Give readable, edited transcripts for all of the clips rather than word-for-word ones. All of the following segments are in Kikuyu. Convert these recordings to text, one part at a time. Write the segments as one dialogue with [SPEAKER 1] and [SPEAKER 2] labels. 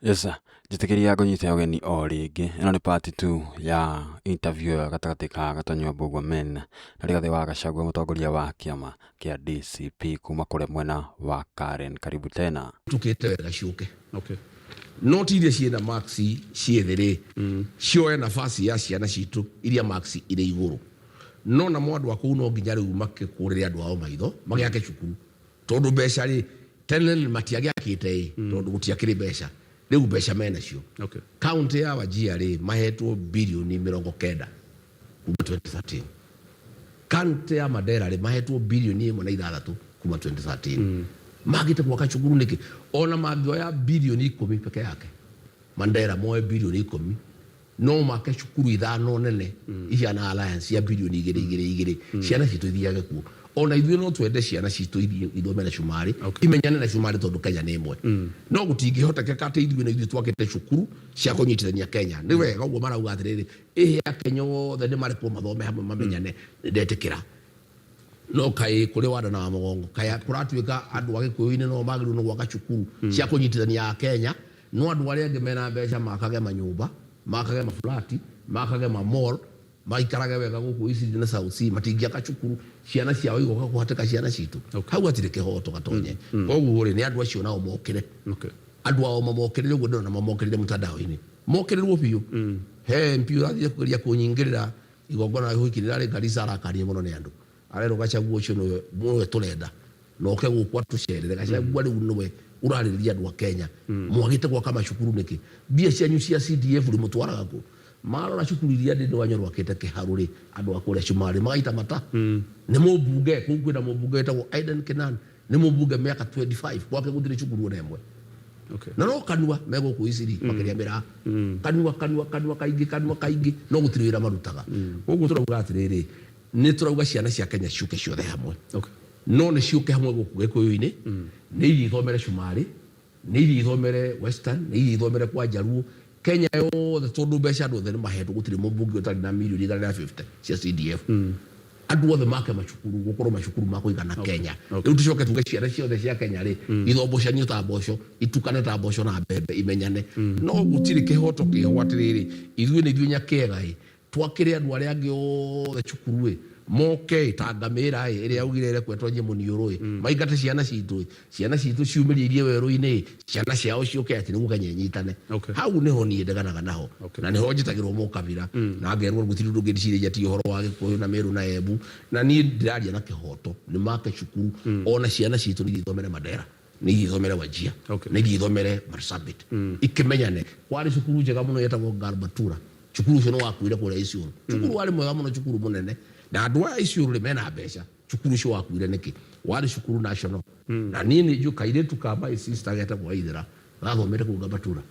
[SPEAKER 1] Yes, njĩtĩkĩria ngũnyite ũgeni o rĩngĩ. Ĩno nĩ part 2 ya interview ĩyo gatagatĩ ka Gatonyo wa Mbũgua Men na Rigathĩ wa Gachagua mũtongoria wa kĩama kĩa DCP kuma kũrĩa mwena wa Karen. Karibu tena.
[SPEAKER 2] Tukĩte wega ciũke.
[SPEAKER 3] Okay.
[SPEAKER 2] No ti iria ciĩna marks ciĩ thĩ rĩ, cioe nafasi ya ciana citũ iria marks irĩ igũrũ. No namo andũ a kũu no nginya rĩu makĩkũrĩre andũ ao maitho magĩake cukuru, tondũ mbeca rĩ, tene matiagĩakĩte ĩ, tondũ gũtiakĩrĩ mbeca. Rĩu mbeca menacio.
[SPEAKER 3] Okay.
[SPEAKER 2] Kaũntĩ ya Wajir rĩ, mahetwo birioni 90 kuma 2013. Kaũntĩ ya Mandera rĩ, mahetwo birioni 1.6 kuma 2013. Magĩte gwaka cukuru nĩkĩ? Ona mangĩoya birioni 10 peke yake, Mandera moe birioni 10, no make cukuru ithano nene ihana Alliance ya birioni igĩrĩ igĩrĩ igĩrĩ, ciana citũ ithiage kuo. Ona ithuĩ no twende ciana citũ ithiĩ ithome na cumarĩ, imenyane na cumarĩ tondũ Kenya nĩ ĩmwe. No gũtingĩhotekeka atĩ ithuĩ na ithuĩ twakĩte cukuru cia kũnyitithania Kenya. Nĩ wega ũguo marauga atĩrĩrĩ, ĩhĩ Akenya othe nĩ marekwo mathome hamwe mamenyane, ndetĩkĩra. No kaĩ kũrĩ wanda na wa mũgongo, kaĩ kũratuĩka andũ a Gĩkũyũ-inĩ no magĩrĩirwo nĩ gwaka cukuru cia kũnyitithania Akenya, no andũ arĩa angĩ mena mbeca makage manyũmba, makage maflati, makage ma mall, maikarage wega gũkũ Eastleigh na South C, matingĩaka cukuru, ciana ciao igoka kũhatĩka ciana citũ. Hau hatirĩ kĩhoto Gatonye. Koguo rĩ, nĩ andũ acio nao mokĩre. Andũ ao mamokĩrĩre ũguo ndĩrona mamokĩrĩre mtandao-inĩ. Mokĩrĩrwo biũ. He MP ũrathire kũgeria kũnyingĩrĩra igongona rĩa ũhiki rĩrarĩ Garissa arakanio mũno nĩ andũ. Arerwo Gachagua ũcio nĩwe nĩwe tũrenda na oke gũkũ atũcerere. Gachagua rĩu nĩwe ũrarĩrĩria andũ a Kenya. Mwagĩte gwaka macukuru nĩkĩ? Mbia cianyu cia CDF rĩ mũtwaraga kũ? Marora cukuru iria Ndindi Wanyoro akĩte Kĩharũ rĩ, andũ a kũrĩa Cumarĩ magaita mata. Nĩ mũmbunge, kũu kwĩna mũmbunge wĩtagwo Aiden Kinan, nĩ mũmbunge mĩaka 25, gwake gũtirĩ cukuru ona ĩmwe.
[SPEAKER 3] Okay.
[SPEAKER 2] Na no kanua me gũkũ Eastleigh makĩrĩa mĩraa. Kanua, kanua, kanua kaingĩ, kanua kaingĩ, no gũtirĩ wĩra marutaga. Koguo tũrauga atĩrĩrĩ, nĩ tũrauga ciana cia Kenya ciũke ciothe hamwe.
[SPEAKER 3] Okay.
[SPEAKER 2] No nĩ ciũke hamwe gũkũ Gĩkũyũ-inĩ, nĩ ithiĩ ithomere Cumarĩ, nĩ ithiĩ ithomere Western, nĩ ithiĩ ithomere kwa Njaruo, Kenya yothe, tondũ mbeca andũ othe nĩ mahetwo, gũtirĩ mũmbunge ũtarĩ na mirioni 150 cia CDF. Andũ othe make macukuru, gũkorwo macukuru ma kũigana Kenya. Rĩu tũcoke tuge ciana ciothe cia Kenya rĩ, ithombocanio ta mboco, itukane ta mboco na mbembe, imenyane. No gũtirĩ kĩhoto kĩho atĩrĩrĩ, ithuĩ nĩ ithuĩ nyakĩega ĩ, Twakĩre andũ arĩa angĩ othe cukuru ĩ, moke ĩ, ta ngamĩra ĩ, ĩrĩa yaugire ĩrekwo ĩtonye mũniũrũ ĩ, maingate ciana citũ ĩ, ciana citũ ciumĩrie irie werũ-inĩ ĩ, ciana ciao ciũke atĩ nĩguo Kenya ĩnyitane.
[SPEAKER 3] Okay.
[SPEAKER 2] Hau nĩho niĩ ndeganaga naho.
[SPEAKER 3] Okay.
[SPEAKER 2] Na nĩho njĩtagĩrwo mũkabira, na ngerwo gũtirĩ ũndũ ũngĩ ndĩciragia tiga ũhoro wa Gĩkũyũ na Meru na Embu. Na niĩ ndĩraria na kĩhoto, nĩ make cukuru, ona ciana citũ nĩ ithiĩ ithomere Mandera. Nĩ ithiĩ ithomere Wajir.
[SPEAKER 3] Okay.
[SPEAKER 2] Nĩ ithiĩ ithomere Marsabit. Ikĩmenyane. Kwarĩ cukuru njega mũno yetagwo Garbatura. Cukuru ũcio nĩ wakuire kũrĩa Isiolo. Cukuru warĩ mwega mũno, cukuru mũnene. Na andũ aya a Isiolo rĩ mena mbeca. Cukuru ũcio wakuire nĩkĩ? Warĩ cukuru national. Na niĩ nĩ njũĩ kairĩtu ka my sister getagwo Waithera gathomete kũu Garbatura.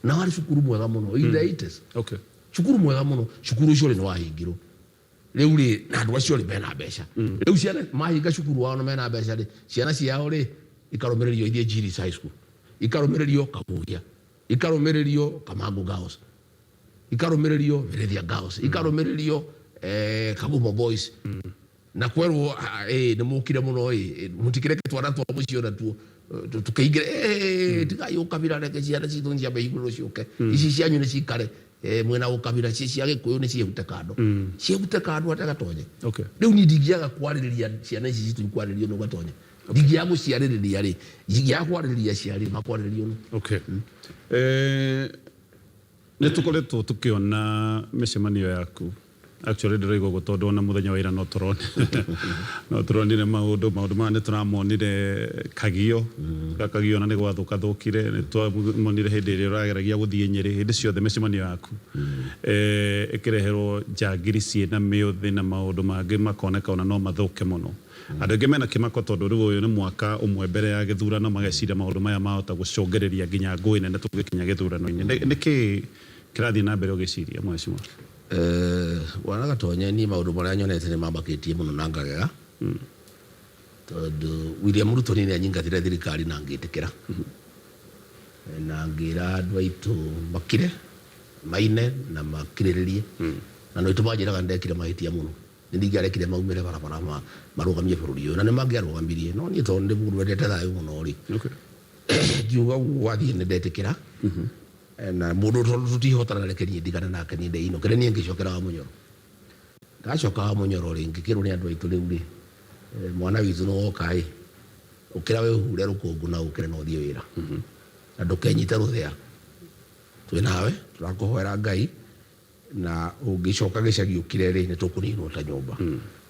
[SPEAKER 2] Na warĩ cukuru mwega mũno in the 80s.
[SPEAKER 3] Okay.
[SPEAKER 2] Cukuru mwega mũno. Cukuru ũcio rĩ nĩ wahingirwo. Rĩu rĩ, na andũ acio rĩ mena mbeca. Rĩu ciana mahinga cukuru wao na mena mbeca rĩ, ciana ciao rĩ ikarũmĩrĩrio ithiĩ Jiris High School, ikarũmĩrĩrio Kahuhia, ikarũmĩrĩrio Kamangu Girls, ikarũmĩrĩrio Merethia Girls, ikarũmĩrĩrio Kagumo Boys. Na kwerwo nĩ mũkire mũno ĩ, mũtikĩreke twana twa mũciĩ ona tuo tũkĩingĩre, tigai ũkabira, reke ciana citũ nĩ ciambe ihingũrĩrwo ciũke, ici cianyu nĩ cikare. Mwena ũkabira cia cia Gĩkũyũ nĩ ciehute kando, ciehute kando atĩa Gatonye?
[SPEAKER 3] Okay.
[SPEAKER 2] Rĩu niĩ ndingĩaga kwarĩrĩria ciana ici citũ ikwarĩrĩrio nũ Gatonye? Ndingĩaga gũciarĩrĩria rĩ, ndingĩaga kwarĩrĩria aciari makwarĩrĩrio nũ?
[SPEAKER 3] Okay. Nĩ tũkoretwo tũkĩona mĩcemanio yaku. Actually ndĩroiga ũguo tondũ ona mũthenya wa ira no tũronire no tũronire maũndũ maũndũ maya nĩ tũramonire Kagio Kagio ona nĩ gwathũka thũkire nĩ twamonire hĩndĩ ĩrĩa ũrageragia gũthiĩ Nyĩrĩ hĩndĩ ciothe mĩcemanio yaku ĩkĩreherwo njangiri ciĩna mĩũthĩ na maũndũ mangĩ makoneka ona no mathũke mũno. Andũ aingĩ mena kĩmako tondũ rĩu ũyũ nĩ mwaka ũmwe mbere ya gĩthurano mageciria maũndũ maya mahota gũcũngĩrĩria nginya ngũĩ nene tũgĩkinya gĩthurano-inĩ. Nĩkĩ kĩrathiĩ na mbere ũgĩciria mheshimiwa?
[SPEAKER 2] Bwana Gatonye, niĩ maũndũ marĩa nyonete nĩ mamakĩtie mũno na ngagega, tondũ William Ruto niĩ nĩ anyingatire thirikari na ngĩtĩkĩra, na ngĩra andũ aitũ makire, maine na makirĩrĩrie, na andũ aitũ manjĩraga nĩ ndekire mahĩtia mũno, nĩ ndingĩarekire maumĩre barabara marũgamie bũrũri ũyũ, na nĩ mangĩarũgamirie, no niĩ tondũ ndĩ mũndũ wendete thayũ mũno rĩ, Ngiuga ũguo gwathiĩ nĩ ndetĩkĩra. Na mũndũ tondũ tũtihotana, reke niĩ ndigane nake, niĩ ndeinũkĩre. Niĩ ngĩcokera wa Mũnyoro. Ndacoka wa Mũnyoro rĩ, ngĩkĩrwo nĩ andũ aitũ, rĩu rĩ, mwana witũ nĩ woka ĩ, ũkĩra wĩhure rũkũngũ na ũkĩre na ũthiĩ wĩra na ndũkenyite rũthĩa, twĩ nawe, tũrakũhoera Ngai, na ũngĩcoka gĩcagi ũkire rĩ, nĩ tũkũninwo ta nyũmba,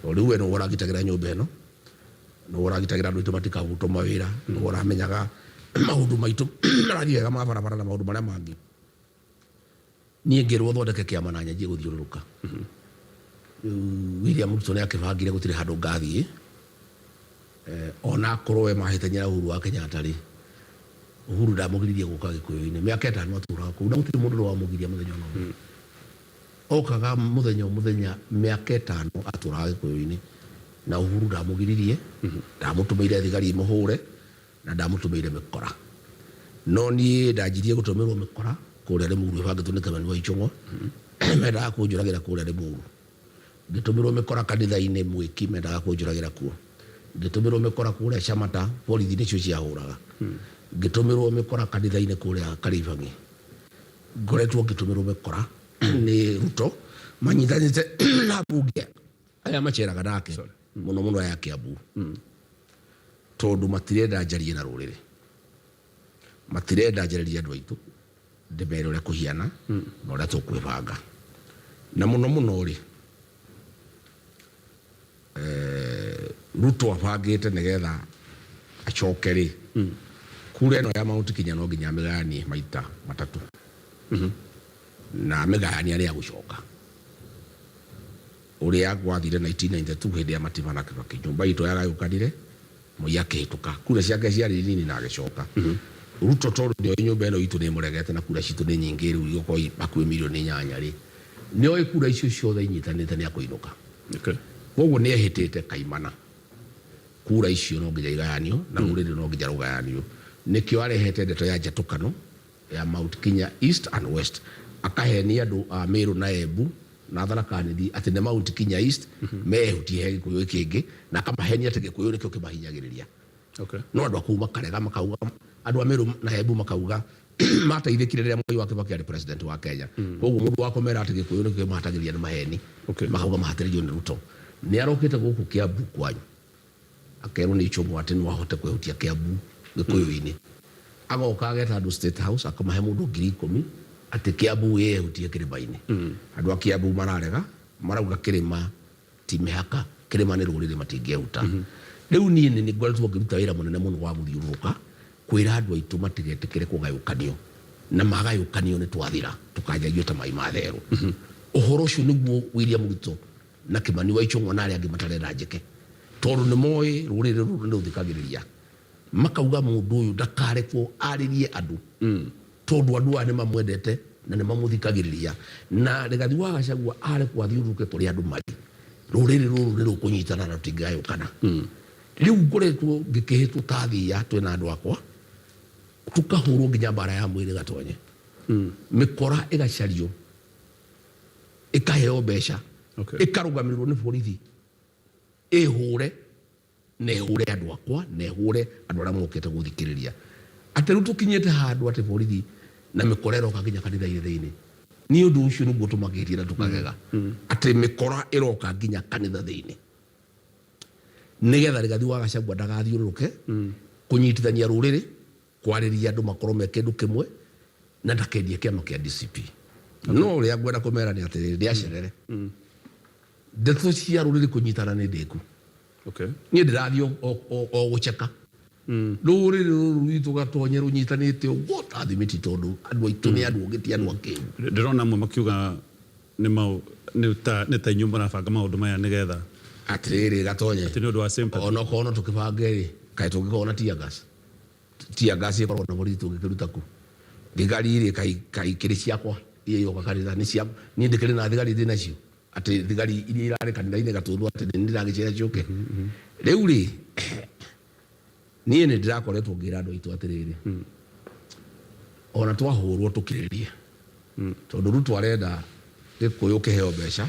[SPEAKER 2] tondũ rĩu we nĩwe ũragitagĩra nyũmba ĩno, nĩwe ũragitagĩra andũ aitũ matikahutwo mawĩra, nĩwe ũramenyaga maũndũ maitũ marathiĩ wega ma barabara na maũndũ marĩa mangĩ. Niĩ ngĩrwo thondeke kĩama na nyanjie gũthiũrũrũka. Rĩu William Ruto nĩ akĩbangire gũtirĩ handũ ngathiĩ, ona akorwo we mahĩtania na Uhuru wa Kenyatta rĩ, Uhuru ndamũgiririe gũka Gĩkũyũ-inĩ. Mĩaka 5 atũraga kũu na gũtirĩ mũndũ ũrĩ wamũgiria mũthenya ona ũmwe. Okaga mũthenya o mũthenya, mĩaka 5 atũraga Gĩkũyũ-inĩ na Uhuru ndamũgiririe, ndamũtũmĩire thigari imũhũre na ndamũtũmĩire mĩkora. No niĩ ndanjirie gũtũmĩrwo mĩkora kũrĩa Limuru ĩbangĩtwo nĩ Kimani wa Ichung'wa, mendaga kũnjũragĩra kũrĩa Limuru. Ngĩtũmĩrwo mĩkora kanitha-inĩ Mwĩki, mendaga kũnjũragĩra kuo. Ngĩtũmĩrwo mĩkora kũrĩa Shamata, borithi nĩcio ciahũraga. Ngĩtũmĩrwo mĩkora kanitha-inĩ kũrĩa Karĩbang'i. Ngoretwo ngĩtũmĩrwo mĩkora nĩ Ruto manyitanĩte na mbunge aya maceraga nake mũno mũno aya Kiambu, tondũ matirenda njarie na rũrĩrĩ, matirenda njarĩrie andũ aitũ ndĩmere ũrĩa kũhiana na ũrĩa tũkwĩbanga. Na mũno mũno rĩ, Ruto abangĩte nĩgetha acoke rĩ, kura ĩno ya Mount Kenya no nginya amĩgayanie maita matatũ, na amĩgayania nĩ agũcoka ũrĩa gwathire 1992 hĩndĩ ya Matiba na Kibaki. Nyũmba itũ yagayũkanire, Moi akĩhĩtũka, kura ciake ciarĩ nini na agĩcoka. Ruto tondũ nĩoĩ nyũmba ĩno itũ nĩ ĩmũregete na kura citũ nĩ nyingĩ, rĩu igũkorwo hakuhĩ mirioni 8 rĩ, nĩoĩ kura icio ciothe inyitanĩte nĩ akũinũka. Koguo nĩ ehĩtĩte kaimana kura icio no nginya igayanio na rũrĩrĩ no nginya rũgayanio. Nĩkĩo arehete ndeto ya njatũkano ya Mount Kenya East and West, akahenia andũ a Meru na Embu na Tharaka Nithi atĩ nĩ Mount Kenya East mehutie he Gĩkũyũ kĩngĩ, na akamahenia atĩ Gĩkũyũ nĩkĩo kĩmahinyagĩrĩria. No andũ a kũu makarega, makauga, andũ a Meru na Embu makauga mateithĩkire rĩrĩa Mwai wa Kibaki arĩ president wa Kenya, koguo mũndũ wa kũmera atĩ Gĩkũyũ nĩkĩo kĩmahatagĩrĩria nĩ maheni. Makauga mahatĩrĩrio nĩ Ruto. Nĩ arokĩte gũkũ Kiambu kwanyu, akerwo nĩ Ichung'wa atĩ no ahote kwehutia Kiambu Gĩkũyũ-inĩ. Agoka ageta andũ State House, akamahe mũndũ 10,000 atĩ Kiambu ĩyehutie kĩrĩma-inĩ. Andũ a Kiambu mararega, marauga kĩrĩma ti mĩhaka, kĩrĩma nĩ rũrĩrĩ, matingĩehuta. Rĩu niĩ nĩ ngoretwo ngĩruta wĩra mũnene mũno wa gũthiũrũrũka kwĩra andũ aitũ matigetĩkĩre kũgayũkanio, na magayũkanio nĩ twathira, tũkanjagio ta mai ma therũ. Ũhoro ũcio nĩguo William Ruto na Kimani wa Ichung'wa na arĩa angĩ matarenda njĩke, tondũ nĩ moĩ rũrĩrĩ rũrũ nĩ rũthikagĩrĩria, makauga mũndũ ũyũ ndakarekwo arĩrie andũ, tondũ andũ aya nĩ mamwendete na nĩ mamũthikagĩrĩria. Na Rigathi wa Gachagua arekwo athiũrũrũke kũrĩa andũ marĩ, rũrĩrĩ rũrũ nĩ rũkũnyitana na rũtingĩgayũkana. Rĩu ngoretwo ngĩkĩhĩtwo ta thiia twĩna andũ akwa, tũkahũrwo nginya mbara ya mwĩrĩ gatonye, mĩkora ĩgacario, ĩkaheo mbeca, ĩkarũgamĩrĩrwo nĩ borithi, ĩhũre na ĩhũre andũ akwa na ĩhũre andũ arĩa mokĩte gũthikĩrĩria. Atĩ rĩu tũkinyĩte handũ atĩ borithi na mĩkora ĩroka nginya kanitha-inĩ thĩinĩ. Nĩ ũndũ ũcio nĩguo tũmakĩtie na tũkagega atĩ mĩkora ĩroka nginya kanitha thĩinĩ, nĩgetha Rigathi wa Gachagua ndagathiũrũrũke kũnyitithania rũrĩrĩ, kwarĩria andũ makorwo me kĩndũ kĩmwe, na ndakendie kĩama kĩa DCP. No ũrĩa ngwenda kũmera nĩ atĩrĩrĩ, ndĩacerere ndeto cia rũrĩrĩ kũnyitana nĩ ndĩku. Niĩ ndĩrathiĩ o gũceka rũrĩrĩ rũrũ rwitũ gatonye rũnyitanĩte ũguo ta thimiti, tondũ andũ aitũ nĩ andũ ũngĩ, ti andũ akĩgu.
[SPEAKER 3] Ndĩrona amwe makiuga nĩ mau nĩ ta inyuĩ mũrabanga maũndũ maya nĩgetha
[SPEAKER 2] Atĩrĩrĩ gatonye,
[SPEAKER 3] atĩ nĩ ũndũ wa sympathy.
[SPEAKER 2] Onokorwo no tũkĩbange rĩ, kaĩ tũngĩkorwo na tear gas? Tear gas ĩkoragwo na borithi, tũngĩkĩruta kũ? Thigari rĩ, kaĩ ikĩrĩ ciakwa iria iroka kanitha? Nĩ cia niĩ ndĩkĩrĩ na thigari ndĩ nacio, atĩ thigari iria irarĩ kanitha-inĩ Gatũndũ atĩ nĩ ndĩragĩciĩra ciũke rĩu rĩ? Niĩ nĩ ndĩrakoretwo ngĩra andũ aitũ atĩrĩrĩ, ona twahũrwo tũkirĩrĩrie, tondũ Ruto arenda Gĩkũyũ kĩheo mbeca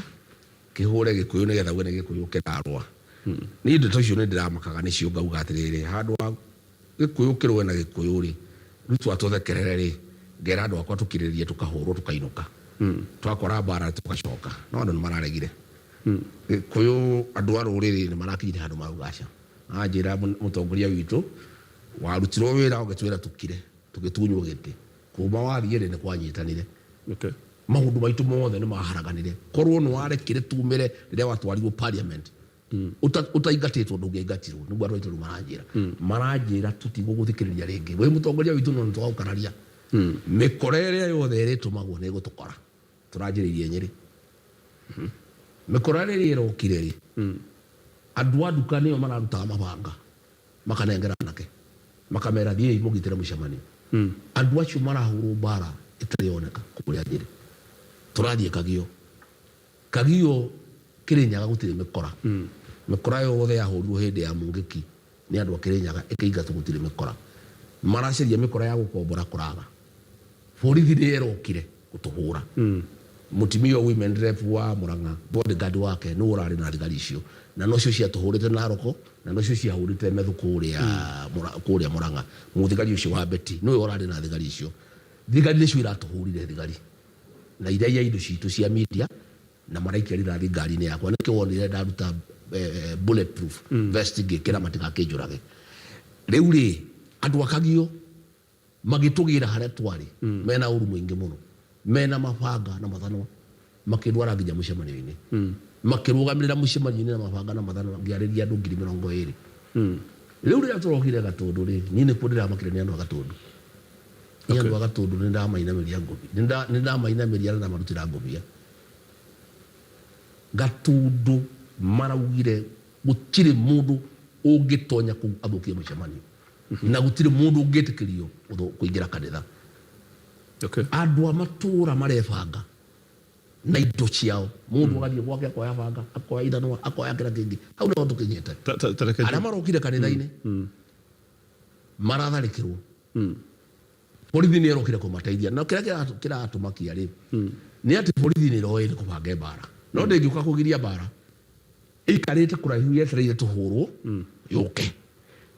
[SPEAKER 2] kĩhũre Gĩkũyũ nĩgetha uge nĩ Gĩkũyũ kĩrarũa. Niĩ ndeto icio nĩ ndĩramakaga nĩcio, ngauga atĩrĩrĩ, handũ ha Gĩkũyũ kĩrũe na Gĩkũyũ rĩ, Ruto atũthekerere rĩ, ngera andũ akwa tũkirĩrĩrie, tũkahũrwo, tũkainũka, twakora mbara tũgacoka, no andũ nĩ mararegire. Gĩkũyũ, andũ a rũrĩrĩ nĩ marakinyire handũ marauga aca. Anjĩra mũtongoria witũ warutirwo wĩra ũgĩtwĩra tũkire, tũgĩtunywo gĩtĩ, kuma wathiĩ rĩ, nĩ kwanyitanire. Maũndũ maitũ mothe nĩ maharaganire. Korwo nĩ warekire tumĩre rĩrĩa watwarirwo parliament ũtaingatĩtwo, ndũngĩaingatirwo. Nĩguo andũ aitũ rĩu maranjĩra, maranjĩra tũtigũgũthikĩrĩria rĩngĩ wĩ mũtongoria witũ, no nĩtwagũkararia. Mĩkora ĩrĩa yothe ĩrĩtũmagwo nĩ ĩgũtũkora. Tũranjĩrĩirie Nyĩrĩ, mĩkora rĩrĩa ĩrokire rĩ, andũ a nduka nĩo mararutaga mabanga, makanengera anake, makamera, "Thiĩi mũgitĩre mũcemanio." Andũ acio marahũrwo mbara ĩtarĩ yoneka kũrĩa Nyĩrĩ. Tũrathiĩ Kagio. Kagio, Kĩrĩnyaga gũtirĩ mĩkora. Mĩkora yothe yahũrirwo hĩndĩ ya Mũngĩki nĩ andũ a Kĩrĩnyaga ĩkĩingatwo, gũtirĩ mĩkora. Maracaria mĩkora ya gũkombora kũraga. Borithi nĩ ĩrokire gũtũhũra. Mũtumia ũyũ women rep wa Murang'a, bodyguard wake nĩwe ũrarĩ na thigari icio, na nocio ciatũhũrĩte Naroko, na nocio ciahũrĩte Methu kũrĩa kũrĩa Murang'a. Mũthigari ũcio wa Betty nĩwe ũrarĩ na thigari icio. Thigari nĩcio iratũhũrire, thigari na iraiya indo citũ cia media, na maraikia rithathi ngari-inĩ yakwa. Nĩkĩo wonire ndaruta bulletproof vest ngĩkĩra matigakĩnjũrage. Rĩu rĩ, andũ akagio magĩtũgĩra harĩa twarĩ mena ũru mũingĩ mũno, mena mabanga na mathanwa, makĩndwara nginya mũcemanio-inĩ, makĩrũgamĩrĩra mũcemanio-inĩ na mabanga na mathanwa, ngĩarĩria andũ 20,000. Rĩu rĩrĩa tũrokire Gatũndũ rĩ, niĩ nĩkuo ndĩramakire nĩ andũ a Gatũndũ. Nĩ andũ a Gatũndũ nĩ ndamainamĩria ngũbia, nĩ ndamainamĩria na ndamarutĩra ngũbia. Gatũndũ maraugire gũtirĩ mũndũ ũngĩtonya kũu athũkie mũcemanio, na gũtirĩ mũndũ ũngĩtĩkĩrio kũingĩra kanitha. Andũ a matũũra marebanga na indo ciao, mũndũ agathiĩ gwake akoya banga, akoya ithanwa, akoya kĩrĩa kĩngĩ. Hau nĩho tũkinyĩte.
[SPEAKER 3] Ta reke
[SPEAKER 2] Arĩa marokire kanitha-inĩ maratharĩkĩrwo, borithi nĩ ĩrokire kũmateithia, na kĩrĩa kĩratũmakia rĩ, nĩ atĩ borithi nĩ ĩroĩ nĩ kũbange mbara, no ndĩngĩũka kũgiria mbara, ĩikarĩte kũraihu yetereire tũhũrwo yũke.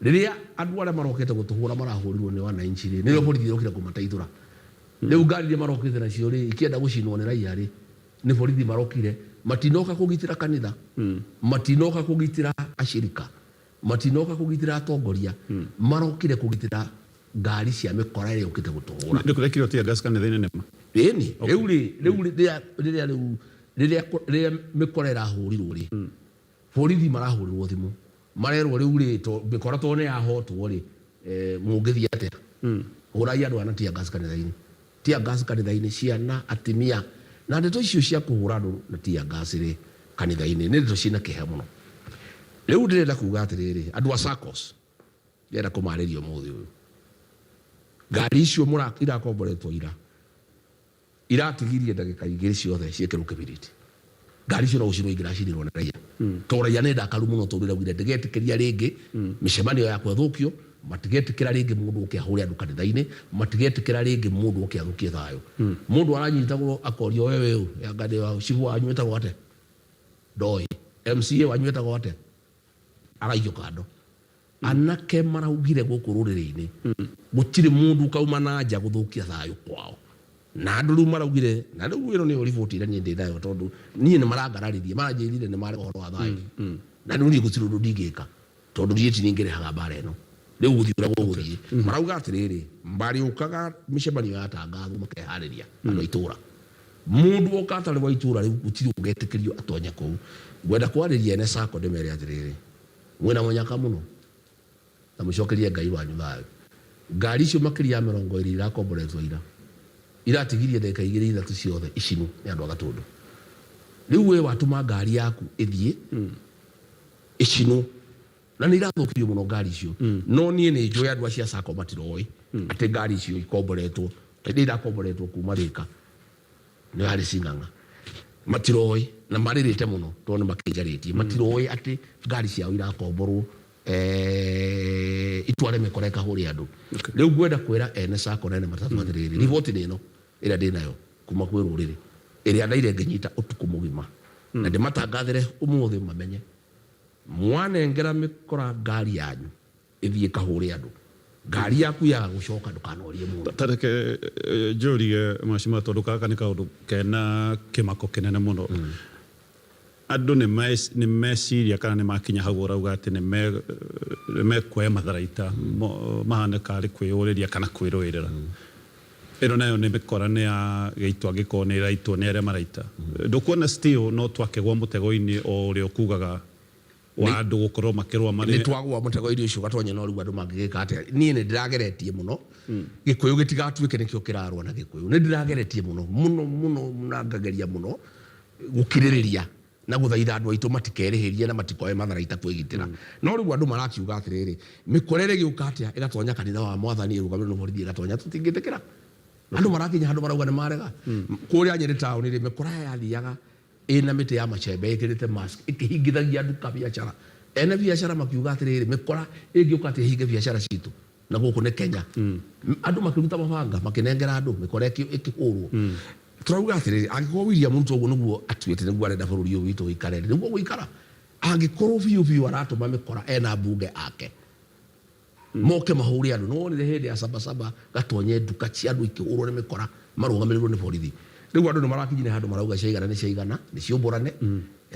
[SPEAKER 2] Rĩrĩa andũ arĩa marokĩte gũtũhũra marahũrirwo nĩ wananchi rĩ, nĩrĩo borithi ĩrokire kũmateithũra. Rĩu ngari iria marokĩte nacio rĩ, ikĩenda gũcinwo nĩ raia rĩ, nĩ borithi marokire. Matinoka kũgitĩra kanitha, matinoka kũgitĩra ashirika, matinoka kũgitĩra atongoria, marokire kũgitĩra ngari cia mĩkora ĩrĩa yũkĩte gũtũhũra.
[SPEAKER 3] Nĩ kũrekirwo tear gas kanitha-inĩ nĩma?
[SPEAKER 2] Ĩni. Rĩu rĩ, rĩu rĩrĩa rĩrĩa rĩu rĩrĩa rĩrĩa mĩkora ĩrahũrirwo rĩ, borithi marahũrirwo thimũ, marerwo, "Rĩu rĩ, to mĩkora to nĩ yahotwo rĩ, mũngĩthiĩ atĩa? Hũrai andũ aya na tear gas kanitha-inĩ." Tear gas kanitha-inĩ, ciana, atimia, na ndeto icio cia kũhũra andũ na tear gas rĩ kanitha-inĩ nĩ ndeto ciĩna kĩeha mũno. Rĩu ndĩrenda kuga atĩrĩrĩ, andũ a SACCOS ndĩrenda kũmarĩria ũmũthĩ ũyũ, ngari icio irakomboretwo ira iratigirie ndagĩka 2 ciothe ciĩkĩrwo kĩbiriti. Ngari icio no gũcinwo ingĩracinirwo nĩ raia, tondũ raia nĩ ndakaru mũno, tondũ ĩraugire ndĩgetĩkĩria rĩngĩ mĩcemanio yakwa ĩthũkio, matigetĩkĩra rĩngĩ mũndũ oke ahũre andũ kanitha-inĩ, matigetĩkĩra rĩngĩ mũndũ oke athũkie thayũ. Mũndũ aranyitagwo akorio, "We wĩ ũ?" "Anga ndĩ wa cibũ wanyu." "Wĩtagwo atĩa?" "Ndoĩ." "MCA wanyu wĩtagwo atĩa?" Agaikio kando. Anake maraugire gũkũ rũrĩrĩ-inĩ gũtirĩ mũndũ ũkauma na nja gũthũkia thayũ kwao, na andũ rĩu maraugire, na rĩu ĩno nĩyo riboti ĩrĩa niĩ ndĩ nayo, tondũ niĩ nĩ marangararirie, maranjĩrire nĩ marega ũhoro wa thayũ, na rĩu niĩ gũtirĩ ũndũ ndingĩka, tondũ niĩ ti niĩ ngĩrehaga mbara ĩno. Rĩu gũthiĩ ũrĩa gũgũthiĩ, marauga atĩrĩrĩ, marĩũkaga mĩcemanio yatangathwo, makeharĩria andũ a itũũra. Mũndũ oka atarĩ wa itũũra rĩu, gũtirĩ ũgetĩkĩrio atonye kũu. Ngwenda kwarĩria ene sacco, ndĩmere atĩrĩrĩ, mwĩna mũnyaka mũno, na mũcokerie Ngai wanyu thayũ. Ngari icio makĩria ya 20 irakomboretwo ira, iratigirie ndagĩka 2 3 ciothe icinwo nĩ andũ a Gatũndũ. Rĩu we watũma ngari yaku ĩthiĩ ĩcinwo, na nĩ irathũkirio mũno ngari icio, no niĩ nĩ njũĩ andũ acio a sacco matiroĩ atĩ ngari icio ikomboretwo, iria irakomboretwo kuma Thĩka nĩ harĩ cing'ang'a, matiroĩ, na marĩrĩte mũno tondũ nĩ makĩnjarĩtie. Matiroĩ atĩ ngari ciao irakomborwo itware mĩkora ĩkahũre andũ. Rĩu ngwenda kwĩra ene sacco na ene matatũ atĩrĩrĩ, riboti nĩ ĩno ĩrĩa ndĩ nayo kuma kwĩ rũrĩrĩ, ĩrĩa ndaire ngĩnyita ũtukũ mũgima, na ndĩmatangathĩre ũmũthĩ mamenye, mwanengera mĩkora ngari yanyu ĩthiĩ ĩkahũre andũ. Ngari yaku yaga gucoka ndukanorie mundu.
[SPEAKER 3] Tareke njũrie macima tondũ gaka nĩ kaũndũ kena kĩmako kĩnene mũno. Andũ nĩ meciria kana nĩ makinya hau ũrauga atĩ nĩ mekuoya matharaita mahane karĩ kwĩyũrĩria kana kwĩrũĩrĩra. Ĩno nayo nĩ mĩkora nĩ ya gĩitwo angĩkorwo nĩ ĩraitwo nĩ arĩa maraita. Ndũkuona still no twakĩgwa mũtego-inĩ o ũrĩa ũkugaga wa andũ gũkorwo makĩrũa marĩ
[SPEAKER 2] Nĩ twagwa mũtego-inĩ ũcio Gatonye, no rĩu andũ mangĩgĩka atĩa? Niĩ nĩ ndĩrageretie mũno Gĩkũyũ gĩtigatuĩke nĩkĩo kĩrarũa na Gĩkũyũ. Nĩ ndĩrageretie mũno mũno mũno na ngageria mũno gũkirĩrĩria na gũthaitha andũ aitũ matikerĩhĩrie na matikoe matharaita kwĩgitĩra. No rĩu andũ marakiuga atĩrĩrĩ, mĩkora ĩrĩgĩũka atĩa ĩgatonya kanitha wa Mwathani ĩrũgamĩrĩrwo nĩ borithi ĩgatonya? Tũtingĩtĩkĩra. Andũ marakinya handũ marauga nĩ marega. Kũrĩa Nyĩrĩ taũni rĩ, mĩkora yathiaga ĩna mĩtĩ ya macembe ĩkĩrĩte mask ĩkĩhingithagia nduka biacara. Ene biacara makiuga atĩrĩrĩ, mĩkora ĩngĩũka atĩa ĩhinge biacara citũ na gũkũ nĩ Kenya? Andũ makĩruta mabanga makĩnengera andũ, mĩkora ĩkĩhũrwo. Tũrauga atĩrĩrĩ, angĩkorwo William Ruto ũguo nĩguo atuĩte nĩguo arenda bũrũri ũyũ witũ ũikare rĩ, nĩguo gũikara. Angĩkorwo biũ biũ aratũma mĩkora ena mbunge ake moke mahũre andũ. Nĩwonire hĩndĩ ya Sabasaba Gatonye nduka cia andũ ikĩhũrwo nĩ mĩkora marũgamĩrĩirwo nĩ borithi. Rĩu andũ nĩ marakinyire handũ marauga ciaigana nĩ ciaigana, nĩ ciũmbũrane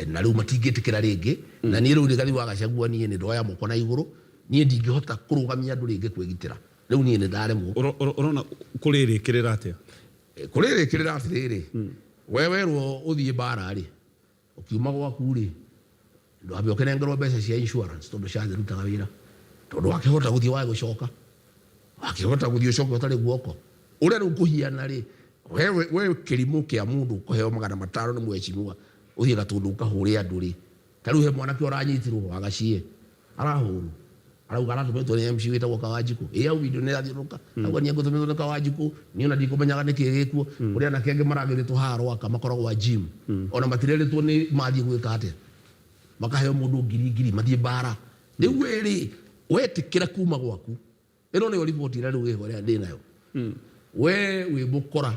[SPEAKER 2] na rĩu matingĩtĩkĩra rĩngĩ. Na niĩ rĩu Rigathi wa Gachagua niĩ nĩ ndoya moko na igũrũ, niĩ ndingĩhota kũrũgamia andũ rĩngĩ kwĩgitĩra. Rĩu niĩ nĩ ndaremwo.
[SPEAKER 3] Ũrona kũrĩrĩkĩrĩra atĩa?
[SPEAKER 2] Kũrĩrĩkĩrĩra atĩrĩrĩ, we werwo ũthiĩ mbara rĩ, ũkiuma gwaku rĩ, ndwambe ũkĩnengerwo mbeca cia insurance tondũ SHA ndĩrutaga wĩra. Tondũ wakĩhota gũthiĩ wage gũcoka, wakĩhota gũthiĩ ũcoke ũtarĩ guoko. Ũrĩa rĩu kũhiana rĩ, we kĩrimũ kĩa mũndũ ũkũheo 500 nĩ mheshimiwa ũthiĩ Gatũndũ ũkahũre andũ rĩ, ta rĩu he mwanake ũranyitirwo wa Gaciĩ arahũrwo, arauga aratũmĩtwo nĩ MC wĩtagwo Kawanjikũ. Ĩ hau video nĩ ĩrathiũrũrũka, arauga niĩ ngũtũmĩtwo nĩ Kawanjikũ, niĩ ona ndikũmenyaga nĩkĩ gĩkuo. Kũrĩ anake angĩ maragĩrĩtwo haha Rwaka makoragwo a gym, ona matirerĩtwo nĩ mathiĩ gwĩka atĩa, makaheo mũndũ ngiri ngiri mathiĩ mbara. Rĩu we rĩ, wetĩkĩra kuma gwaku, ĩno nĩyo riboti ĩrĩa rĩu ĩho ĩrĩa ndĩnayo, we wĩ mũkora,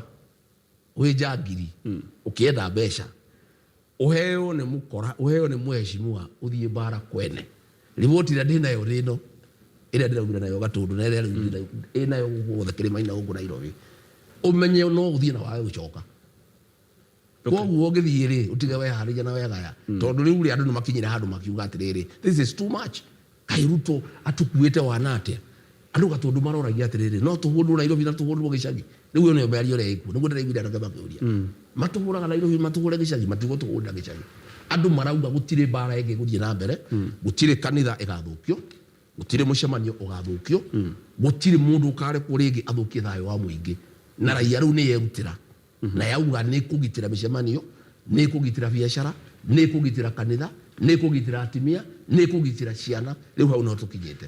[SPEAKER 2] wĩ njangiri, ũkĩenda mbeca ũheo nĩ mũkora, ũheo nĩ mheshimiwa ũthiĩ mbara kwene. Riboti ĩrĩa ndĩnayo nĩ ĩno ĩrĩa ndĩraumire nayo Gatũndũ na ĩrĩa rĩu ĩnayo gũkũ guothe kĩrĩma-inĩ na gũkũ Nairobi, ũmenye no ũthiĩ na wage gũcoka. Koguo ũngĩthiĩ rĩ, ũtige weharĩria na wegaya, tondũ rĩu rĩ andũ nĩ makinyire handũ makiuga atĩrĩrĩ, this is too much. Kaĩ Ruto atũkuĩte wana atĩa? Andũ Gatũndũ maroragia atĩrĩrĩ, no tũhũrwo Nairobi na tũhũrwo gĩcagi? Rĩu ĩyo nĩyo mĩario ĩrĩa ĩkuo. Nĩguo ndĩraiguire anake makĩũria, matũhũraga Nairobi matũhũre gĩcagi? Matigũtũhũrĩra gĩcagi. Andũ marauga gũtirĩ mbara ĩngĩ ĩgũthiĩ na mbere, gũtirĩ kanitha ĩgathũkio, gũtirĩ mũcemanio ũgathũkio, gũtirĩ mũndũ ũkarekwo rĩngĩ athũkie thayũ wa mũingĩ. Na raia rĩu nĩ yerutĩra na yauga nĩ kũgitĩra mĩcemanio, nĩ kũgitĩra biacara, nĩ kũgitĩra kanitha, nĩ kũgitĩra atumia, nĩ kũgitĩra ciana. Rĩu hau nĩho tũkinyĩte.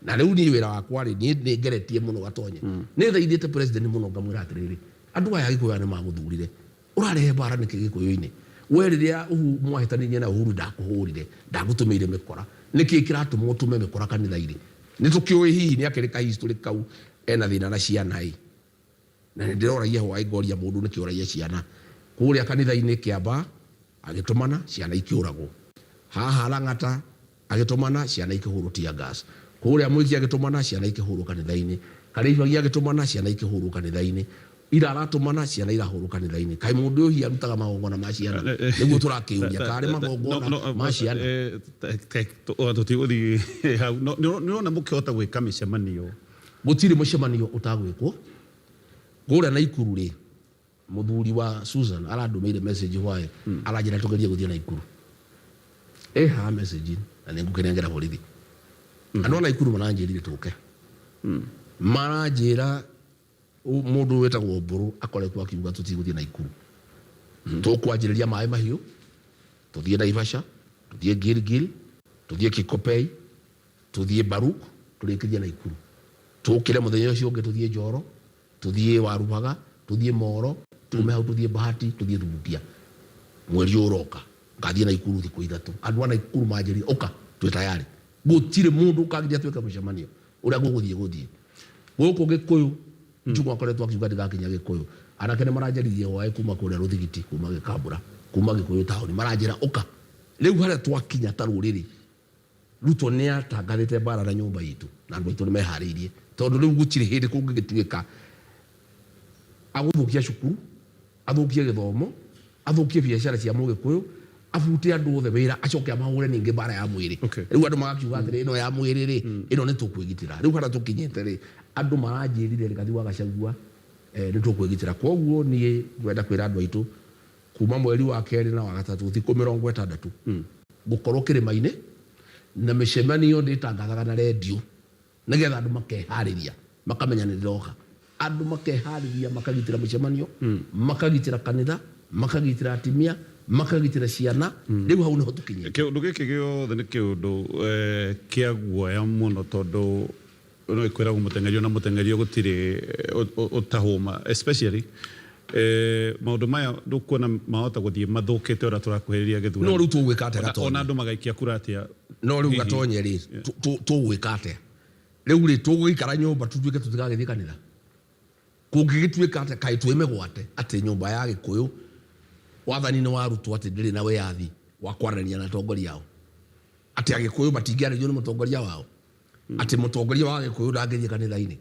[SPEAKER 2] Na rĩu niĩ wĩra wakwa rĩ, niĩ nĩ ngeretie mũno Gatonye. Nĩ thaithĩte president mũno ngamwĩra atĩrĩrĩ, andũ aya Agĩkũyũ aya nĩ magũthurire, ũrarehe mbara nĩkĩ Gĩkũyũ-inĩ? We rĩrĩa mwahĩtanirie na Uhuru ndakũhũrire, ndagũtũmĩire mĩkora. Nĩkĩ kĩratũma ũtũme mĩkora kanitha-inĩ? Nĩ tũkĩũĩ hihi nĩ akĩrĩ ka history kau ena thĩna na ciana ĩ. Na nĩ ndĩroragia hwaĩ ngoria mũndũ nĩkĩ ũragia ciana kũrĩa kanitha-inĩ Kĩambaa agĩtũmana ciana ikĩũragwo, haha Lang'ata agĩtũmana ciana ikĩhũrwo tear gas, kũrĩa Mwiki agĩtũmana ciana ikĩhũrwo kanitha-inĩ, Karĩibagi agĩtũmana ciana ikĩhũrwo kanitha-inĩ, ira aratũmana ciana irahũrwo kanitha-inĩ. Kaĩ mũndũ ũyũ hihi arutaga magongona ma ciana? Nĩguo tũrakĩũria, karĩ magongona ma ciana?
[SPEAKER 3] Tũtigũthiĩ hau. Nĩ ũrona mũkĩhota gwĩka mĩcemanio?
[SPEAKER 2] Gũtirĩ mũcemanio ũtagwĩkwo. Kũrĩa Naikuru rĩ, mũthuri wa Susan arandũmĩire message hwaĩ, aranjĩra tũgerie gũthiĩ Naikuru. Ĩ haha message na nĩ ngũkĩnengera borithi. Andũ a Naikuru maranjĩrire tũke. Maranjĩra mũndũ wĩtagwo Mbũrũ akoretwo akiuga tũtigũthiĩ Naikuru. Tũkwanjĩrĩria Maĩ Mahiũ, tũthiĩ Naivasha, tũthiĩ Gilgil, tũthiĩ Kikopey, Tũthiĩ Baruk, tũrĩkĩrie Naikuru. Tũkĩre mũthenya ũcio ũngĩ tũthiĩ Njoro, tũthiĩ Warubaga, tũthiĩ Moro, tume hau tũthiĩ Bahati, tũthiĩ Thubukia. Mweri ũyũ ũroka ngathiĩ Naikuru thikũ 3. Andũ a Naikuru manjĩrire, ũka, twĩ tayari. Gũtirĩ mũndũ ũkangiria twĩke mũcemanio. Ũrĩa gũgũthiĩ gũthiĩ. Gũkũ Gĩkũyũ, Njũgũ akoretwo akiuga ndigakinya Gĩkũyũ. Anake nĩ maranjaririe hwaĩ kuma kũrĩa Rũthigiti, kuma Gĩkambura, kuma Gĩkũyũ taũni, maranjĩra ũka. Rĩu harĩa twakinya ta rũrĩrĩ, Ruto nĩ atangathĩte mbaara na nyũmba itũ na andũ aitũ nĩ meharĩirie. Tondũ rĩu gũtirĩ hĩndĩ kũngĩgĩtuĩka agũthũkia cukuru, athũkie gĩthomo, athũkie biacara cia Mũgĩkũyũ, abute andũ othe wĩra, acoke amahũre ningĩ mbara ya mwĩrĩ. Rĩu andũ magakiuga atĩrĩ, ĩno ya mwĩrĩ rĩ, ĩno nĩ tũkwĩgitĩra. Rĩu harĩa tũkinyĩte rĩ, andũ maranjĩrire Rigathi wa Gachagua nĩ tũkwĩgitĩra. Kwoguo niĩ ngwenda kwĩra andũ aitũ kuma mweri wa kerĩ na wa gatatũ thikũ 60 ngũkorwo kĩrĩma-inĩ na mĩcemanio ndĩtangathaga na rendio nĩgetha andũ makeharĩria makamenya nĩ ndĩroka. Andũ makeharĩria makagitĩra mĩcemanio, makagitĩra kanitha, makagitĩra atimia, makagitĩra ciana. Rĩu hau nĩho tũkinyĩte.
[SPEAKER 3] Kĩũndũ gĩkĩ gĩothe nĩ kĩũndũ kĩa guoya mũno tondũ no ĩkwĩragwo mũteng'erio na mũteng'erio gũtirĩ ũtahũma, especially maũndũ maya ndũkuona mahota gũthiĩ mathũkĩte ũrĩa tũrakuhĩrĩria gĩthurano.
[SPEAKER 2] No rĩu tũgwĩka atĩa Gatonye?
[SPEAKER 3] Ona andũ magaikia kura atĩa?
[SPEAKER 2] No rĩu Gatonye rĩ, tũgwĩka atĩa? Rĩu rĩ, tũgũgĩikara nyũmba tũtuĩke tũtigagĩthiĩ kanitha? Kũngĩgĩtuĩka atĩa kaĩ twĩ mĩgwate atĩ nyũmba ya Gĩkũyũ wathani nĩ warutwo atĩ ndĩrĩ na wĩyathi wa kwaranĩria na atongoria ao? Atĩ Agĩkũyũ matingĩarĩrio nĩ mũtongoria wao? Atĩ mũtongoria wa Gĩkũyũ ndangĩthiĩ kanitha-inĩ?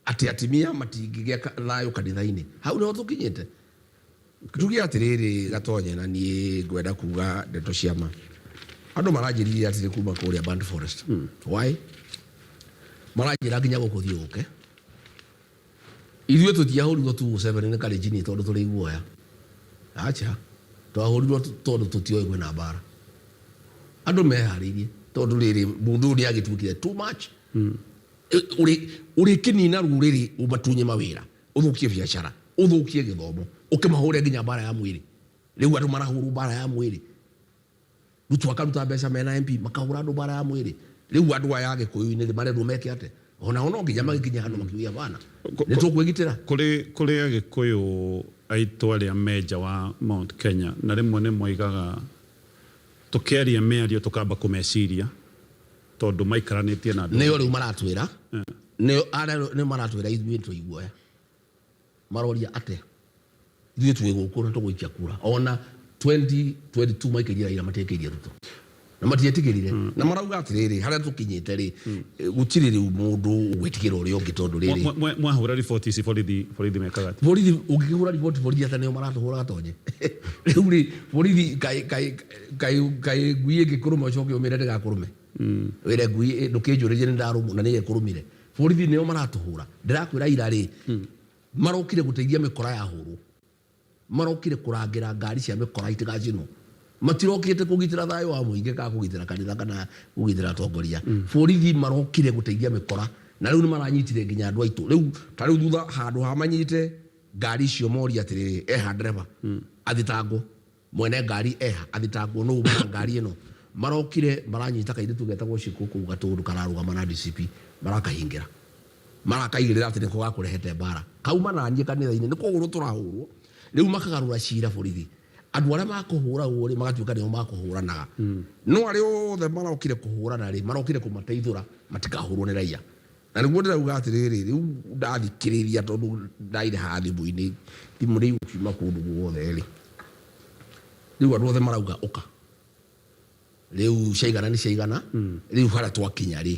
[SPEAKER 2] Atĩ atimia matingĩgĩa thayũ kanitha-inĩ? Hau nĩho tũkinyĩte. Tuge atĩrĩrĩ Gatonye, na niĩ ngwenda kuga ndeto cia ma. Andũ maranjĩrire atĩrĩ kuma kũrĩa Burnt Forest. Why? Maranjĩra nginya gũkũ thiĩ ũke. Ithuĩ tũtiahũrirwo 207 nĩ Kalenjin tondũ tũrĩ iguoya. Acha. Twahũrirwo tondũ tũtioĩ kwĩna mbara. Andũ meharĩirie tondũ rĩrĩ mũndũ ũyũ nĩ agĩtuĩkire too much. Ũrĩkĩnina rũrĩrĩ ũmatunye mawĩra, ũthũkie biacara, ũthũkie gĩthomo, ũkĩmahũre nginya mbara ya mwĩrĩ. Rĩu andũ marahũrwo mbara ya mwĩrĩ. Ruto akaruta mbeca mena MP makahũra andũ mbara ya mwĩrĩ. Rĩu andũ aya a Gĩkũyũ-inĩ rĩ marerwo meke atĩa? Onao no nginya magĩkinye handũ makiuge hapana, nĩ tũkwĩgitĩra.
[SPEAKER 3] Kũrĩ Agĩkũyũ aitũ arĩa me nja wa Mount Kenya na rĩmwe nĩ moigaga tũkĩaria mĩario tũkamba kũmeciria tondũ maikaranĩtie na andũ.
[SPEAKER 2] Nĩo rĩu maratwĩra, nĩo arĩa nĩo maratwĩra ithuĩ twĩ iguoya. Maroria atĩa? Ithuĩ twĩ gũkũ na tũgũikia kura. Ona 2022 maikĩrie Raila matiekĩirie Ruto. Na matietĩkĩrire. Na marauga atĩrĩrĩ, harĩa tũkinyĩte rĩ, gũtirĩ rĩu mũndũ ũgwĩtigĩra ũrĩa ũngĩ tondũ rĩrĩ.
[SPEAKER 3] Mwahũra riboti ici borithi, borithi mekaga atĩa?
[SPEAKER 2] Borithi, ũngĩkĩhũra riboti borithi ata nĩo maratũhũra Gatonye? Rĩu rĩ, borithi kaĩ, kaĩ, kaĩ, kaĩ ngui ĩngĩkũrũma ũcoke ũmĩre ndĩgakũrũme? Wĩre ngui ndũkĩnjũrĩrie nĩ ndarũmwo na nĩyo ĩkũrũmire. Borithi nĩo maratũhũra. Ndĩrakwĩra ira rĩ, marokire gũteithia mĩkora yahũrwo. Marokire kũrangĩra ngari cia mĩkora itigacinwo. Matirokĩte kũgitĩra thayũ wa mũingĩ kana kũgitĩra kanitha kana kũgitĩra atongoria. Borithi marokire gũteithia mĩkora na rĩu nĩ maranyitire nginya andũ aitũ. Rĩu ta rĩu thutha handũ ha manyite ngari icio morie atĩrĩrĩ, eha ndereba athitangwo? Mwene ngari eha? Athitangwo nũ uma na ngari ĩno? Marokire maranyita kairĩtu getagwo Shiko kũu Gatũndũ kararũgama na DCP marakahingĩra. Marakaigĩrĩra atĩ nĩko gakũrehete mbara. Kauma naniĩ kanitha-inĩ nĩ kũhũrwo tũrahũrwo. Rĩu makagarũra cira borithi. Andũ arĩa makũhũragwo rĩ magatuĩka nĩo makũhũranaga. No arĩa othe marokire kũhũrana rĩ marokire kũmateithũra matikahũrwo nĩ raia. Na nĩguo ndĩrauga atĩrĩrĩ, rĩu ndathikĩrĩria tondũ ndaire haha thimũ-inĩ, thimũ nĩ igũkiuma kũndũ guothe rĩ, rĩu andũ othe marauga ũka. Rĩu ciaigana nĩ ciaigana, rĩu harĩa twakinya rĩ,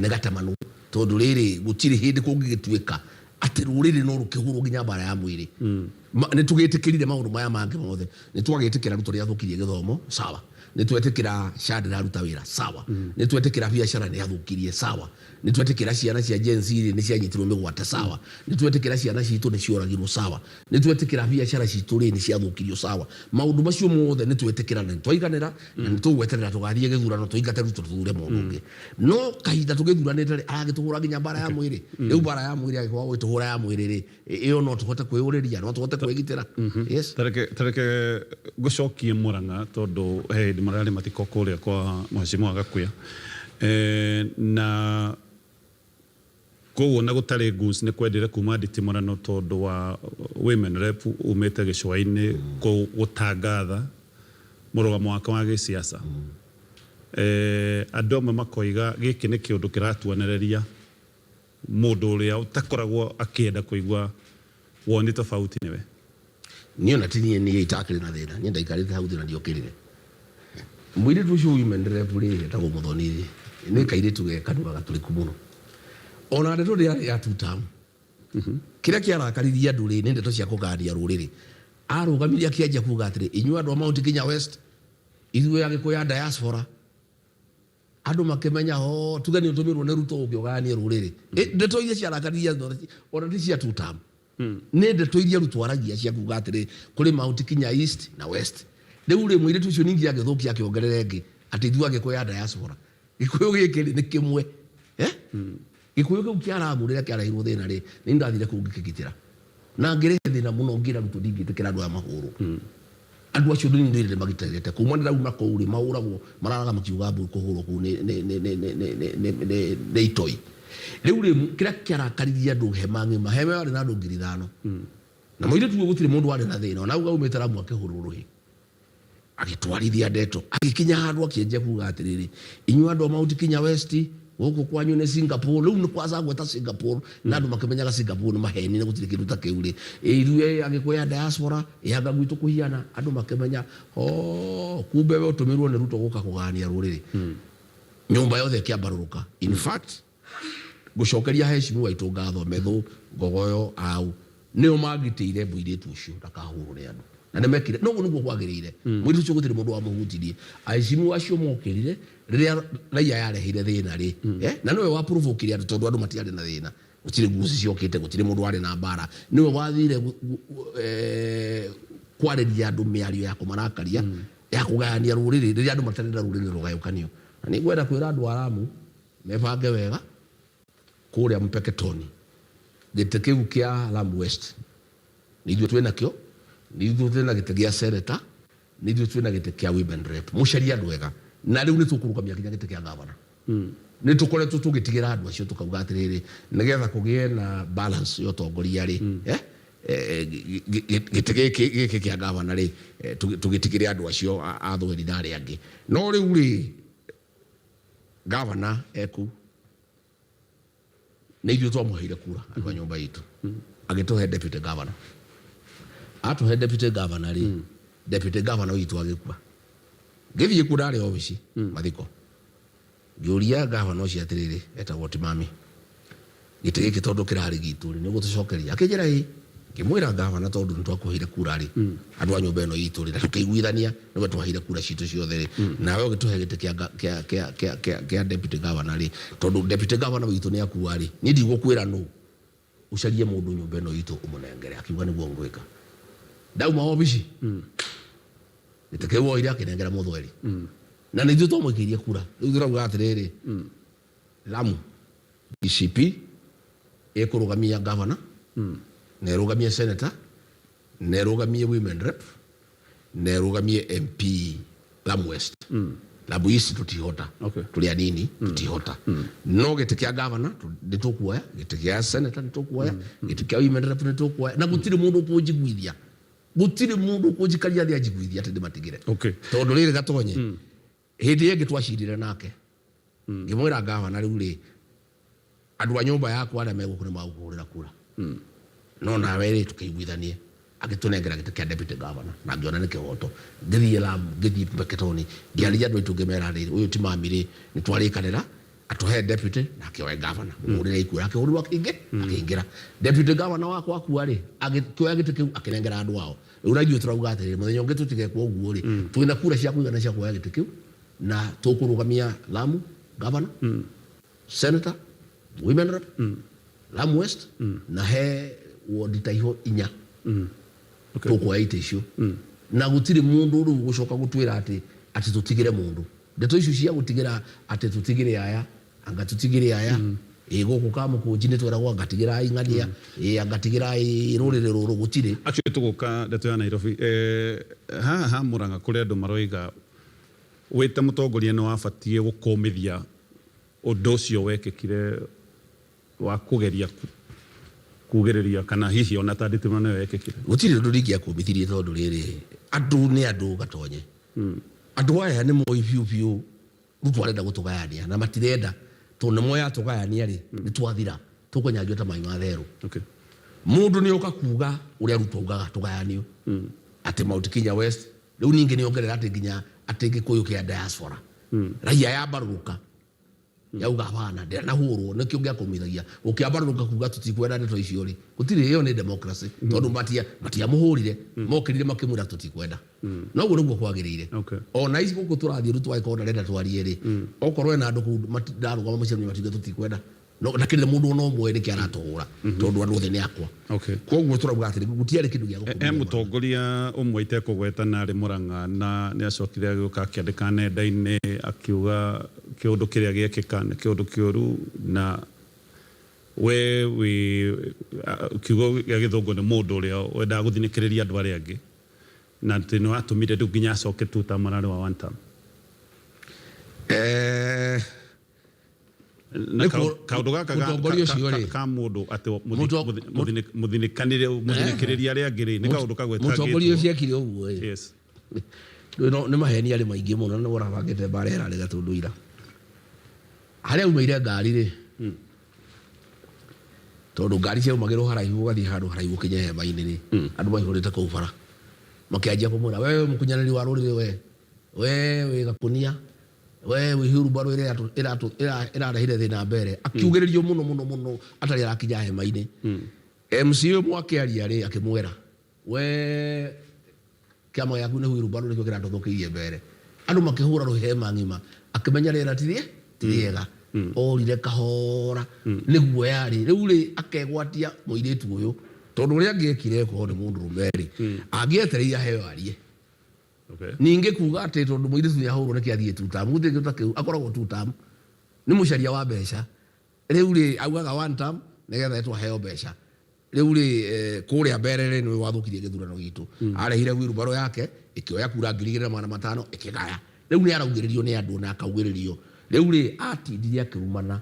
[SPEAKER 2] nĩ gatemanwo tondũ rĩrĩ gũtirĩ hĩndĩ kũngĩgĩtuĩka atĩ rũrĩrĩ no rũkĩhũrwo nginya mbara ya mwĩrĩ. Nĩ tũgĩtĩkĩrire maũndũ maya mangĩ mothe, nĩ twagĩtĩkĩra Ruto nĩ athũkirie gĩthomo, sawa. Nĩ twetĩkĩra SHA ndĩraruta wĩra, sawa. Nĩ twetĩkĩra biacara nĩ athũkirie, sawa. Nĩ twetĩkĩra ciana cia Gen Z rĩ nĩ cianyitirwo mĩgwate, sawa. Nĩ twetĩkĩra ciana citũ nĩ cioragirwo, sawa. Nĩ twetĩkĩra biacara citũ rĩ nĩ ciathũkirio, sawa. Maũndũ macio mothe nĩ twetĩkĩra na nĩ twaiganĩra na nĩ tũgweterera tũgathiĩ gĩthurano tũingate Ruto tũthure mũndũ ũngĩ. No kahinda tũgĩthuranĩte rĩ aragĩtũhũra nginya mbara ya mwĩrĩ. Rĩu mbara ya mwĩrĩ angĩkorwo agũgĩtũhũra ya mwĩrĩ rĩ, ĩyo no tũhote kwĩyũrĩria, no tũhote kwĩgitĩra. Yes.
[SPEAKER 3] Tareke ngũcokie Murang'a tondũ he hĩndĩ mararĩ mathiko kũrĩa kwa Mheshimiwa Gakuya na koguo na gũtarĩ goons nĩ kwendire kuma nditimũrano tondũ wa women rep umĩte gĩcũa-inĩ gũtangatha mũrũgamo wake wa gĩsiasa. Andũ amwe makoiga gĩkĩ nĩ kĩũndũ kĩratuonereria mũndũ ũrĩa ũtakoragwo akĩenda kũigua woni tofauti nĩwe.
[SPEAKER 2] Niĩ ona ti niĩ niĩ itakĩrĩ na thĩna, niĩ ndaikarĩte hau thĩ na ndiokĩrire. Mũirĩtu ũcio women rep rĩ, etagwo Muthoni rĩ, nĩ kairĩtu ge kanua gatũrĩku mũno. Ona ndeto ndĩarĩ ya two term. Kĩrĩa kĩarakaririe andũ rĩ, nĩ ndeto cia kũgania rũrĩrĩ. Arũgamirie akĩanjia kuga atĩrĩ, inyuĩ andũ a Mount Kenya West, ithuĩ Agĩkũyũ a diaspora, andũ makĩmenya ho tuge nĩ ũtũmĩrwo nĩ Ruto ũke ũgayanie rũrĩrĩ. Ndeto iria ciarakaririe andũ ona ti cia two term. Nĩ ndeto iria Ruto aragia cia kuga atĩrĩ, kũrĩ Mount Kenya East na West. Rĩu rĩ, mũirĩtu ũcio ningĩ agĩthũkia akĩongerera ĩngĩ atĩ ithuĩ Agĩkũyũ a diaspora. Gĩkũyũ gĩkĩ rĩ, nĩ kĩmwe. Eh? Gĩkũyũ kĩu kĩa Lamu rĩrĩa kĩarehirwo thĩna rĩ, nĩ ndathire kũu ngĩkĩgitĩra. Na ngĩrehe thĩna mũno ngĩra Ruto ndingĩtĩkĩra andũ aya mahũrwo. Andũ acio nĩ ndĩrĩ magitĩrĩte. Kuma ndĩrauma kũu rĩ, mahũragwo, mararaga makiuga mbu kũhũrwo kũu nĩ nĩ nĩ nĩ nĩ nĩ nĩ nĩ nĩ itoi. Rĩu rĩ, kĩrĩa kĩarakaririe andũ hema ng'ima, hema yarĩ na andũ 5,000. Na mũirĩtu ũyũ gũtirĩ mũndũ warĩ na thĩna, ona auga aumĩte Lamu akĩhũrwo rũhĩ. Agĩtwarithia ndeto, agĩkinya handũ akĩanjia kuga atĩrĩrĩ, inyuĩ andũ a Mount Kenya West, gũkũ kwanyu nĩ Singapore. Rĩu nĩ kwaca gweta Singapore, na andũ makĩmenyaga Singapore nĩ maheni na gũtirĩ kĩndũ ta kĩu rĩ. Ithuĩ Agĩkũyũ a diaspora, ĩ anga gwitũ kũhiana, andũ makĩmenya, oh, kumbe we ũtũmĩrwo nĩ Ruto gũka kũgayania rũrĩrĩ. Nyũmba yothe ĩkĩambarũrũka. In fact, ngũcokeria heshimiwa aitũ ngatho, Methu, Ngogoyo, Au, nĩo magitĩire mũirĩtu ũcio ndakahũrwo nĩ andũ. Na nĩ mekire, no ũguo nĩguo kwagĩrĩire. Mũirĩtu ũcio gũtirĩ mũndũ wamũhutirie. Aheshimiwa acio mokĩrire rĩrĩa raia yareheire thĩna rĩ, na nĩwe wa provoke-ire andũ tondũ andũ matiarĩ na thĩna. Gũtirĩ nguci ciokĩte, gũtirĩ mũndũ warĩ na mbara. Nĩwe wathire kwarĩria andũ mĩario ya kũmarakaria, ya kũgayania rũrĩrĩ, rĩrĩa andũ matarenda rũrĩrĩ rũgayũkanio. Na nĩ ngwenda kwĩra andũ a Lamu, mebange wega kũrĩa Mpeketoni, gĩtĩ kĩu kĩa Lamu West nĩ ithuĩ twĩ nakĩo, nĩ ithuĩ twĩ na gĩtĩ gĩa senator, nĩ ithuĩ twĩ na gĩtĩ kĩa women rep. Mũcarie andũ ega, na rĩu nĩ tũkũrũgamia nginya gĩtĩ kĩa gavana. Nĩ tũkoretwo tũgĩtigĩra andũ acio tũkauga atĩrĩrĩ, nĩgetha kũgĩe na balance ya ũtongoria rĩ, gĩtĩ gĩkĩ gĩkĩ kĩa gavana rĩ, tũgĩtigĩre andũ acio a thweri na arĩa angĩ. No rĩu rĩ, gavana eku nĩ ithuĩ twamũheire kura andũ a nyũmba itũ, agĩtũhe deputy governor. Atũhe deputy governor rĩ, deputy governor witũ agĩkua. Ngĩthiĩ kuo ndarĩ obici mathiko, ngĩũria gavana ũcio atĩrĩrĩ, etagwo Timami, gĩtĩ gĩkĩ tondũ kĩrarĩ gitũ rĩ, nĩ ũgũtũcokeria? Akĩnjĩra ĩĩ. Ngĩmwĩra gavana tondũ nĩ twakũheire kura rĩ, andũ a nyũmba ĩno itũ rĩ, na tũkĩiguithania nĩwe twaheire kura citũ ciothe rĩ, nawe ũgĩtũhe gĩtĩ kĩa deputy governor rĩ, tondũ deputy governor witũ nĩ akua rĩ, niĩ ndigũkwĩra nũ, ũcarie mũndũ nyũmba ĩno itũ ũmũnengere. Akiuga nĩguo ngwĩka. Ndauma obici, gĩtĩ kĩu oire akĩnengera mũthweri, na nĩ ithuĩ twamũikĩirie kura. Rĩu tũrauga atĩrĩrĩ, Lamu DCP ĩkũrũgamia governor, na ĩrũgamie senator, na ĩrũgamie women rep, na ĩrũgamie MP Lamu West. Lamu East tũtihota. Tũrĩ anini, tũtihota. No gĩtĩ kĩa governor nĩ tũkuoya, gĩtĩ kĩa senator nĩ tũkuoya, gĩtĩ kĩa women rep nĩ tũkuoya, na gũtirĩ mũndũ ũkũnjiguithia. Gũtirĩ mũndũ ũkũnjikaria thĩ anjiguithia atĩ ndĩmatigĩre. Tondũ rĩrĩ Gatonye, hĩndĩ ĩngĩ twacirire nake, ngĩmwĩra gavana rĩu rĩ, andũ a nyũmba yakwa arĩa megũkũ nĩ magũkũhũrĩra kura, no nawe rĩ tũkĩiguithanie. Agĩtũnengera gĩtĩ kĩa deputy governor, na ngĩona nĩ kĩhoto. Ngĩthiĩ Lamu, ngĩthiĩ Mpeketoni, ngĩarĩria andũ aitũ ngĩmera rĩrĩ, ũyũ ti mami rĩ, nĩ twarĩkanĩra atũhe deputy na akĩoe governor, mũhũrĩre ikura. Akĩhũrĩrwo akĩingĩra. Deputy governor wakwa akua rĩ, agĩkĩoya gĩtĩ kĩu akĩnengera andũ ao. Rĩu na ithuĩ tũrauga atĩrĩrĩ, mũthenya ũngĩ tũtigekwo ũguo rĩ, twĩna kura cia kũigana cia kuoya gĩtĩ kĩu, na tũkũrũgamia Lamu governor, senator, women rep, Lamu West, na he ward ta iho inya tũkuoya itĩ icio, na gũtirĩ mũndũ rĩu ũgũcoka gũtwĩra atĩ tũtigĩre mũndũ. Ndeto icio cia gũtigĩra atĩ tũtigĩre aya, anga tũtigĩre aya, ĩ gũkũ Kamũkũnji nĩ tweragwo anga tigĩrai ng'ania, ĩ anga tigĩrai rũrĩrĩ rũrũ, gũtirĩ.
[SPEAKER 3] Actually tũgũka ndeto ya Nairobi, haha ha Murang'a kũrĩ andũ maroiga wĩ ta mũtongoria nĩ wabatiĩ gũkũmithia ũndũ ũcio wekĩkire wa kũgeria kugĩrĩria kana hihi ona ta nditimũrano ĩyo yekĩkire.
[SPEAKER 2] Gũtirĩ ũndũ ndingĩakũmithirie tondũ rĩrĩ, andũ nĩ andũ Gatonye. Andũ aya nĩ moĩ biũ biũ Ruto arenda gũtũgayania na matirenda, tondũ nĩ moĩ atũgayania rĩ, nĩ twathira, tũkũnyanjwo ta maĩ ma therũ. Mũndũ nĩ oka kuga ũrĩa Ruto augaga tũgayanio, atĩ Mount Kenya West, rĩu ningĩ nĩ ongerera atĩ nginya atĩ Gĩkũyũ kĩa diaspora, raia yambarũrũka. Yauga hapana, ndanahũrwo nĩkĩo gĩakũmithagia ũkĩambarũrũka kuga tũtikwenda ndeto icio rĩ, gũtirĩ. Ĩyo nĩ democracy, tondũ matiamũhũrire, mokĩrire makĩmwĩra tũtikwenda. Noguo nĩguo kwagĩrĩire. Ona ici gũkũ tũrathiĩ Ruto angĩkorwo ndarenda twarie rĩ, okorwo ena andũ kũu ndarũgama mũcemanio matiuge tũtikwenda. No ndakĩrĩ mũndũ ona ũmwe nĩkĩ aratũhũra, tondũ andũ othe nĩ akwa. Koguo tũrauga atĩrĩ, gũtiarĩ kĩndũ gĩa
[SPEAKER 3] He
[SPEAKER 2] gũkũmia Mũrang'a.
[SPEAKER 3] Mũtongoria ũmwe itekũgweta na arĩ Mũrang'a, na nĩ acokire agĩũka akĩandĩka nenda-inĩ akiuga kĩũndũ kĩrĩa gĩekĩka nĩ kĩũndũ kĩũru, na we wĩ kiugo gĩa gĩthũngũ nĩ mũndũ ũrĩa wendaga gũthinĩkĩrĩria andũ arĩa angĩ, na atĩ nĩ watũmire rĩu nginya acoke two term, ararĩ wa one term. Na kaũndũ gaka
[SPEAKER 2] Mũtongoria ũcio rĩ,
[SPEAKER 3] ka mũndũ atĩ mũthinĩkĩrĩria arĩa angĩ rĩ, nĩ kaũndũ
[SPEAKER 2] kagwetangĩtwo. Mũtongoria ũcio ekire ũguo ĩ. No, nĩ maheni arĩ maingĩ mũno, na nĩ ũrabangĩte mbara ĩrarĩ Gatũndũ ira. Harĩa aumaire ngari rĩ, tondũ ngari ciaumagĩrwo haraihu, ũgathiĩ handũ haraihu ũkinye hema-inĩ rĩ, andũ maihũrĩte kũu bara makĩanjia kũmwĩra, "We mũkunyanĩri wa rũrĩrĩ, we wĩ gakũnia, we wĩ hurumbarũ ĩrĩa ĩrarehire thĩna mbere." Akiugĩrĩrio mũno mũno mũno atarĩ arakinya hema-inĩ. MC ũmwe akĩaria rĩ, akĩmwĩra, "We kĩama gĩaku nĩ hurumbarũ, nĩkĩo kĩratũthũkĩirie mbere." Andũ makĩhũra rũhĩ hema ng'ima, akĩmenya rĩera ti rĩega, orire kahora nĩguo yarĩ rĩu rĩ, akegwatia mũirĩtu ũyũ, tondũ ũrĩa angĩekire korwo nĩ mũndũrũme rĩ, angĩetereire aheo arie. Ningĩ kuga atĩ tondũ mũirĩtu nĩ ahũrwo nĩkĩ athiĩ two term, gũtirĩ kĩndũ ta kĩu. Akoragwo two term nĩ mũcaria wa mbeca. Rĩu rĩ, augaga one term nĩgetha etwo aheo mbeca. Rĩu rĩ, kũrĩa mbere rĩ, nĩwe wathũkirie gĩthurano gitũ. Arehire wheelbarrow yake ĩkĩoya kura 2500 ĩkĩgaya. Rĩu nĩ araugĩrĩrio nĩ andũ na akaugĩrĩrio. Rĩu rĩ, atindire akĩrumana,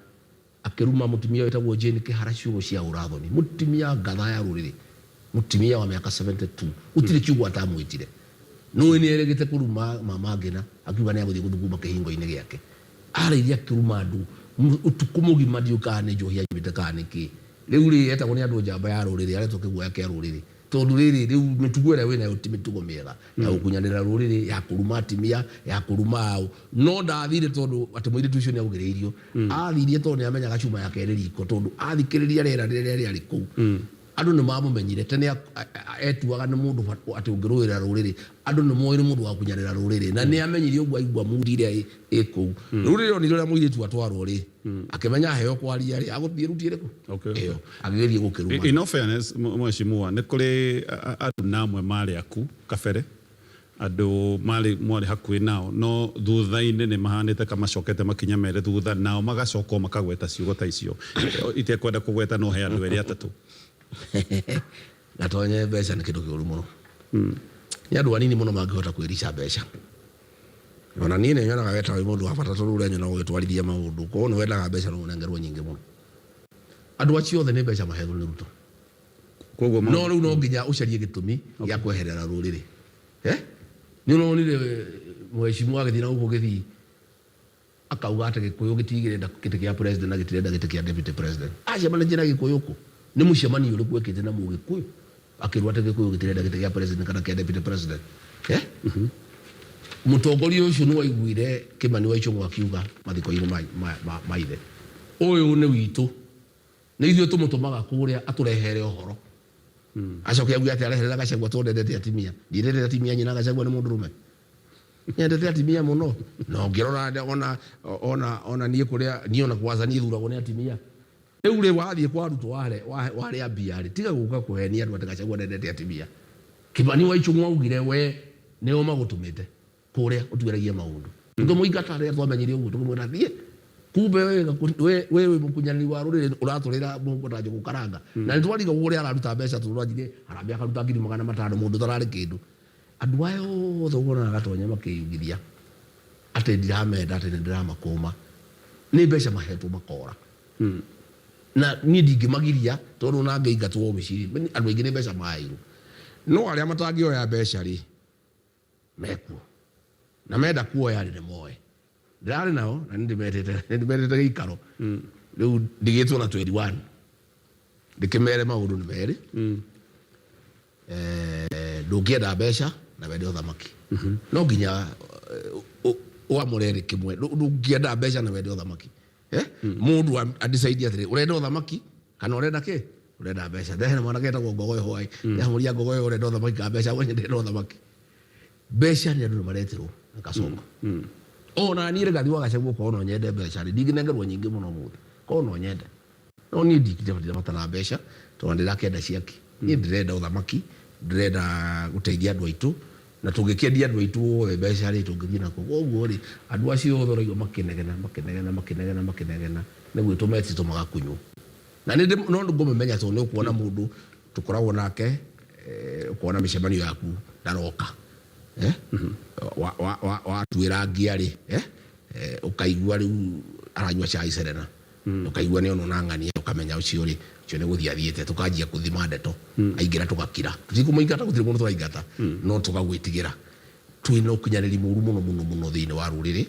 [SPEAKER 2] akĩruma mũtumia wĩtagwo Jane Kĩhara ciugo cia ũrathoni, mũtumia ngatha ya rũrĩrĩ, mũtumia wa mĩaka 72, gũtirĩ kiugo atamwĩtire. Nũĩ nĩ erĩgĩte kũruma Mama Ngina, akiuga nĩ agũthiĩ gũthuguma kĩhingo-inĩ gĩake. Arĩirie akĩruma andũ ũtukũ mũgima, ndiũĩ kana nĩ njohi anyuĩte kana nĩ kĩ. Rĩu rĩ, etagwo nĩ andũ njamba ya rũrĩrĩ, aretwo kĩguoya kĩa rũrĩrĩ. Tondũ rĩrĩ, rĩu mĩtugo ĩrĩa wĩnayo ti mĩtugo mĩega, ya gũkunyanĩra rũrĩrĩ, ya kũruma atimia, ya kũruma aũ. No ndathire tondũ atĩ mũirĩtu ũcio nĩ augĩrĩirio. Athirie tondũ nĩ amenyaga cuma yake ĩrĩ riko, tondũ athikĩrĩria rĩera rĩrĩa rĩarĩ kũu, andũ nĩ mamũmenyire. Tene etuaga nĩ mũndũ atĩ ũngĩrũĩrĩra rũrĩrĩ, andũ nĩ moĩ nĩ mũndũ wa gũkunyanĩra rũrĩrĩ. Na nĩ amenyire ũguo aigua mood ĩrĩa ĩ kũu. Rĩu rĩrĩa onire ũrĩa mũirĩtu atwarwo rĩ, akĩmenya aheo kwaria rĩ, agũthiĩ ruti ĩrĩkũ? Ĩyo agĩgĩthiĩ gũkĩruma.
[SPEAKER 3] In all fairness, mheshimiwa, nĩ kũrĩ andũ na amwe marĩ aku kabere, andũ marĩ mwarĩ hakuhĩ nao, no thutha-inĩ nĩ mahanĩte ka macokete makinya merĩ thutha, nao magacoka o makagweta ciugo ta icio. Itekwenda kũgweta, no he andũ erĩ atatũ.
[SPEAKER 2] Gatonye, mbeca nĩ kĩndũ kĩũru mũno. Nĩ andũ anini mũno mangĩhota kwĩrica mbeca. Ona niĩ nĩ nyonaga we ta wĩ mũndũ wa bata, tondũ ũrĩa nyonaga ũgĩtwarithia maũndũ, korwo nĩ wendaga mbeca no ũnengerwo nyingĩ mũno. Andũ acio othe nĩ mbeca mahetwo nĩ Ruto.
[SPEAKER 3] Koguo
[SPEAKER 2] No rĩu no nginya ũcarie gĩtũmi gĩa kweherera rũrĩrĩ. Eh? Nĩ ũronire mheshimiwa agĩthiĩ na gũkũ Gĩthii akauga atĩ Gĩkũyũ gĩtigĩrenda gĩtĩ kĩa president na gĩtirenda gĩtĩ kĩa deputy president. Acemanĩtie na Gĩkũyũ kũ? Nĩ mũcemanio ũrĩkũ ekĩte na Mũgĩkũyũ akĩrwo atĩ Gĩkũyũ gĩtirenda gĩtĩ kĩa president kana kĩa deputy president? Eh? Mũtongoria ũcio nĩ waiguire Kĩmani wa Ichung'wa akiuga mathiko-inĩ ma ithe, ũyũ nĩ witũ, nĩ ithuĩ tũmũtũmaga kũrĩa atũrehere ũhoro. Acoke auge atĩ areherera Gachagua tondũ ndendete atimia. Ndiendete atimia, nyina Gachagua nĩ mũndũrũme. Nyendete atimia mũno. Na ũngĩrora ona niĩ kũrĩa niĩ ona kwanza niĩ thuragwo nĩ atimia. Rĩu rĩ, wathiĩ kwa Ruto warĩa mbia rĩ, tiga gũka kũhenia andũ atĩ Gachagua ndendete atimia. Kĩmani wa Ichung'wa augire we nĩo magũtũmĩte kũrĩa ũtuĩragie maũndũ. Tũkĩmũingata rĩrĩa twamenyire ũguo, tũkĩmwĩra thiĩ. Kumbe we wĩ mũkunyanĩri wa rũrĩrĩ, ũratũrĩra mũhuko ta njũgũ karanga. Na nĩ twarigagwo ũrĩa araruta mbeca, tondũ anjirie harambee akaruta 500,000 mũndũ ũtararĩ kĩndũ. Andũ aya othe wonaga Gatonya makĩyugithia atĩ ndiramenda, atĩ nĩ ndĩramakũma, nĩ mbeca mahetwo makora. Na niĩ ndingĩmagiria, tondũ ona ngĩingatwo obici andũ aingĩ nĩ mbeca maheirwo. No arĩa matangĩoya mbeca rĩ, mekuo. Na menda kuoya rĩ, nĩ moe. Ndĩrarĩ nao na nĩ ndĩmetĩte gĩikaro. Rĩu ndigĩtwo na 21. Ndĩkĩmere maũndũ nĩ merĩ. Ndũngĩenda mbeca na wende ũthamaki. No nginya ũamũre rĩ kĩmwe. Ndũngĩenda mbeca na wende ũthamaki. Eh? Mundu adecide atiri urenda uthamaki kana urenda ki urenda mbeca. Ndehena mwanake etagwo Ngogoyo hwai ndamuria Ngogoyo urenda uthamaki kana mbeca, we ndĩrenda uthamaki. Mbeca nĩ andũ maretirwo na kasongo. Ona niĩ Rigathi wa Gachagua korwo no nyende mbeca rĩ, ndingĩnengerwo nyingĩ mũno ũmũthĩ, korwo no nyende, no niĩ ndingĩbatara bata na mbeca tondũ ndĩrakĩenda ciake. Niĩ ndĩrenda ũthamaki, ndĩrenda gũteithia andũ aitũ, na tũngĩkĩendia andũ aitũ othe mbeca rĩ, tũngĩthiĩ nakuo. Koguo rĩ, andũ acio othe ũraigua makĩnegena makĩnegena makĩnegena makĩnegena nĩ gwĩtwo metĩtwo magakunywo. Na nĩ no ngũmĩmenya tondũ nĩ ũkuona mũndũ tũkoragwo nake, ũkona mĩcemanio yaku ndaroka, watuĩra ngia rĩ, ũkaigua rĩu aranyua cai Serena, ũkaigua nĩ onwo na ng'ania, ũkamenya ũcio rĩ, ũcio nĩ gũthiĩ athiĩte. Tũkanjia kũthima ndeto, aingĩra tũgakira, tũtikũmũingata, gũtirĩ mũndũ tũraingata, no tũgagwĩtigĩra. Twĩna ũkinyanĩri mũru mũno mũno mũno thĩinĩ wa rũrĩrĩ,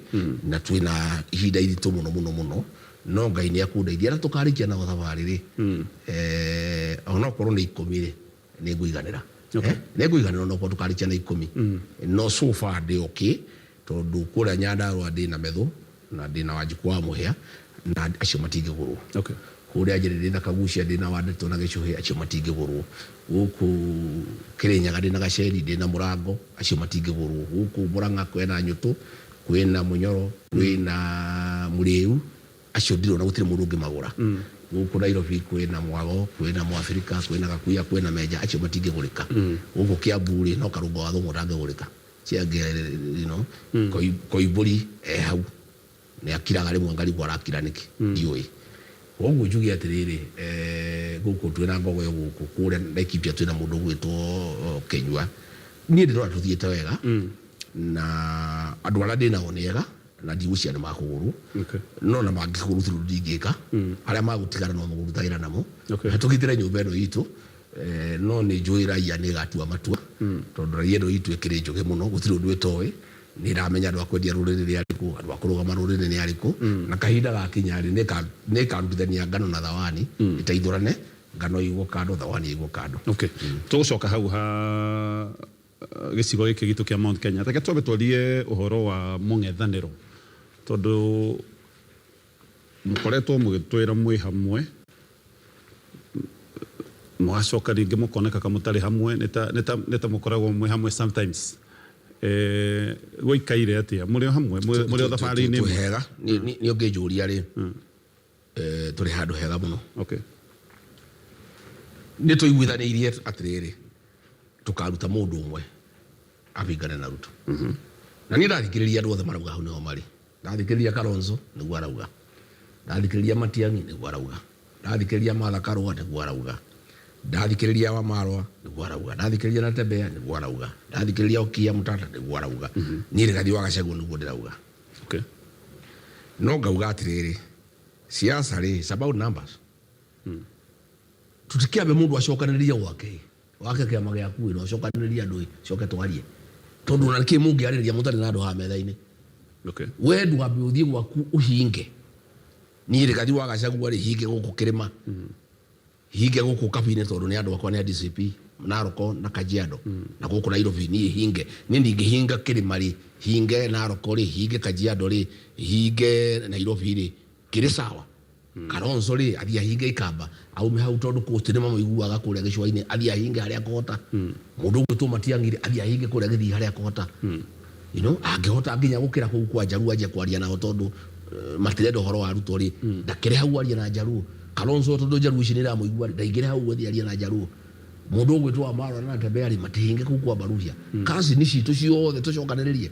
[SPEAKER 2] na twĩna ihinda iritũ mũno mũno mũno, no Ngai nĩ akũndeithia na tũkarĩkia nao thabarĩ rĩ, onokorwo nĩ 10 rĩ, nĩ ngũiganĩra. Nĩ ngũiganĩra onokorwo tũkarĩkia na 10. No so far ndĩ okay, tondũ kũrĩa Nyandarũa ndĩ na Methu na ndĩ na Wanjikũ wa Mũhĩa, na acio matingĩgũrwo. Kũrĩa Njĩrĩ ndĩ na Kagucia, ndĩ na Wandetũ na Gĩcũhĩ, acio matingĩgũrwo. Gũkũ Kĩrĩnyaga ndĩ na Gaceri, ndĩ na Mũrango, acio matingĩgũrwo. Gũkũ Mũrang'a kwĩna Nyũtũ, kwĩna Mũnyoro, kwĩna Mũrĩu, acio ndirona gũtirĩ mũndũ ũngĩmagũra. Gũkũ Nairobi kwĩna Mwago, kwĩna Mwafrika, kwĩna Gakuya, kwĩna Menja, acio matingĩgũrĩka. Gũkũ Kiambu rĩ, no Karũngo wa Thũng'wa ũtangĩgũrĩka. Ciangĩ, Koimbũri e hau nĩ akiraga rĩmwe ngarigwo arakira nĩkĩ, ndiũĩ. Koguo njuge atĩrĩrĩ, gũkũ twĩna Ngogoyo gũkũ, kũrĩa Laikipia twĩna mũndũ ũgwĩtwo Kĩnyua. Niĩ ndĩrona tũthiĩte wega, na andũ arĩa ndĩnao nĩ ega, na ndigwĩciria nĩ makũgũrwo. No na mangĩkũgũrwo gũtirĩ ũndũ ndingĩka. Arĩa magũtigara no mũkũruta wĩra namo. Na tũgitĩre nyũmba ĩno itũ. No nĩ njũĩ raia nĩ ĩgatua matua, tondũ raia ĩno itũ ĩkĩrĩ njũgĩ mũno, gũtirĩ ũndũ ĩtoĩ. Nĩ ĩramenya andũ a kwendia rũrĩrĩ nĩ arĩkũ, andũ a kũrũgama rũrĩrĩ nĩ arĩkũ, na kahinda gakinya rĩ, nĩ ĩkarutithania ngano na thawani, ĩteithũrane, ngano ĩigwo kando, thawani ĩigwo kando.
[SPEAKER 3] Okay. Tũgũcoka hau ha gĩcigo gĩkĩ gitũ kĩa Mount Kenya. Reke twambe twarie ũhoro wa mũng'ethanĩro, tondũ mũkoretwo mũgĩtwĩra mwĩ hamwe, mũgacoka rĩngĩ mũkoneka ka mũtarĩ hamwe, nĩ ta mũkoragwo mwĩ hamwe sometimes. Gũikaire atĩa? Mũrĩ o hamwe, mũrĩ o thabarĩ-inĩ
[SPEAKER 2] ĩmwe? Twĩ hega. Niĩ ũngĩnjũria rĩ, tũrĩ handũ hega mũno. Nĩ tũiguithanĩirie atĩrĩrĩ, tũkaruta mũndũ ũmwe abingane na Ruto. Na niĩ ndathikĩrĩria andũ othe marauga hau nĩho marĩ. Ndathikĩrĩria Kalonzo nĩguo arauga, ndathikĩrĩria Matiang'i nĩguo arauga, ndathikĩrĩria Martha Karua nĩguo arauga, ndathikĩrĩria Wamarwa nĩguo arauga, ndathikĩrĩria Natembeya nĩguo arauga, ndathikĩrĩria Okiya Mutata nĩguo arauga. Niĩ Rigathi wa Gachagua nĩguo ndĩrauga. No ngauga atĩrĩrĩ, siasa rĩ, it's about numbers. Tũtikĩambe mũndũ acokanĩrĩrie gwake, wake kĩama gĩaku na ũcokanĩrĩrie andũ, coke twarie, tondũ ona nĩkĩ mũngĩarĩrĩria mũtarĩ na andũ haha metha-inĩ? We ndwambe ũthiĩ gwaku ũhinge. Niĩ Rigathi wa Gachagua rĩ, hinge gũkũ kĩrĩma, hinge gũkũ Kabini, tondũ nĩ andũ akwa nĩ a DCP, Naroko na Kajiado, na gũkũ Nairobi niĩ hinge. Niĩ ndingĩhinga kĩrĩma rĩ, hinge Naroko rĩ, hinge Kajiado rĩ, hinge Nairobi rĩ, kĩrĩ sawa. Kalonzo rĩ, athiĩ ahinge Ikamba, aume hau tondũ Coast nĩ mamũiguaga kũrĩa gĩcũa-inĩ, athiĩ ahinge harĩa akũhota. Mũndũ ũgwĩtwo Matiang'i rĩ, athiĩ ahinge kũrĩa Gĩthii harĩa akũhota. Angĩhota nginya gũkĩra kũu kwa Njaruo anjie kwaria nao tondũ matirenda ũhoro wa Ruto rĩ, ndakĩre hau arie na Njaruo. Kalonzo tondũ Njaruo ici nĩ iramũigua rĩ, ndaingĩre hau athiĩ arie na Njaruo. Mũndũ ũgwĩtwo Wamarwa na Natembeya rĩ, matihinge kũu kwa Baruhia. Cousin citũ ciothe tũcokanĩrĩrie.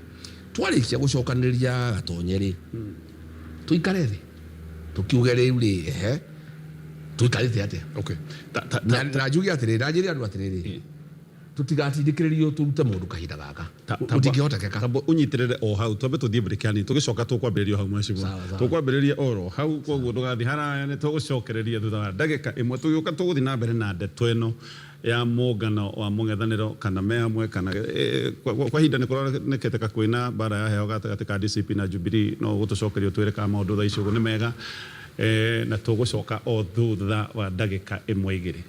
[SPEAKER 2] Twarĩkia gũcokanĩrĩria Gatonye rĩ, tũikare thĩ tũkiuge rĩu rĩ, ehe, tũikarĩte atĩa? Na njuge atĩrĩrĩ, na njĩre andũ atĩrĩrĩ, tũtigatindĩkĩrĩrio tũrute mũndũ kahinda gaka. Gũtingĩhotekeka.
[SPEAKER 3] Tamba ũnyitĩrĩre o hau, twambe tũthiĩ break hanini, tũgĩcoka tũkwambĩrĩria o hau mheshimiwa.
[SPEAKER 2] Sawa, sawa.
[SPEAKER 3] Tũkwambĩrĩria oro hau, koguo ndũgathiĩ haraya, nĩ tũgũcokereria thutha wa ndagĩka ĩmwe. Tũgĩũka tũgũthiĩ na mbere na ndeto ĩno ya mũngano wa mũng'ethanĩro, kana me hamwe kana kwa ihinda nĩ kũronekete ka kwĩna mbara ya heho gatagatĩ ka DCP na Jubilee. No ũgũtũcokeria ũtwĩre kana maũndũ thaa ici ũguo nĩ mega, na tũgũcoka o thutha wa ndagĩka ĩmwe igĩrĩ.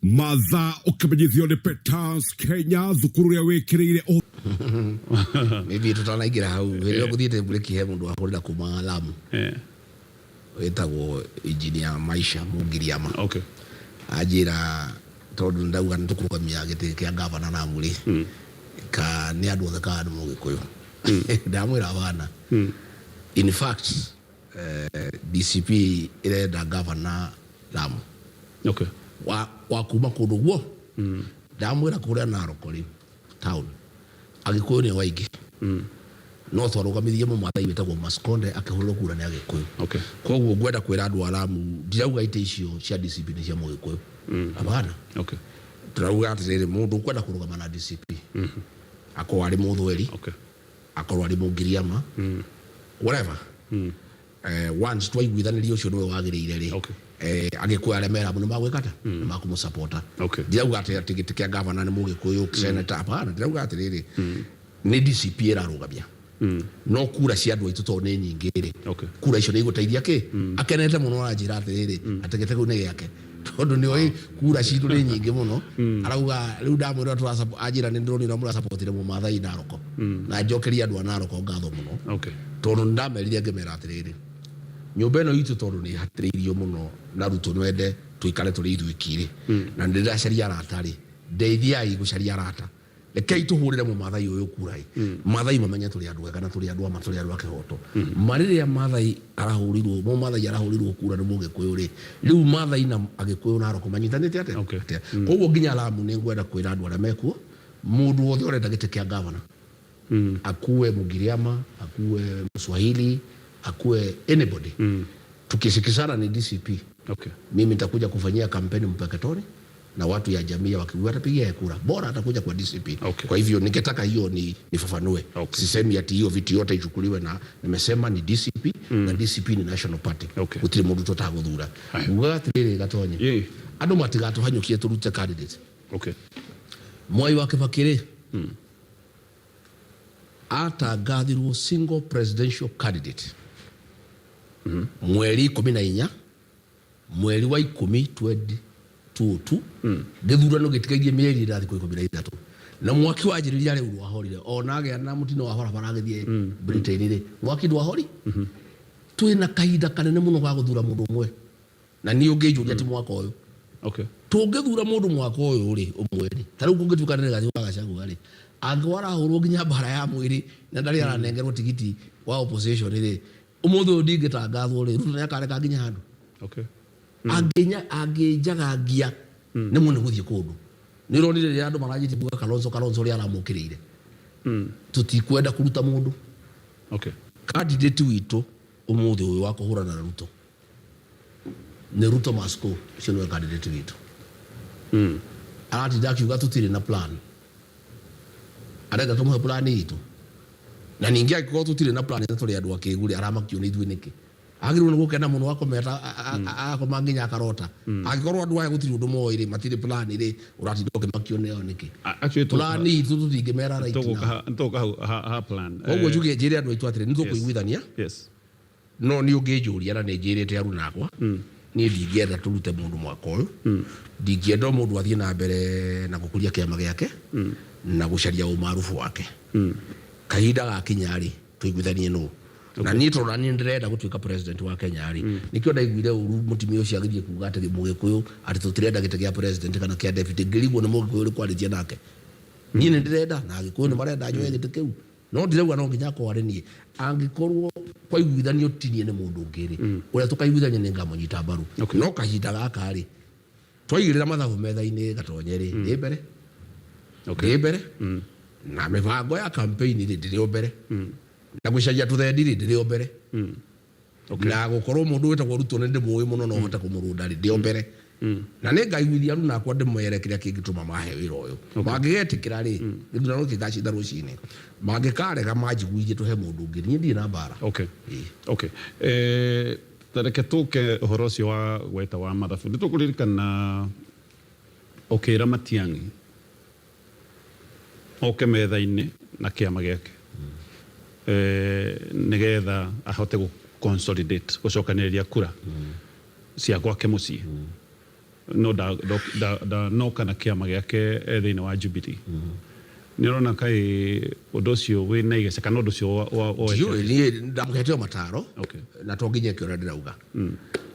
[SPEAKER 4] Mathaa ũkĩmenyithio nĩ Petals Kenya, thukuru ũrĩa wĩkĩrĩire.
[SPEAKER 2] Maybe tutanaingĩra hau hĩndĩ ĩrĩa ngũthiĩte mburĩki he mũndũ wahũrĩra kuma Lamu wĩtagwo Engineer Maisha Mungiriama. Anjĩra tondũ ndauga nĩ tũkũrũgamia gĩtĩ kĩa gavana Lamu rĩ, ka nĩ andũ othe kana nĩ Mũgĩkũyũ. Ndamwĩra bana, in fact DCP ĩrenda gavana Lamu wa kuma kũndũ guo. Ndamwĩra kũrĩa Narok rĩ town Agĩkũyũ nĩo aingĩ, no twarũgamithirie Mũmathai wĩtagwo Maskonde akĩhũrĩrwo kura nĩ Agĩkũyũ. Koguo ngwenda kwĩra andũ a Lamu ndirauga itĩ icio cia DCP nĩ cia Mũgĩkũyũ, hapana. Tũrauga atĩrĩrĩ, mũndũ ũkwenda kũrũgama na DCP akorwo arĩ Mũthweri, akorwo arĩ Mũngiriama, whatever, once twaiguithanĩria ũcio nĩwe wagĩrĩire rĩ, Agĩkũyũ arĩa me Lamu nĩ magwĩka atĩa? Nĩ makũmũsapota. Ndirauga atĩ atĩ gĩtĩ kĩa gavana nĩ Mũgĩkũyũ, senator, hapana. Ndĩrauga atĩrĩrĩ, nĩ DCP ĩrarũgamia, no kura cia andũ aitũ tondũ nĩ nyingĩ rĩ, kura icio nĩ igũteithia kĩ. Akenete mũno aranjĩra atĩrĩrĩ, atĩ gĩtĩ kĩu nĩ gĩake tondũ nĩ oĩ kura citũ nĩ nyingĩ mũno. Arauga rĩu ndamwĩra anjĩra nĩ ndĩronire mũrasapotire Mũmathai Naroko, na njokerie andũ a Naroko ngatho mũno tondũ nĩ ndamerire ngĩmera atĩrĩrĩ, nyũmba ĩno itũ tondũ nĩ ĩhatĩrĩirio mũno na Ruto nwende tũikare tũrĩ ithuiki rĩ, na nĩ ndĩracaria arata rĩ, ndeithiai gũcaria arata, rekei tũhũrĩre Mũmathai ũyũ kura ĩ, Mathai mamenye tũrĩ andũ ega na tũrĩ andũ ama, tũrĩ andũ a kĩhoto. Ma rĩrĩa Mathai arahũrirwo, Mũmathai arahũrirwo kura nĩ Mũgĩkũyũ rĩ, rĩu Mathai na Agĩkũyũ Naroko manyitanĩte atĩa? Atĩa? Koguo nginya Lamu nĩ ngwenda kwĩra andũ arĩa mekuo, mũndũ wothe ũrenda gĩtĩ kĩa gavana, akuwe Mugiriama, akuwe Mswahili, akuwe anybody, tukisikizana ni DCP, mimi nitakuja kufanyia kampeni Mpeketoni na watu ya jamii ya Wakikuyu watapigia kura, bora atakuja kwa DCP. Kwa hivyo ningetaka hiyo ni nifafanue. Sisemi ati hiyo viti yote ichukuliwe na nimesema ni DCP, na DCP ni national party. Gutiri mundu tutaguthura. Ngugaga atiriri Gatonye, andu matigatũhanyũkie tũrute candidate. Mwai wa Kibaki rĩ, atangathirwo single presidential candidate mweri 14 mweri wa 10 2022, gĩthurano gĩtigairie mĩeri ĩna thikũ 13, na mwaki wanjĩrĩria rĩu ndwahorire ona agĩa na mũtino wa barabara agĩthiĩ Britain rĩ, mwaki ndwahori. Twĩna kahinda kanene mũno ga gũthura mũndũ ũmwe, na niĩ ũngĩnjũria ti mwaka ũyũ. Tũngĩthura mũndũ mwaka ũyũ rĩ, ũmwe rĩ, ta rĩu kũngĩtuĩka nĩ Rigathĩ wa Gachagua rĩ, angĩkorwo arahũrwo nginya mbara ya mwĩrĩ na ndarĩ aranengerwo tigiti wa opposition rĩ, ũmũthĩ ũyũ ndingĩtangathwo rĩ, Ruto nĩakareka nginya handũ. Angĩnjagangia nĩ mũno gũthiĩ kũndũ. Nĩ ũronire rĩrĩa andũ maranjĩtie kuga Kalonzo, Kalonzo ũrĩa aramũkĩrĩire. Tũtikwenda kũruta mũndũ. Candidate witũ ũmũthĩ ũyũ wa kũhũrana na Ruto nĩ Ruto must go. Ũcio nĩwe candidate witũ. Aratinda akiuga tũtirĩ na plan, arenda tũmũhe plan itũ, na ningĩ angĩkorwo tũtirĩ na plan na tũrĩ andũ akĩgu rĩ, aramakio nĩ ithuĩ nĩkĩ? Agĩrĩirwo nĩ gũkena mũno akometa agakoma nginya akarota. Angĩkorwo andũ aya gũtirĩ ũndũ moĩ rĩ, matirĩ plan rĩ, ũratinda ũkĩmakio nĩo nĩkĩ?
[SPEAKER 3] Actually
[SPEAKER 2] Plan itũ tũtingĩmera right now.
[SPEAKER 3] Tũgũka hau ha plan.
[SPEAKER 2] Koguo njuge njĩre andũ aitũ atĩrĩ, nĩ tũkũiguithania, no nĩ ũngĩnjũria na nĩ njĩrĩte aruna akwa, niĩ ndingĩenda tũrute mũndũ mwaka ũyũ. Ndingĩenda mũndũ athiĩ na mbere na gũkũria kĩama gĩake na gũcaria ũmarubu wake. Kahinda gakinya rĩ, tũiguithanie nũ. Na niĩ tondũ naniĩ ndĩrenda gũtuĩka president wa Kenya rĩ, nĩkĩo ndaiguire ũru mũtumia ũcio agĩthiĩ kuga atĩ Mũgĩkũyũ atĩ tũtirenda gĩtĩ kĩa president kana kĩa deputy. Ngĩrigwo nĩ Mũgĩkũyũ ũrĩkũ arĩtie nake. Niĩ nĩ ndĩrenda na Agĩkũyũ nĩ marenda njoe gĩtĩ kĩu, no ndirauga no nginya akorwo arĩ niĩ. Angĩkorwo kwaiguithanio ti niĩ nĩ mũndũ ũngĩ rĩ, ũrĩa tũkaiguithania nĩ ngamũnyita mbaru. No kahinda gaka rĩ, twaigĩrĩra mathabu metha-inĩ Gatonye rĩ, ndĩ mbere, ndĩ mbere na mĩbango ya campaign rĩ, ndĩrĩ o mbere na gũcaria tũthendi rĩ, ndĩrĩ o mbere na gũkorwo mũndũ wĩtagwo Ruto nĩ ndĩmũĩ mũno no hote kũmũrũnda rĩ, ndĩ o mbere, na nĩ ngaiguithia aruna akwa ndĩmere kĩrĩa kĩngĩtũma mahe wĩra ũyũ. Mangĩgetĩkĩra rĩ, gĩthurano gĩgacinda rũcinĩ. Mangĩkarega manjiguithie tũhe mũndũ ũngĩ, niĩ ndirĩ na mbara. Ĩĩ.
[SPEAKER 3] Okay. Ta reke tũke ũhoro ũcio wa gweta wa mathabu. Nĩ tũkũririkana ũkĩra Matiang'i oke metha-inĩ na kĩama gĩake nĩgetha ahote gũ consolidate, gũcokanĩrĩria kura cia gwake mũciĩ, no ndanoka na kĩama gĩake thĩinĩ wa Jubilee. Nĩ ũrona kaĩ ũndũ ũcio wĩna igeca kana ũndũ ũcio woete?
[SPEAKER 2] Ndiũĩ, niĩ ndamũhete o mataro. Na to nginya eke ũrĩa ndĩrauga.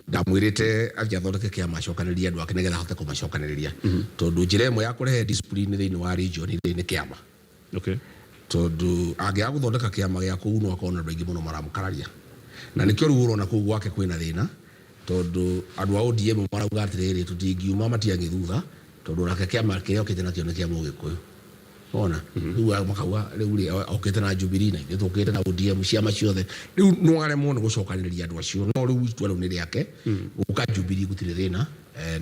[SPEAKER 2] Ndamwĩrĩte athiĩ athondeke kĩama, acokanĩrĩrie andũ ake nĩgetha ahote kũmacokanĩrĩria, tondũ njĩra ĩmwe ya kũrehe discipline thĩinĩ wa region rĩ nĩ kĩama. Tondũ angĩaga gũthondeka kĩama gĩa kũu, no akorwo na andũ aingĩ mũno maramũkararia, na nĩkĩo rĩu ũrona kũu gwake kwĩna thĩna, tondũ andũ a ODM marauga atĩrĩrĩ, tũtingiuma Matiang'i thutha, tondũ onake kĩama kĩrĩa okĩte nakĩo nĩ kĩa Mũgĩkũyũ. Ona rĩu makauga rĩu rĩ okĩte na Jubilee na ithuĩ tũkĩte na ODM, ciama ciothe. Rĩu no aremwo nĩ gũcokanĩrĩria andũ acio, no rĩu itua rĩu nĩ rĩake. Gũka Jubilee gũtirĩ thĩna,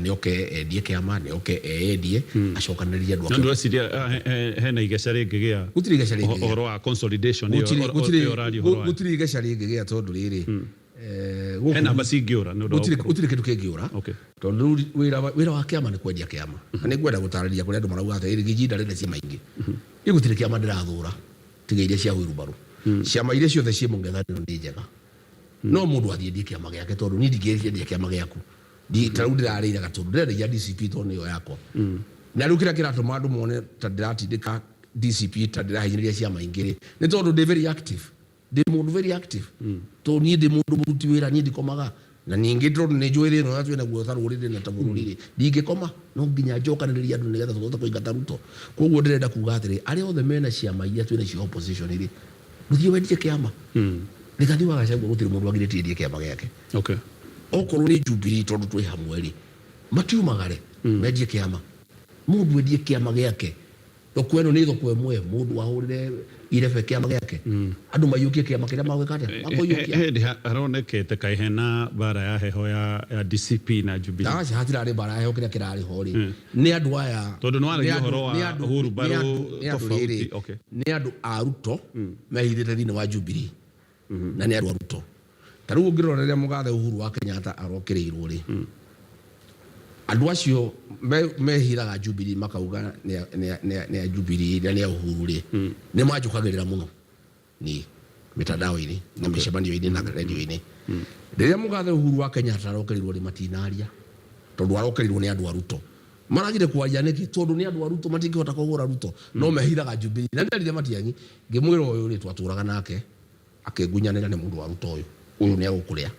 [SPEAKER 2] nĩ oke endie kĩama, nĩ oke eyendie, acokanĩrĩrie andũ
[SPEAKER 3] No
[SPEAKER 2] ake.
[SPEAKER 3] Ndweciria hena igeca rĩngĩgĩa?
[SPEAKER 2] Gũtirĩ igeca rĩngĩgĩa.
[SPEAKER 3] Ũhoro wa consolidation ĩyo
[SPEAKER 2] Gũtirĩ gũtirĩ
[SPEAKER 3] ĩyo ũraria ũhoro wayo.
[SPEAKER 2] Gũtirĩ igeca rĩngĩgĩa, tondũ rĩrĩ gũkũ
[SPEAKER 3] He namba cingĩũra nĩ ũndũ wa
[SPEAKER 2] gũtirĩ
[SPEAKER 3] gũkorwo
[SPEAKER 2] gũtirĩ kĩndũ kĩngĩũra. Tondũ rĩu wĩra wa kĩama nĩ kwendia kĩama, na nĩ ngwenda gũtarĩria kũrĩa andũ marauga atĩ Riggy ndarenda ciama ingĩ. Niĩ gũtirĩ kĩama ndĩrathũra tiga iria cia wheelbarrow. Ciama iria ciothe ciĩ mũng'ethanĩro nĩ njega, no mũndũ athiĩ endie kĩama gĩake, tondũ niĩ ndingĩendia kĩama gĩaku. Ta rĩu ndĩrarĩire Gatũndũ, ndĩrendagia DCP tondũ nĩyo yakwa. Na rĩu kĩrĩa kĩratũma andũ mone ta ndĩratindĩka DCP, ta ndĩrahinyĩrĩria ciama ingĩ rĩ, nĩ tondũ ndĩ very active, ndĩ mũndũ very active, tondũ niĩ ndĩ mũndũ mũruti wĩra, niĩ ndikomaga. Na ningĩ tondũ nĩ njũĩ thĩna ũrĩa twĩ naguo ta rũrĩrĩ na ta bũrũri rĩ, ndingĩkoma, no nginya njokanĩrĩrie andũ nĩgetha tũhote kũingata Ruto. Koguo ndĩrenda kuga atĩrĩ, arĩa othe mena ciama iria twĩ nacio opposition rĩ, ndũthiĩ wendie kĩama. Rigathi wa Gachagua, gũtirĩ mũndũ wagirĩtie endie kĩama gĩake. Okorwo nĩ Jubilee, tondũ twĩ hamwe rĩ, matiumagare mendie kĩama. Mũndũ endie kĩama gĩake. Thoko ĩno nĩ thoko ĩmwe, mũndũ ahũrĩre irebe kĩama gĩake, andũ maiyũkie kĩama kĩrĩa magwĩka atĩa, makũiyũkia.
[SPEAKER 3] Hĩndĩ haronekete kaĩ hena mbara ya heho ya DCP na Jubilee.
[SPEAKER 2] Aca, hatirarĩ mbara ya heho. Kĩrĩa kĩrarĩ ho rĩ, nĩ andũ aya
[SPEAKER 3] Tondũ nĩ waragia
[SPEAKER 2] nĩ andũ-
[SPEAKER 3] ũhoro wa
[SPEAKER 2] nĩ andũ-
[SPEAKER 3] Uhuru
[SPEAKER 2] nĩ
[SPEAKER 3] Mbarũ
[SPEAKER 2] andũ
[SPEAKER 3] tofauti,
[SPEAKER 2] rĩrĩ, nĩ andũ a Ruto mehithĩte thĩinĩ wa Jubilee, na nĩ andũ a Ruto. Ta rĩu ũngĩrora rĩrĩa mũgathe Uhuru wa Kenyatta arokĩrĩirwo rĩ, andũ acio mehithaga Jubilee makauga nĩ a Jubilee na nĩ a Uhuru rĩ, nĩ manjũkagĩrĩra mũno niĩ mitandao-inĩ na mĩcemanio-inĩ na radio-inĩ. Rĩrĩa mũgathe Uhuru wa Kenyatta arokĩrĩirwo rĩ, matinaria, tondũ arokĩrĩirwo nĩ andũ a Ruto. Maragire kwaria nĩkĩ? Tondũ nĩ andũ a Ruto, matingĩhota kũhũra Ruto, no mehithaga Jubilee. Na nderire Matiang'i, ngĩmwĩra ũyũ rĩ, twatũraga nake akĩngunyanĩra, nĩ mũndũ wa Ruto ũyũ, ũyũ nĩ egũkũrĩa.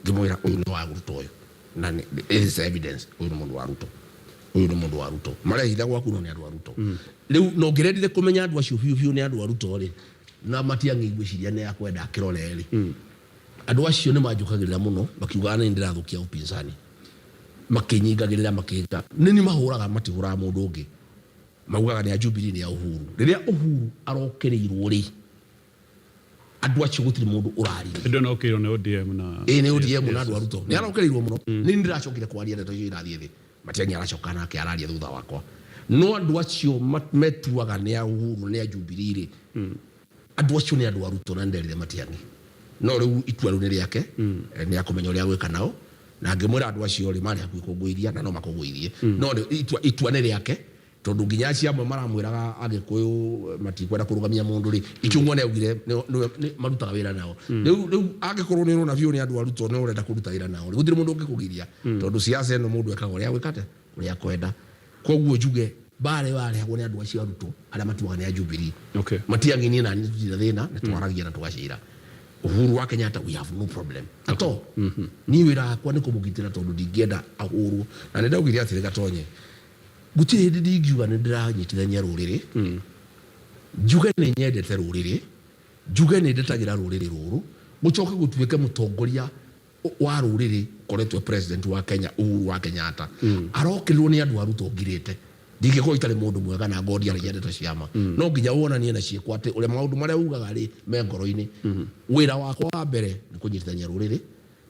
[SPEAKER 2] Ngĩmwĩra ũyũ nĩ wa Ruto ũyũ, na it is evidence, ũyũ nĩ mũndũ wa Ruto, ũyũ nĩ mũndũ wa Ruto. Marehitha gwaku, no nĩ andũ a Ruto. Rĩu no ngĩrendire kũmenya andũ acio biũ biũ nĩ andũ a Ruto rĩ, na Matiang'i ngwĩciria nĩ akwenda akĩrore rĩ, andũ acio nĩ manjũkagĩrĩra mũno makiugaga nĩ ndĩrathũkia upinzani, makĩnyingagĩrĩra, makĩnga nĩ ni mahũraga, matihũraga mũndũ ũngĩ, maugaga nĩ a Jubilee, nĩ a Uhuru. Rĩrĩa Uhuru arokĩrĩirwo rĩ, andũ acio gũtirĩ mũndũ ũraririe.
[SPEAKER 3] Hĩndĩ ĩyo no ũkĩrwo nĩ ODM na
[SPEAKER 2] Ĩĩ, nĩ ODM na andũ a Ruto. Nĩ arokĩrĩirwo mũno. Nĩ ndĩracokire kwaria, ndeto icio irathiĩ thĩ, Matiang'i aracoka nake araria thutha wakwa, no andũ acio metuaga nĩ a Uhuru, nĩ a Jubilee rĩ, andũ acio nĩ andũ a Ruto. Na nderire Matiang'i, no rĩu itua rĩu nĩ rĩake, nĩ akũmenya ũrĩa agwĩka nao. Na ngĩmwĩra andũ acio rĩ, marĩ hakuhĩ kũngũithia na no makũgũithie, no itua nĩ rĩake, tondũ nginya acio amwe maramwĩraga Agĩkũyũ matikwenda kũrũgamia mũndũ rĩ, Ichung'wa nĩ augire nĩ marutaga wĩra nao. Rĩu angĩkorwo nĩ ũrona biũ nĩ andũ a Ruto, nĩ ũrenda kũruta wĩra nao rĩ, gũtirĩ mũndũ ũngĩkũgiria, tondũ siasa ĩno mũndũ ekaga ũrĩa agwĩka atĩa, ũrĩa akwenda. Koguo njuge mbara ĩyo yarehagwo nĩ andũ acio a Ruto arĩa matuaga nĩ a Jubilee. Matiang'i niĩ na niĩ tũtirĩ thĩna, nĩ twaragia na tũgacira. Uhuru wa Kenyatta, we have no problem at all. Niĩ wĩra wakwa nĩ kũmũgitĩra, tondũ ndingĩenda ahũrwo. Na nĩ ndaugire atĩrĩ, Gatonye, gũtirĩ hĩndĩ ndingiuga nĩ ndĩranyitithania rũrĩrĩ, njuge nĩ nyendete rũrĩrĩ, njuge nĩ ndetagĩra rũrĩrĩ rũrũ, gũcoke gũtuĩke mũtongoria wa rũrĩrĩ ũkoretwo president wa Kenya, Uhuru wa Kenyatta, arokĩrĩrwo nĩ andũ a Ruto ngirĩte. Ndingĩkorwo itarĩ mũndũ mwega na ngorwo ndiaragia ndeto cia ma. No nginya wonanie na ciĩko atĩ ũrĩa maũndũ marĩa ugaga rĩ me ngoro-inĩ. Wĩra wakwa wa mbere nĩ kũnyitithania rũrĩrĩ,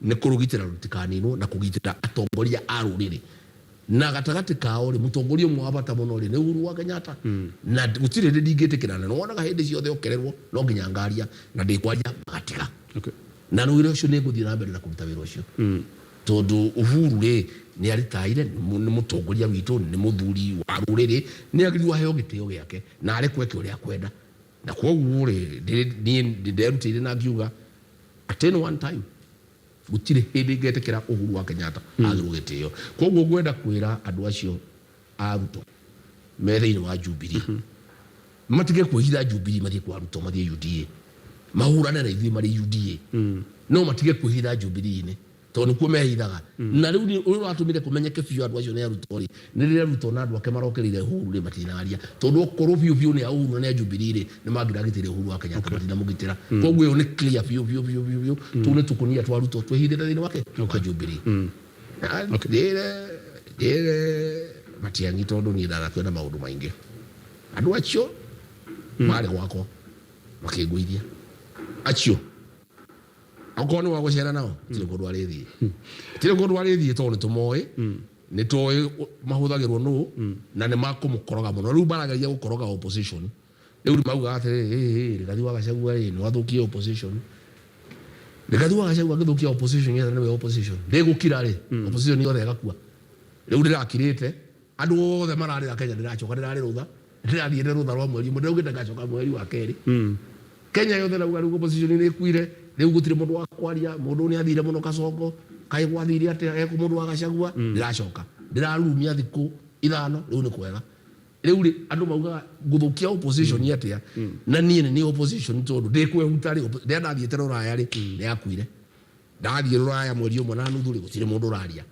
[SPEAKER 2] nĩ kũrũgitĩra rũtikaninwo, na kũgitĩra atongoria a rũrĩrĩ. Na gatagatĩ kao rĩ, mũtongoria ũmwe wa bata mũno rĩ, nĩ Uhuru wa Kenyatta. Na gũtirĩ hĩndĩ ndingĩtĩkĩra, na nĩwonaga hĩndĩ ciothe okererwo no nginya ngaria, na ndĩkwaria magatiga. Na wĩra ũcio nĩ ngũthiĩ na mbere na kũruta wĩra ũcio, tondũ Uhuru rĩ, nĩ aritaire, nĩ mũtongoria witũ, nĩ mũthuri wa rũrĩrĩ, nĩ agĩrĩirwo aheo gĩtĩo gĩake na arekwo eke ũrĩa akwenda. Na kwoguo rĩ, niĩ nderutĩire na ngiuga at any one time gũtirĩ hĩndĩ ngetĩkĩra Uhuru wa Kenyatta agĩrwo gĩtĩo. Koguo ngwenda kwĩra andũ acio a Ruto me thĩinĩ wa Jubilee. Matige kwĩhitha Jubilee mathiĩ kwa Ruto, mathiĩ UDA, mahũrane na ithuĩ marĩ UDA, no matige kwĩhitha Jubilee-inĩ tondũ nĩkuo mehithaga. Na rĩu nĩ ũrĩa ũratũmire kũmenyeke biũ andũ acio nĩ a Ruto rĩ, nĩ rĩrĩa Ruto na andũ ake marokĩrĩire Uhuru rĩ, matinaria, tondũ okorwo biũ biũ nĩ a Uhuru na nĩ a Jubilee rĩ, nĩ mangĩragitĩire Uhuru wa Kenyatta, matinamũgitĩra. Koguo ĩyo nĩ clear biũ biũ biũ biũ biũ, tũu nĩ tũkũnia twa Ruto twĩhithĩte thĩinĩ wake wa Jubilee. Na njĩre njĩre Matiang'i, tondũ niĩ ndanakwenda maũndũ maingĩ, andũ acio marĩ gwakwa makĩngũithia acio, okorwo nĩ wa gũcera nao, tirĩ kũndũ arĩthiĩ, tirĩ kũndũ arĩthiĩ, tondũ nĩ tũmoĩ, nĩ tũĩ mahũthagĩrwo nũ, na nĩ makũmũkoroga mũno. Rĩu marageria gũkoroga opposition. Rĩu maugaga atĩrĩrĩ, "Ĩ, ĩ, Rigathi wa Gachagua rĩ, nĩ wathũkia opposition." Rigathi wa Gachagua agĩthũkia opposition yothe, nĩwe opposition ndĩgũkira rĩ, opposition yothe ĩgakua. Rĩu ndĩrakirĩte, andũ othe mararĩra Kenya, ndĩracoka, ndĩrarĩ rũtha, ndĩrathiĩte rũtha rwa mweri ũmwe, ndĩraugĩte ngacoka mweri wa kerĩ. Kenya yothe rauga rĩu opposition nĩ ĩkuire, rĩu gũtirĩ mũndũ wa kwaria, mũndũ nĩ athire mũno Kasongo, kaĩ gwathire atĩa ekũ mũndũ wa Gachagua. Ndĩracoka, ndĩrarumia thikũ 5, rĩu nĩ kwega. Rĩu rĩ, andũ maugaga ngũthũkia opposition atĩa, na niĩ nĩ niĩ opposition, tondũ ndĩkwehuta rĩ, rĩrĩa ndathiĩte rũraya rĩ, nĩ yakuire. Ndathiĩ rũraya mweri ũmwe na nuthu rĩ, gũtirĩ mũndũ ũraria,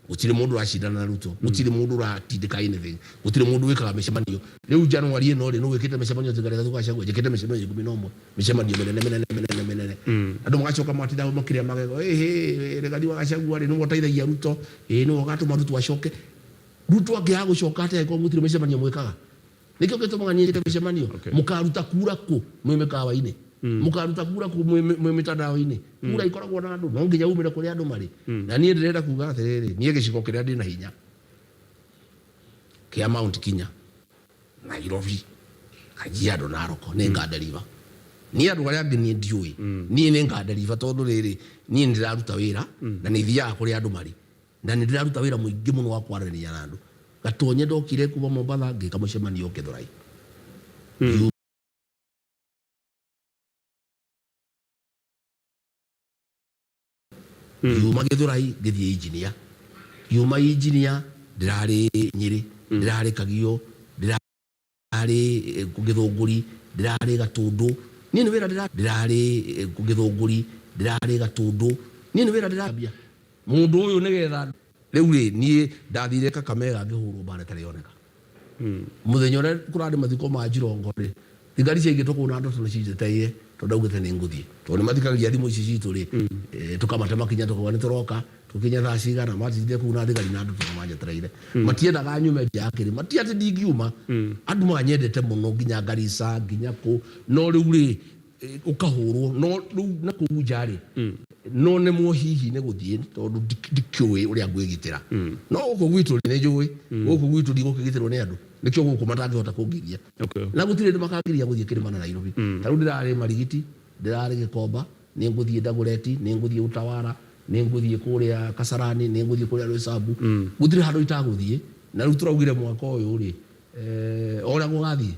[SPEAKER 2] gũtirĩ mũndũ ũracindana na Ruto, gũtirĩ mũndũ ũratindĩka anything, gũtirĩ mũndũ wĩkaga mĩcemanio. Rĩu January ĩno rĩ, nũ wĩkĩte mĩcemanio tiga Rigathi wa Gachagua? Njĩkĩte mĩcemanio 11, mĩcemanio mĩnene mĩnene mĩnene mĩnene. Andũ magacoka matinda makĩrĩa magego, ĩhĩ, Rigathi wa Gachagua rĩ, nĩwe ũteithagia Ruto, ĩĩ, nĩwe ũgatũma Ruto acoke. Ruto angĩaga gũcoka atĩa angĩkorwo gũtirĩ mĩcemanio mwĩkaga? Nĩkĩo gĩtũmaga niĩ njĩke mĩcemanio. Mũkaruta kura kũ mwĩ mĩkawa-inĩ? Mũkaruta kura kũ mwĩ mĩtandao-inĩ? Kura ikoragwo na andũ, no nginya umĩre kũrĩa andũ marĩ. Na niĩ ndĩrenda kuga atĩrĩrĩ, niĩ gĩcigo kĩrĩa ndĩna hinya kĩa Mount Kenya, Nairobi, Kajiado, Narok, nĩ ngaderiva. Niĩ andũ arĩa angĩ niĩ ndiũĩ, niĩ nĩ ngaderiva, tondũ rĩrĩ, niĩ nĩ ndĩraruta wĩra na nĩ thiaga kũrĩa andũ marĩ, na nĩ ndĩraruta wĩra mũingĩ mũno wa kwaranĩria na andũ. Gatonye ndokire kuma Mombatha, ngĩka mũcemanio Gĩthũrai. Ngiuma Gĩthũrai ngĩthiĩ Engineer, ngiuma Engineer ndĩrarĩ Nyĩrĩ, ndĩrarĩ Kagio, ndĩrarĩ Gĩthũngũri, ndĩrarĩ Gatũndũ. Niĩ nĩ wĩra ndĩrarĩ Gĩthũngũri, ndĩrarĩ Gatũndũ. Niĩ nĩ wĩra ndĩrambia mũndũ ũyũ nĩgetha rĩu rĩ, niĩ ndathire Kakamega ngĩhũrwo mbara ĩtarĩ yoneka. Mũthenya ũrĩa kũrarĩ mathiko ma Njirongo rĩ, thigari ciaigĩtwo kũu na ndoto nĩ cinjeteire, tondũ ndaugĩte nĩ ngũthiĩ, tondũ nĩ mathikagĩrĩria thimũ ici citũ rĩ, tũkamate makinya, tũkauga nĩ tũroka, tũkinye thaa cigana. Matindire kũu na thigari na ndoto manjetereire, matiendaga nyume nja ya kĩrĩma. Ti atĩ ndingiuma, andũ manyendete mũno nginya Garissa, nginya kũ, no rĩu rĩ, ũkahũrwo no rĩu na kũu nja rĩ, no nemwo hihi nĩ gũthiĩ, tondũ ndikĩũĩ ũrĩa ngwĩgitĩra. No gũkũ gwitũ rĩ, nĩ njũĩ gũkũ gwitũ ndigũkĩgitĩrwo nĩ andũ, nĩkĩo gũkũ matangĩhota kũngiria, na gũtirĩ hĩndĩ makangiria gũthiĩ kĩrĩma na Nairobi. Ta rĩu ndĩrarĩ Marigiti, ndĩrarĩ Gĩkomba, nĩ ngũthiĩ Dagoretti, nĩ ngũthiĩ Utawala, nĩ ngũthiĩ kũrĩa Kasarani, nĩ ngũthiĩ kũrĩa Roysambu, gũtirĩ handũ itagũthiĩ. Na rĩu tũraugire mwaka ũyũ rĩ, o ũrĩa gũgathiĩ,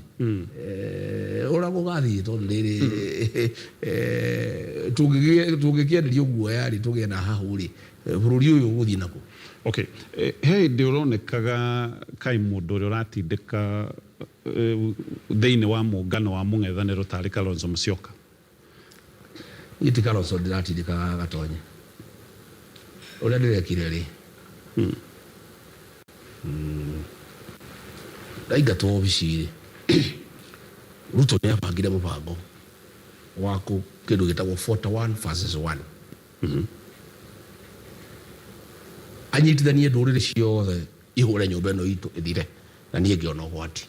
[SPEAKER 2] ũrĩa gũgathiĩ, tondũ rĩrĩ, tũngĩkĩenderio guoya rĩ, tũgĩe na hahũ rĩ, bũrũri ũyũ ũgũthiĩ nakũ?
[SPEAKER 3] Okay. He hĩndĩ ũronekaga kaĩ mũndũ ũrĩa ũratindĩka thĩinĩ wa mũngano wa mũng'ethanĩro tarĩ Kalonzo Musyoka.
[SPEAKER 2] Niĩ ti Kalonzo ndĩratindĩkaga, Gatonye. Ũrĩa ndĩrekire rĩ, ndaingatwo obici rĩ, Ruto nĩ abangire mũbango wa kĩndũ gĩtagwo 41 versus 1, anyitithanie ndũrĩrĩ ciothe ihũre nyũmba ĩno itũ ĩthire, na niĩ ngĩona ũgwati,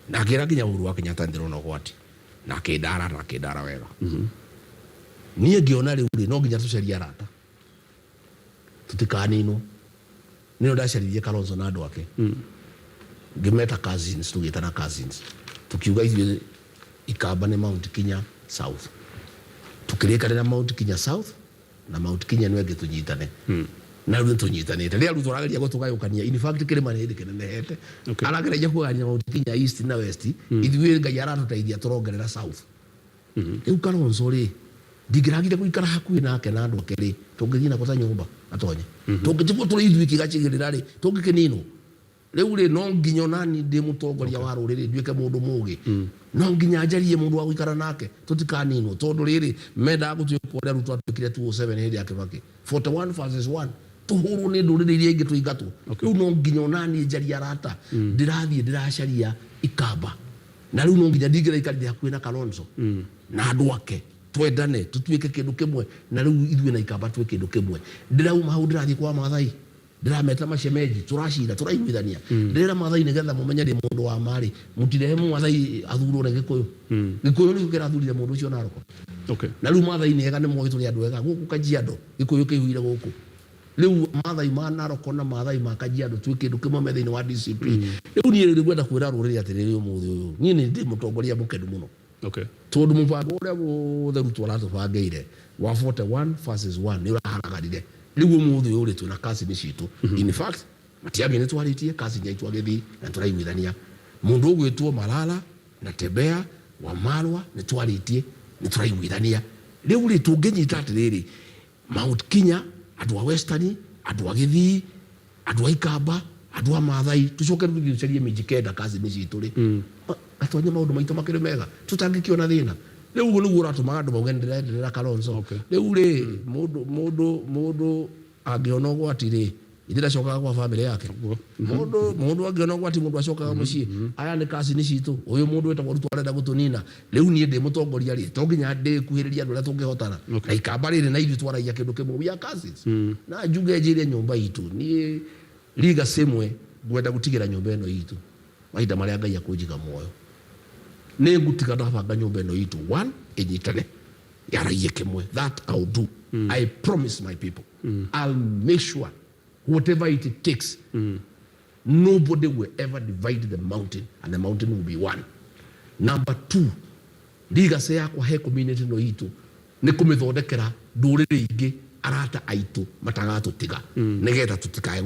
[SPEAKER 2] na ngĩra nginya Uhuru wa Kenyatta ndĩrona ũgwati, na akĩndara, na akĩndara wega. Niĩ ngĩona rĩu rĩ, no nginya tũcarie arata tũtikaninwo. Nĩyo ndacaririe Kalonzo na andũ ake, ngĩmeta cousins, tũgĩtana cousins, tũkiuga ithuĩ Ikamba nĩ Mount Kenya South. Tũkĩrĩkanĩra Mount Kenya South na Mount Kenya nĩwe ĩngĩ tũnyitane, na rĩu nĩtũnyitanĩte. Rĩrĩa Ruto arageria gũtũgayũkania, in fact kĩrĩma nĩ hĩndĩ kĩnenehete, arageria kũgayania Mount Kenya East na West, ithuĩ Ngai aratũteithia tũrongerera South. Rĩu Kalonzo rĩ, ndingĩragire gũikara hakuhĩ nake na andũ ake rĩ, tũngĩthiĩ nako ta nyũmba atonye, tũngĩtigwo tũrĩ ithuiki gacigĩrĩra rĩ, tũngĩkĩninwo. Rĩu rĩ, no nginya onani ndĩ mũtongoria wa rũrĩrĩ nduĩke mũndũ mũgĩ, no nginya njarie mũndũ wa gũikara nake tũtikaninwo, tondũ rĩrĩ mendaga gũtuĩka ũrĩa Ruto atuĩkire 2007 hĩndĩ ya Kibaki, 41 versus 1, tũhũrwo nĩ ndũrĩrĩ iria ingĩ tũingatwo. Rĩu no nginya onani njarie arata, ndĩrathiĩ ndĩracaria ikamba, na rĩu no nginya ndingĩraikarire hakuhĩ na Kalonzo na andũ ake, twendane tũtuĩke kĩndũ kĩmwe, na rĩu ithuĩ na ikamba twĩ kĩndũ kĩmwe. Ndĩrauma hau ndĩrathiĩ kwa Maathai, ndĩrameta mashemeji, tũracira, tũraiguithania. Ndĩrera Maathai nĩgetha mũmenye ndĩ mũndũ wa ma rĩ, mũtirehe Mũmathai athurwo nĩ Gĩkũyũ. Gĩkũyũ nĩkĩo kĩrathurire mũndũ ũcio Narok. Na rĩu Maathai nĩ ega, nĩ moĩ tũrĩ andũ ega gũkũ Kajiado, Gĩkũyũ kĩihũire gũkũ. Rĩu Maathai ma Narok na Maathai ma Kajiado twĩ kĩndũ kĩmwe me thĩinĩ wa DCP. Rĩu niĩ ngwenda kwĩra rũrĩrĩ atĩrĩrĩ, ũmũthĩ ũyũ niĩ nĩ ndĩ mũtongoria mũkenu mũno. Tondũ mũbango ũrĩa wothe Ruto aratũbangĩire wa 41 versus 1 nĩ ũraharaganire. Rĩu ũmũthĩ ũyũ rĩ, twĩna cousin citũ. In fact, Matiang'i nĩ twarĩtie, cousin aitũ agĩthiĩ na tũraiguithania. Mũndũ ũgwĩtwo Malala na Tembea Wamalwa nĩ twarĩtie, nĩ tũraiguithania. Rĩu rĩ, tũngĩnyita atĩrĩrĩ, Mount Kenya, andũ a Western, andũ a Gĩthii, andũ a Ikamba, andũ a Maathai, tũcoke rĩu tũthiĩ tũcarie Mijikenda cousin citũ rĩ, gatwanye maũndũ maitũ makĩrĩ mega, tũtangĩkĩona thĩna. Rĩu ũguo nĩguo ũratũmaga andũ mauge nĩndĩrenderera Kalonzo. Rĩu rĩ, mũndũ mũndũ mũndũ angĩona ũgwati rĩ, ithe ndacokaga kwa family yake. Mũndũ mũndũ angĩona ũgwati mũndũ acokaga mũciĩ. Aya nĩ cousin citũ, ũyũ mũndũ wĩtagwo Ruto arenda gũtũnina. Rĩu niĩ ndĩ mũtongoria rĩ, to nginya ndĩkuhĩrĩrie andũ arĩa tũngĩhotana. Na ikamba rĩrĩ na ithuĩ twaragia kĩndũ kĩmwe, we are cousins. Na njuge njĩre nyũmba itũ, niĩ legacy ĩmwe ngwenda gũtigĩra nyũmba ĩno itũ mahinda marĩa Ngai akũnjiga muoyo. Nĩ ngũtiga ndabanga nyũmba ĩno itũ, one, ĩnyitane, yaragie kĩmwe. That I'll do. I promise my people. I'll make sure whatever it takes, nobody will ever divide the mountain, and the mountain will be one. Number two, legacy yakwa he community ĩno itũ nĩ kũmĩthondekera ndũrĩrĩ ingĩ, arata aitũ matagatũtiga, nĩgetha tũtikae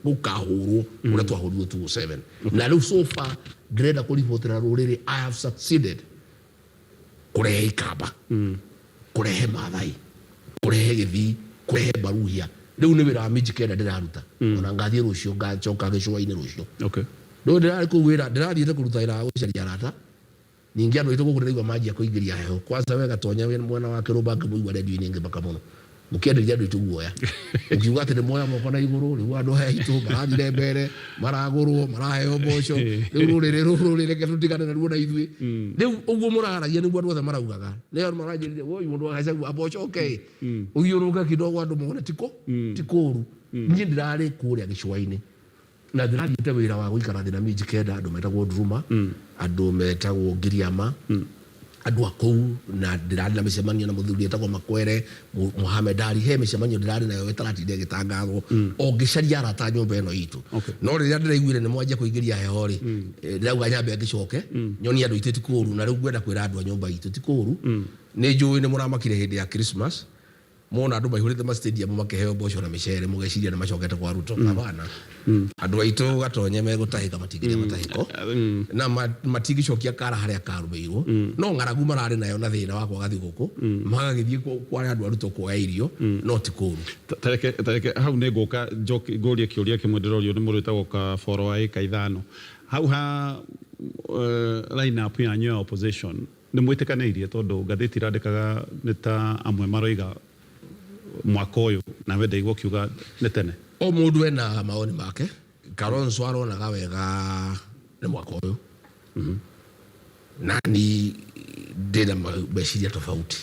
[SPEAKER 2] gũkahũrwo ũrĩa twahũrirwo 2007. Na rĩu so far ndĩrenda kũribotera rũrĩrĩ I have succeeded kũrehe Ikamba, kũrehe Maathai, kũrehe Gĩthii, kũrehe Baruhia. Rĩu nĩ wĩra wa Mijikenda ndĩraruta, ona ngathiĩ rũciũ, ngacoka gĩcũa-inĩ rũciũ. Rĩu ndĩrarĩ kũu wĩra, ndĩrathiĩte kũruta wĩra wa gũcaria arata. Ningĩ andũ aitũ gũkũ ndĩraigua manjia kũingĩria heho. Kwanza we Gatonya wĩ mwena wa Kĩrũmba, ngĩmũigua redio-inĩ ngĩmaka mũno mũkĩenderia andũ aitũ guoya, mũkiuga atĩ nĩ moya moko na igũrũ. Rĩu andũ aya aitũ marathire mbere, maragũrwo, maraheo mboco. Rĩu rũrĩrĩ rũrũ reke tũtigane naruo na ithuĩ. Rĩu ũguo mũraragia nĩguo andũ othe maraugaga, nĩ andũ maranjĩrire woi mũndũ wa Gachagua amba ũcoke ũthiũrũrũke kidogo andũ mone tiko ti kũũru. Niĩ ndĩrarĩ kũrĩa gĩcũa-inĩ na ndĩrathiĩte wĩra wa gũikara thĩ na Mijikenda, andũ metagwo Nduruma, andũ metagwo Ngiriama, andũ a kũu, na ndĩrarĩ na mĩcemanio na mũthuri etagwo Makwere Mohamed Ali. He mĩcemanio ndĩrarĩ nayo ĩtaratinda ĩgĩtangathwo, o ngĩcaria arata nyũmba ĩno itũ. No rĩrĩa ndĩraiguire nĩ mwanjia kũingĩria heho rĩ, ndĩrauga nyambe ngĩcoke nyonie andũ aitũ ti kũũru. Na rĩu ngwenda kwĩra andũ a nyũmba itũ ti kũũru. Nĩ njũĩ nĩ mũramakire hĩndĩ ya Christmas, mona andũ maihũrĩte ma stadium makĩheo mboco na mĩcere, mũgeciria nĩ macokete kwa Ruto. Hapana, andũ aitũ Gatonye megũtahĩka, matingĩrĩa matahĩko na matingĩcokia kara harĩa karũmĩirwo. No ng'aragu mararĩ nayo na thĩna wa kwaga thigũkũ, magagĩthiĩ kwa andũ a Ruto kuoya irio, no ti kũũru.
[SPEAKER 3] Tareke hau nĩ ngũka njoke ngũrie kĩũria kĩmwe ndĩrorio nĩ mũndũ wĩtagwo Kaboro wa ĩka 5 hau ha line up yanyu ya opposition. Nĩ mwĩtĩkanĩirie? Tondũ ngathĩti irandĩkaga nĩ ta amwe maroiga mwaka ũyũ, nawe ndaigua ũkiuga nĩ tene.
[SPEAKER 2] O mũndũ ena mawoni make. Kalonzo aronaga wega nĩ mwaka ũyũ, nani ndĩna meciria tofauti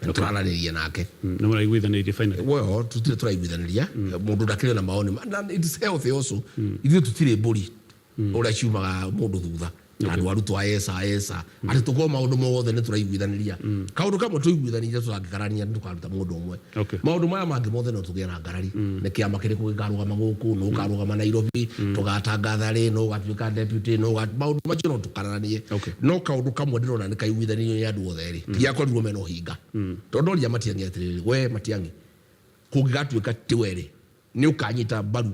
[SPEAKER 2] na tũraranĩria nake.
[SPEAKER 3] Nĩ mũraiguithanĩirie finally?
[SPEAKER 2] Well, tũtirĩ tũraiguithanĩria. Mũndũ ndakĩrĩ na mawoni na it is healthy also. Ithuĩ tũtirĩ mbũri ũrĩa ciumaga mũndũ thutha na andũ arutwo esa esa atĩ tũkorwo maũndũ mothe nĩ tũraiguithanĩria. Kaũndũ kamwe tũiguithanĩria tũtangĩkarania nĩ tũkaruta mũndũ ũmwe. Maũndũ maya mangĩ mothe no tũgĩe na ngarari, nĩ kĩama kĩrĩkũ gĩkarũgama gũkũ, nũ ũkarũgama Nairobi, tũgatangatha rĩ, nũ ũgatuĩka deputy, nũ maũndũ macio no tũkararanie. No kaũndũ kamwe ndĩrona nĩ kaiguithanĩrio nĩ andũ othe rĩ, tiakorirwo mena ũhinga, tondũ ndoria Matiang'i atĩrĩrĩ, we Matiang'i, kũngĩgatuĩka tiwe rĩ, nĩ ũkanyita mbaru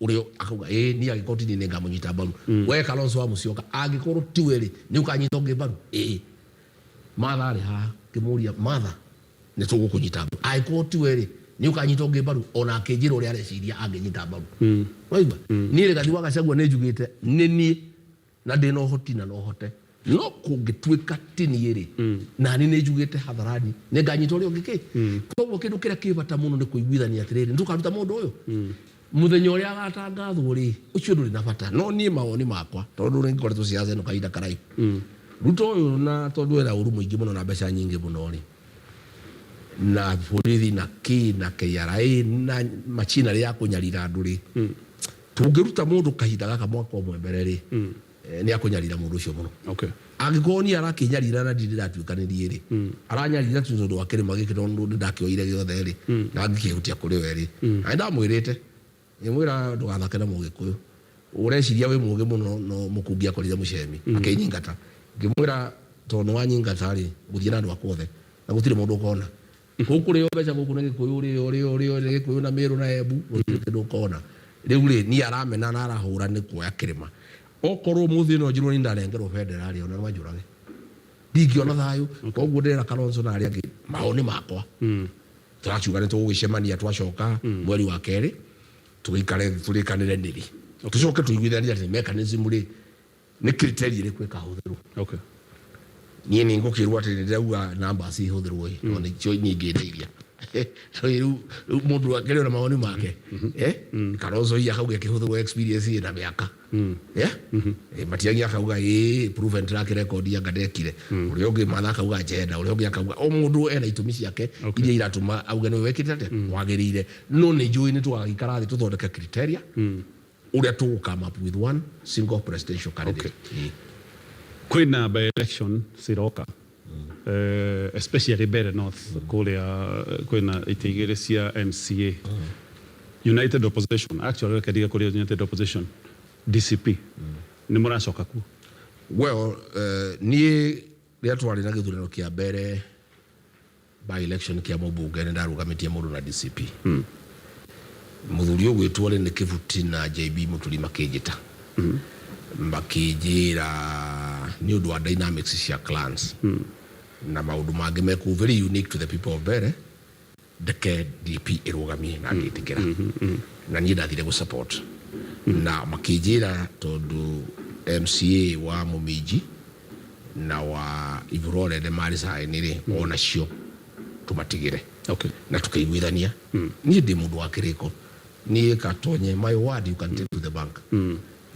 [SPEAKER 2] ũrĩa akauga? Ĩĩ, niĩ angĩkorwo ti niĩ nĩ ngamũnyita mbaru. We Kalonzo wa Musyoka, angĩkorwo tiwe rĩ, nĩ ũkanyita ũngĩ mbaru? Ĩĩ. Martha arĩ haha, ngĩmũria, Martha, nĩ tũgũkũnyita mbaru angĩkorwo tiwe rĩ? Nĩ ũkanyita ũngĩ mbaru? Ona akĩnjĩra ũrĩa areciria angĩnyita mbaru. Waigua, niĩ Rigathi wa Gachagua nĩ njugĩte nĩ niĩ na ndĩna ũhoti na no hote, no kũngĩtuĩka ti niĩ rĩ, nani nĩ njugĩte hadharani nĩ nganyita ũrĩa ũngĩ kĩ. Koguo kĩndũ kĩrĩa kĩ bata mũno nĩ kũiguithania atĩrĩrĩ, nĩ tũkaruta mũndũ ũyũ mũthenya ũrĩa agatangathwo rĩ, ũcio ndũrĩ na bata. No niĩ mawoni makwa, tondũ nĩ ngoretwo siasa ĩno kahinda karaihu, Ruto ũyũ na tondũ ena ũru mũingĩ mũno na mbeca nyingĩ mũno rĩ, na borithi na kĩ na KRA na machinery ya kũnyarira andũ rĩ, tũngĩruta mũndũ kahinda gaka mwaka ũmwe mbere rĩ, nĩ akũnyarira mũndũ ũcio mũno. Angĩkorwo niĩ arakĩnyarira na ndirĩ ndatuĩkanĩrie rĩ, aranyarira tu tondũ wa kĩrĩma gĩkĩ, tondũ nĩ ndakĩoire gĩothe rĩ, na ngĩkĩhutia kũrĩ we rĩ, na nĩ ndamwĩrĩte, ngĩmwĩra, "Ndũgathake na Mũgĩkũyũ, ũreciria wĩ mũgĩ mũno." No mũkungi akorire mũcemi akĩnyingata, ngĩmwĩra, "Tondũ nĩ wanyingata rĩ, ngũthiĩ na andũ akwa othe na gũtirĩ mũndũ ũkona gũkũ rĩo mbeca gũkũ nĩ Gĩkũyũ rĩo rĩo rĩo nĩ Gĩkũyũ na Mĩrũ na Embu, gũtirĩ kĩndũ ũkona." Rĩu rĩ, niĩ aramena na arahũra nĩ kuoya kĩrĩma. Okorwo ũmũthĩ no njĩrwo nĩ ndanengerwo bendera rĩ, ona no anjũrage, ndingĩona thayũ. Koguo ndĩrera Kalonzo na arĩa angĩ, mawoni makwa, tũrakiuga nĩ tũgũgĩcemania twacoka mweri wa kerĩ, tũgĩikare tũrĩkanĩre nĩrĩ, tũcoke tũiguithanie atĩ mechanism rĩ, nĩ criteria ĩrĩkũ ĩkahũthĩrwo. Niĩ nĩ ngũkĩrwo atĩ nĩ ndĩrauga numbers ihũthĩrwo ĩ, no nĩkĩo niĩ ngĩndeithia. So rĩu mũndũ akĩrĩ na mawoni make, eh, Kalonzo hihi akauga ĩkĩhũthĩrwo experience ĩna mĩaka. Yeah? Matiang'i akauga ĩ proven track record anga ndekire ũrĩa ũngĩ, Martha akauga agenda ũrĩa ũngĩ akauga. O mũndũ ena itũmi ciake iria iratũma auge nĩwe wĩkĩte atĩa wagĩrĩire. No nĩ njũĩ nĩ tũgagĩikara thĩ tũthondeke criteria ũrĩa tũgũ come up with one single presidential candidate. Ĩĩ.
[SPEAKER 3] Kwĩna by election ciroka, especially Mbeere North kũrĩa kwĩna itĩ igĩrĩ cia MCA. United Opposition, actually reke ndige kũrĩ United Opposition, DCP nĩ mũracoka kuo?
[SPEAKER 2] Well, niĩ rĩrĩa twarĩ na gĩthurano kĩa mbere, by election kĩa mũmbunge, nĩ ndarũgamĩtie mũndũ na DCP, mũthuri ũgwĩtwo rĩ nĩ Kĩbuti na JB Mũturi. Makĩnjĩta makĩnjĩra nĩ ũndũ wa dynamics cia clans na maũndũ mangĩ mekũ very unique to the people of Mbeere, ndeke DP ĩrũgamie, na ngĩtĩkĩra, na niĩ ndathire gũ support. Na makĩnjĩra tondũ MCA wa Mũminji na wa Ivurore nĩ marĩ saini rĩ, onacio tũmatigĩre. Na tũkĩiguithania. Niĩ ndĩ mũndũ wa kĩrĩko, niĩ Katonye, my word you can take to the bank.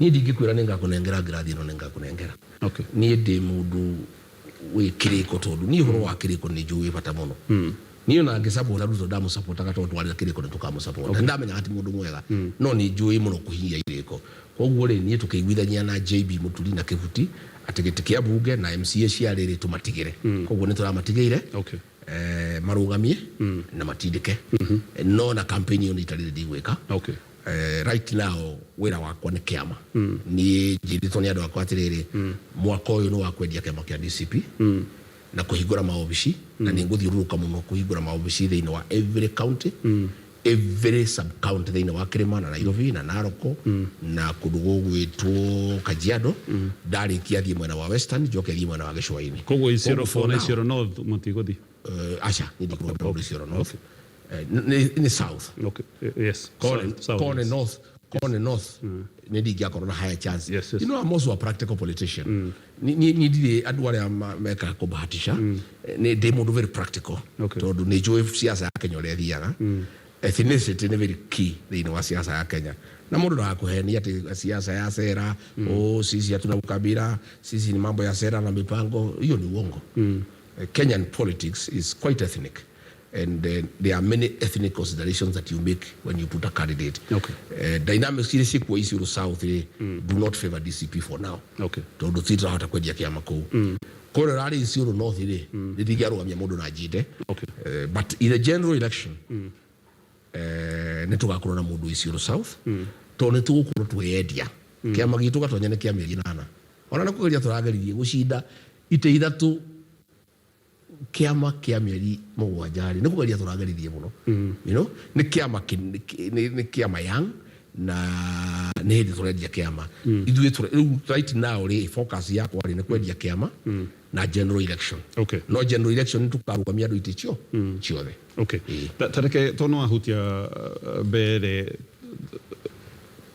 [SPEAKER 2] Niĩ ndingĩkwĩra nĩ ngakũnengera ngirathi ĩno, nĩ ngakũnengera. Niĩ ndĩ mũndũ wĩ kĩrĩko, tondũ niĩ ũhoro wa kĩrĩko nĩ njũĩ wĩ bata mũno. Niĩ ona ngĩsapota Ruto, ndamũsapotaga tondũ twarĩ na kĩrĩko nĩ tũkamũsapota. Nĩ ndamenyaga ti mũndũ mwega, no nĩ njũĩ mũno kũhinyia irĩko. Koguo rĩ, niĩ tũkĩiguithania na JB Mũturi na Kĩbuti atĩ gĩtĩ kĩa mbunge na MCA ciarĩ rĩ, tũmatigĩre. Koguo nĩ tũramatigĩire, marũgamie na matindĩke, no na campaign ĩyo nĩ itarĩ ndigwĩka. Right now wĩra wakwa nĩ kĩama. Niĩ njĩrĩtwo nĩ andũ akwa atĩrĩrĩ, mwaka ũyũ nĩ wa kwendia kĩama kĩa DCP na kũhingũra maobici, na nĩ ngũthiũrũrũka mũno kũhingũra maobici thĩinĩ wa every county, every sub county thĩinĩ wa Kĩrĩma na Nairobi na Naroko na kũndũ gũgwĩtwo Kajiado. Ndarĩkia thiĩ mwena wa Western, njoke thiĩ mwena wa Gĩcũa-inĩ.
[SPEAKER 3] Koguo Isiolo
[SPEAKER 2] Koguo for
[SPEAKER 3] na
[SPEAKER 2] now,
[SPEAKER 3] Isiolo North mũtigũthiĩ?
[SPEAKER 2] Aca, niĩ ndikũrũgamĩra mũndũ Isiolo North. Nĩ South.
[SPEAKER 3] Okay. Yes.
[SPEAKER 2] Kone,
[SPEAKER 3] South,
[SPEAKER 2] Kone
[SPEAKER 3] yes.
[SPEAKER 2] North, Kone North nĩ ndingĩakorwo na higher chance.
[SPEAKER 3] Yes.
[SPEAKER 2] You know, I'm also a practical politician. Ni ndirĩ andũ arĩa mekaga kũbahatisha. Nĩ ndĩ mũndũ very practical, tondũ nĩ njũĩ siasa ya Kenya ũrĩa ĩthiaga. Ethnicity nĩ very key thĩinĩ wa siasa ya Kenya, na mũndũ ndagakũhenia atĩ siasa ya sera, oh, sisi hatuna ukabila, sisi ni mambo ya sera na mipango. Hiyo ni uongo. Kenyan politics is quite ethnic and there are many ethnic considerations that you make when you put a candidate. Dynamics iria ciĩkuo Isiolo South rĩ, do not favor DCP for now, tondũ ti tũrahota kwendia kĩama kũu. Kũrĩa ũrarĩ Isiolo North rĩ, nĩ ndingĩarũgamia mũndũ na njinde. But in the general election, nĩ tũgakorwo na mũndũ Isiolo South, tondũ nĩ tũgũkorwo twĩyendia kĩama gitũ. Gatonya nĩ kĩa mĩeri 8, ona nĩ kũgeria tũrageririe gũcinda itĩ ithatũ, kĩama kĩa mĩeri 7 rĩ, nĩ kũgeria tũrageririe mũno. Nĩ kĩama nĩ kĩama young na nĩ hĩndĩ tũrendia kĩama ithuĩ. Rĩu right now rĩ, focus yakwa rĩ, nĩ kwendia kĩama na general election. No general election nĩ tũkarũgamia andũ itĩ cio ciothe.
[SPEAKER 3] Okay. Ta reke tondũ nĩ wahutia mbere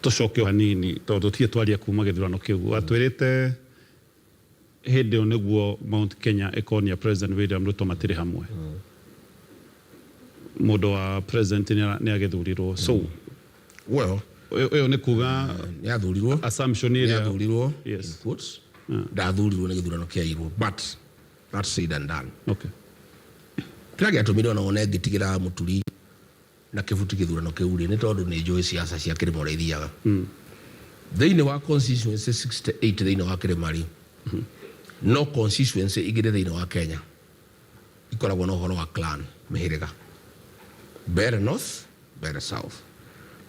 [SPEAKER 3] tũcoke o hanini tondũ tũtirĩ twaria kuma gĩthurano kĩu. Watwĩrĩte hĩndĩ ĩyo nĩguo Mount Kenya ĩkonia President William Ruto matirĩ hamwe. Mũndũ wa president nĩ agĩthurirwo. So
[SPEAKER 2] Well,
[SPEAKER 3] ĩyo nĩ kuga
[SPEAKER 2] nĩ athurirwo
[SPEAKER 3] assumption
[SPEAKER 2] nĩ
[SPEAKER 3] ĩrĩa
[SPEAKER 2] athurirwo
[SPEAKER 3] Yes.
[SPEAKER 2] in quotes ndathurirwo nĩ gĩthurano kĩairwo, but that's said and done. Kĩrĩa gĩatũmire ona wone ngĩtigĩra Mũturi na Kĩbuti gĩthurano kĩu rĩ, nĩ tondũ nĩ njũĩ ciaca cia kĩrĩma ũrĩa ithiaga. Thĩinĩ wa constituency 68 thĩinĩ wa kĩrĩma rĩ, no constituency igĩrĩ thĩinĩ wa Kenya ikoragwo na ũhoro wa clan, mĩhĩrĩga: Mbeere North, Mbeere South.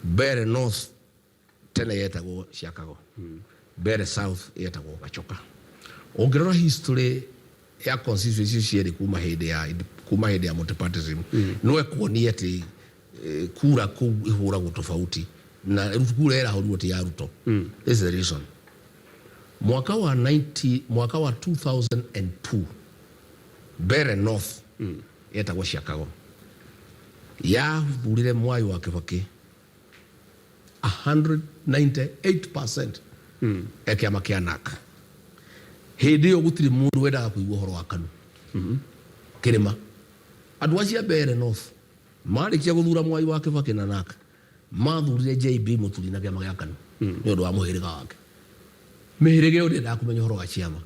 [SPEAKER 2] Mbeere North tene yetagwo Ciakago, Mbeere South yetagwo Gachoka. Ũngĩrora history ya constituency cierĩ kuma hĩndĩ ya multipartyism, no ekuonia atĩ kura kũu ĩhũragwo tofauti na kura ĩrahũrirwo ti ya Ruto. This is the reason. Mwaka wa 90, mwaka wa 2002, Mbeere North yetagwo Ciakago yathurire Mwai wa Kibaki 198% ya kĩama kĩa NARC. Hĩndĩ ĩyo gũtirĩ mũndũ wendaga kũigua ũhoro wa KANU kĩrĩma. Andũ acio a Mbeere North marĩkia gũthura Mwai wa Kibaki na NARC, mathurire JB Mũturi na kĩama gĩa KANU nĩ ũndũ wa mũhĩrĩga wake. Mĩhĩrĩga ĩyo ndĩendaga kũmenya ũhoro wa ciama.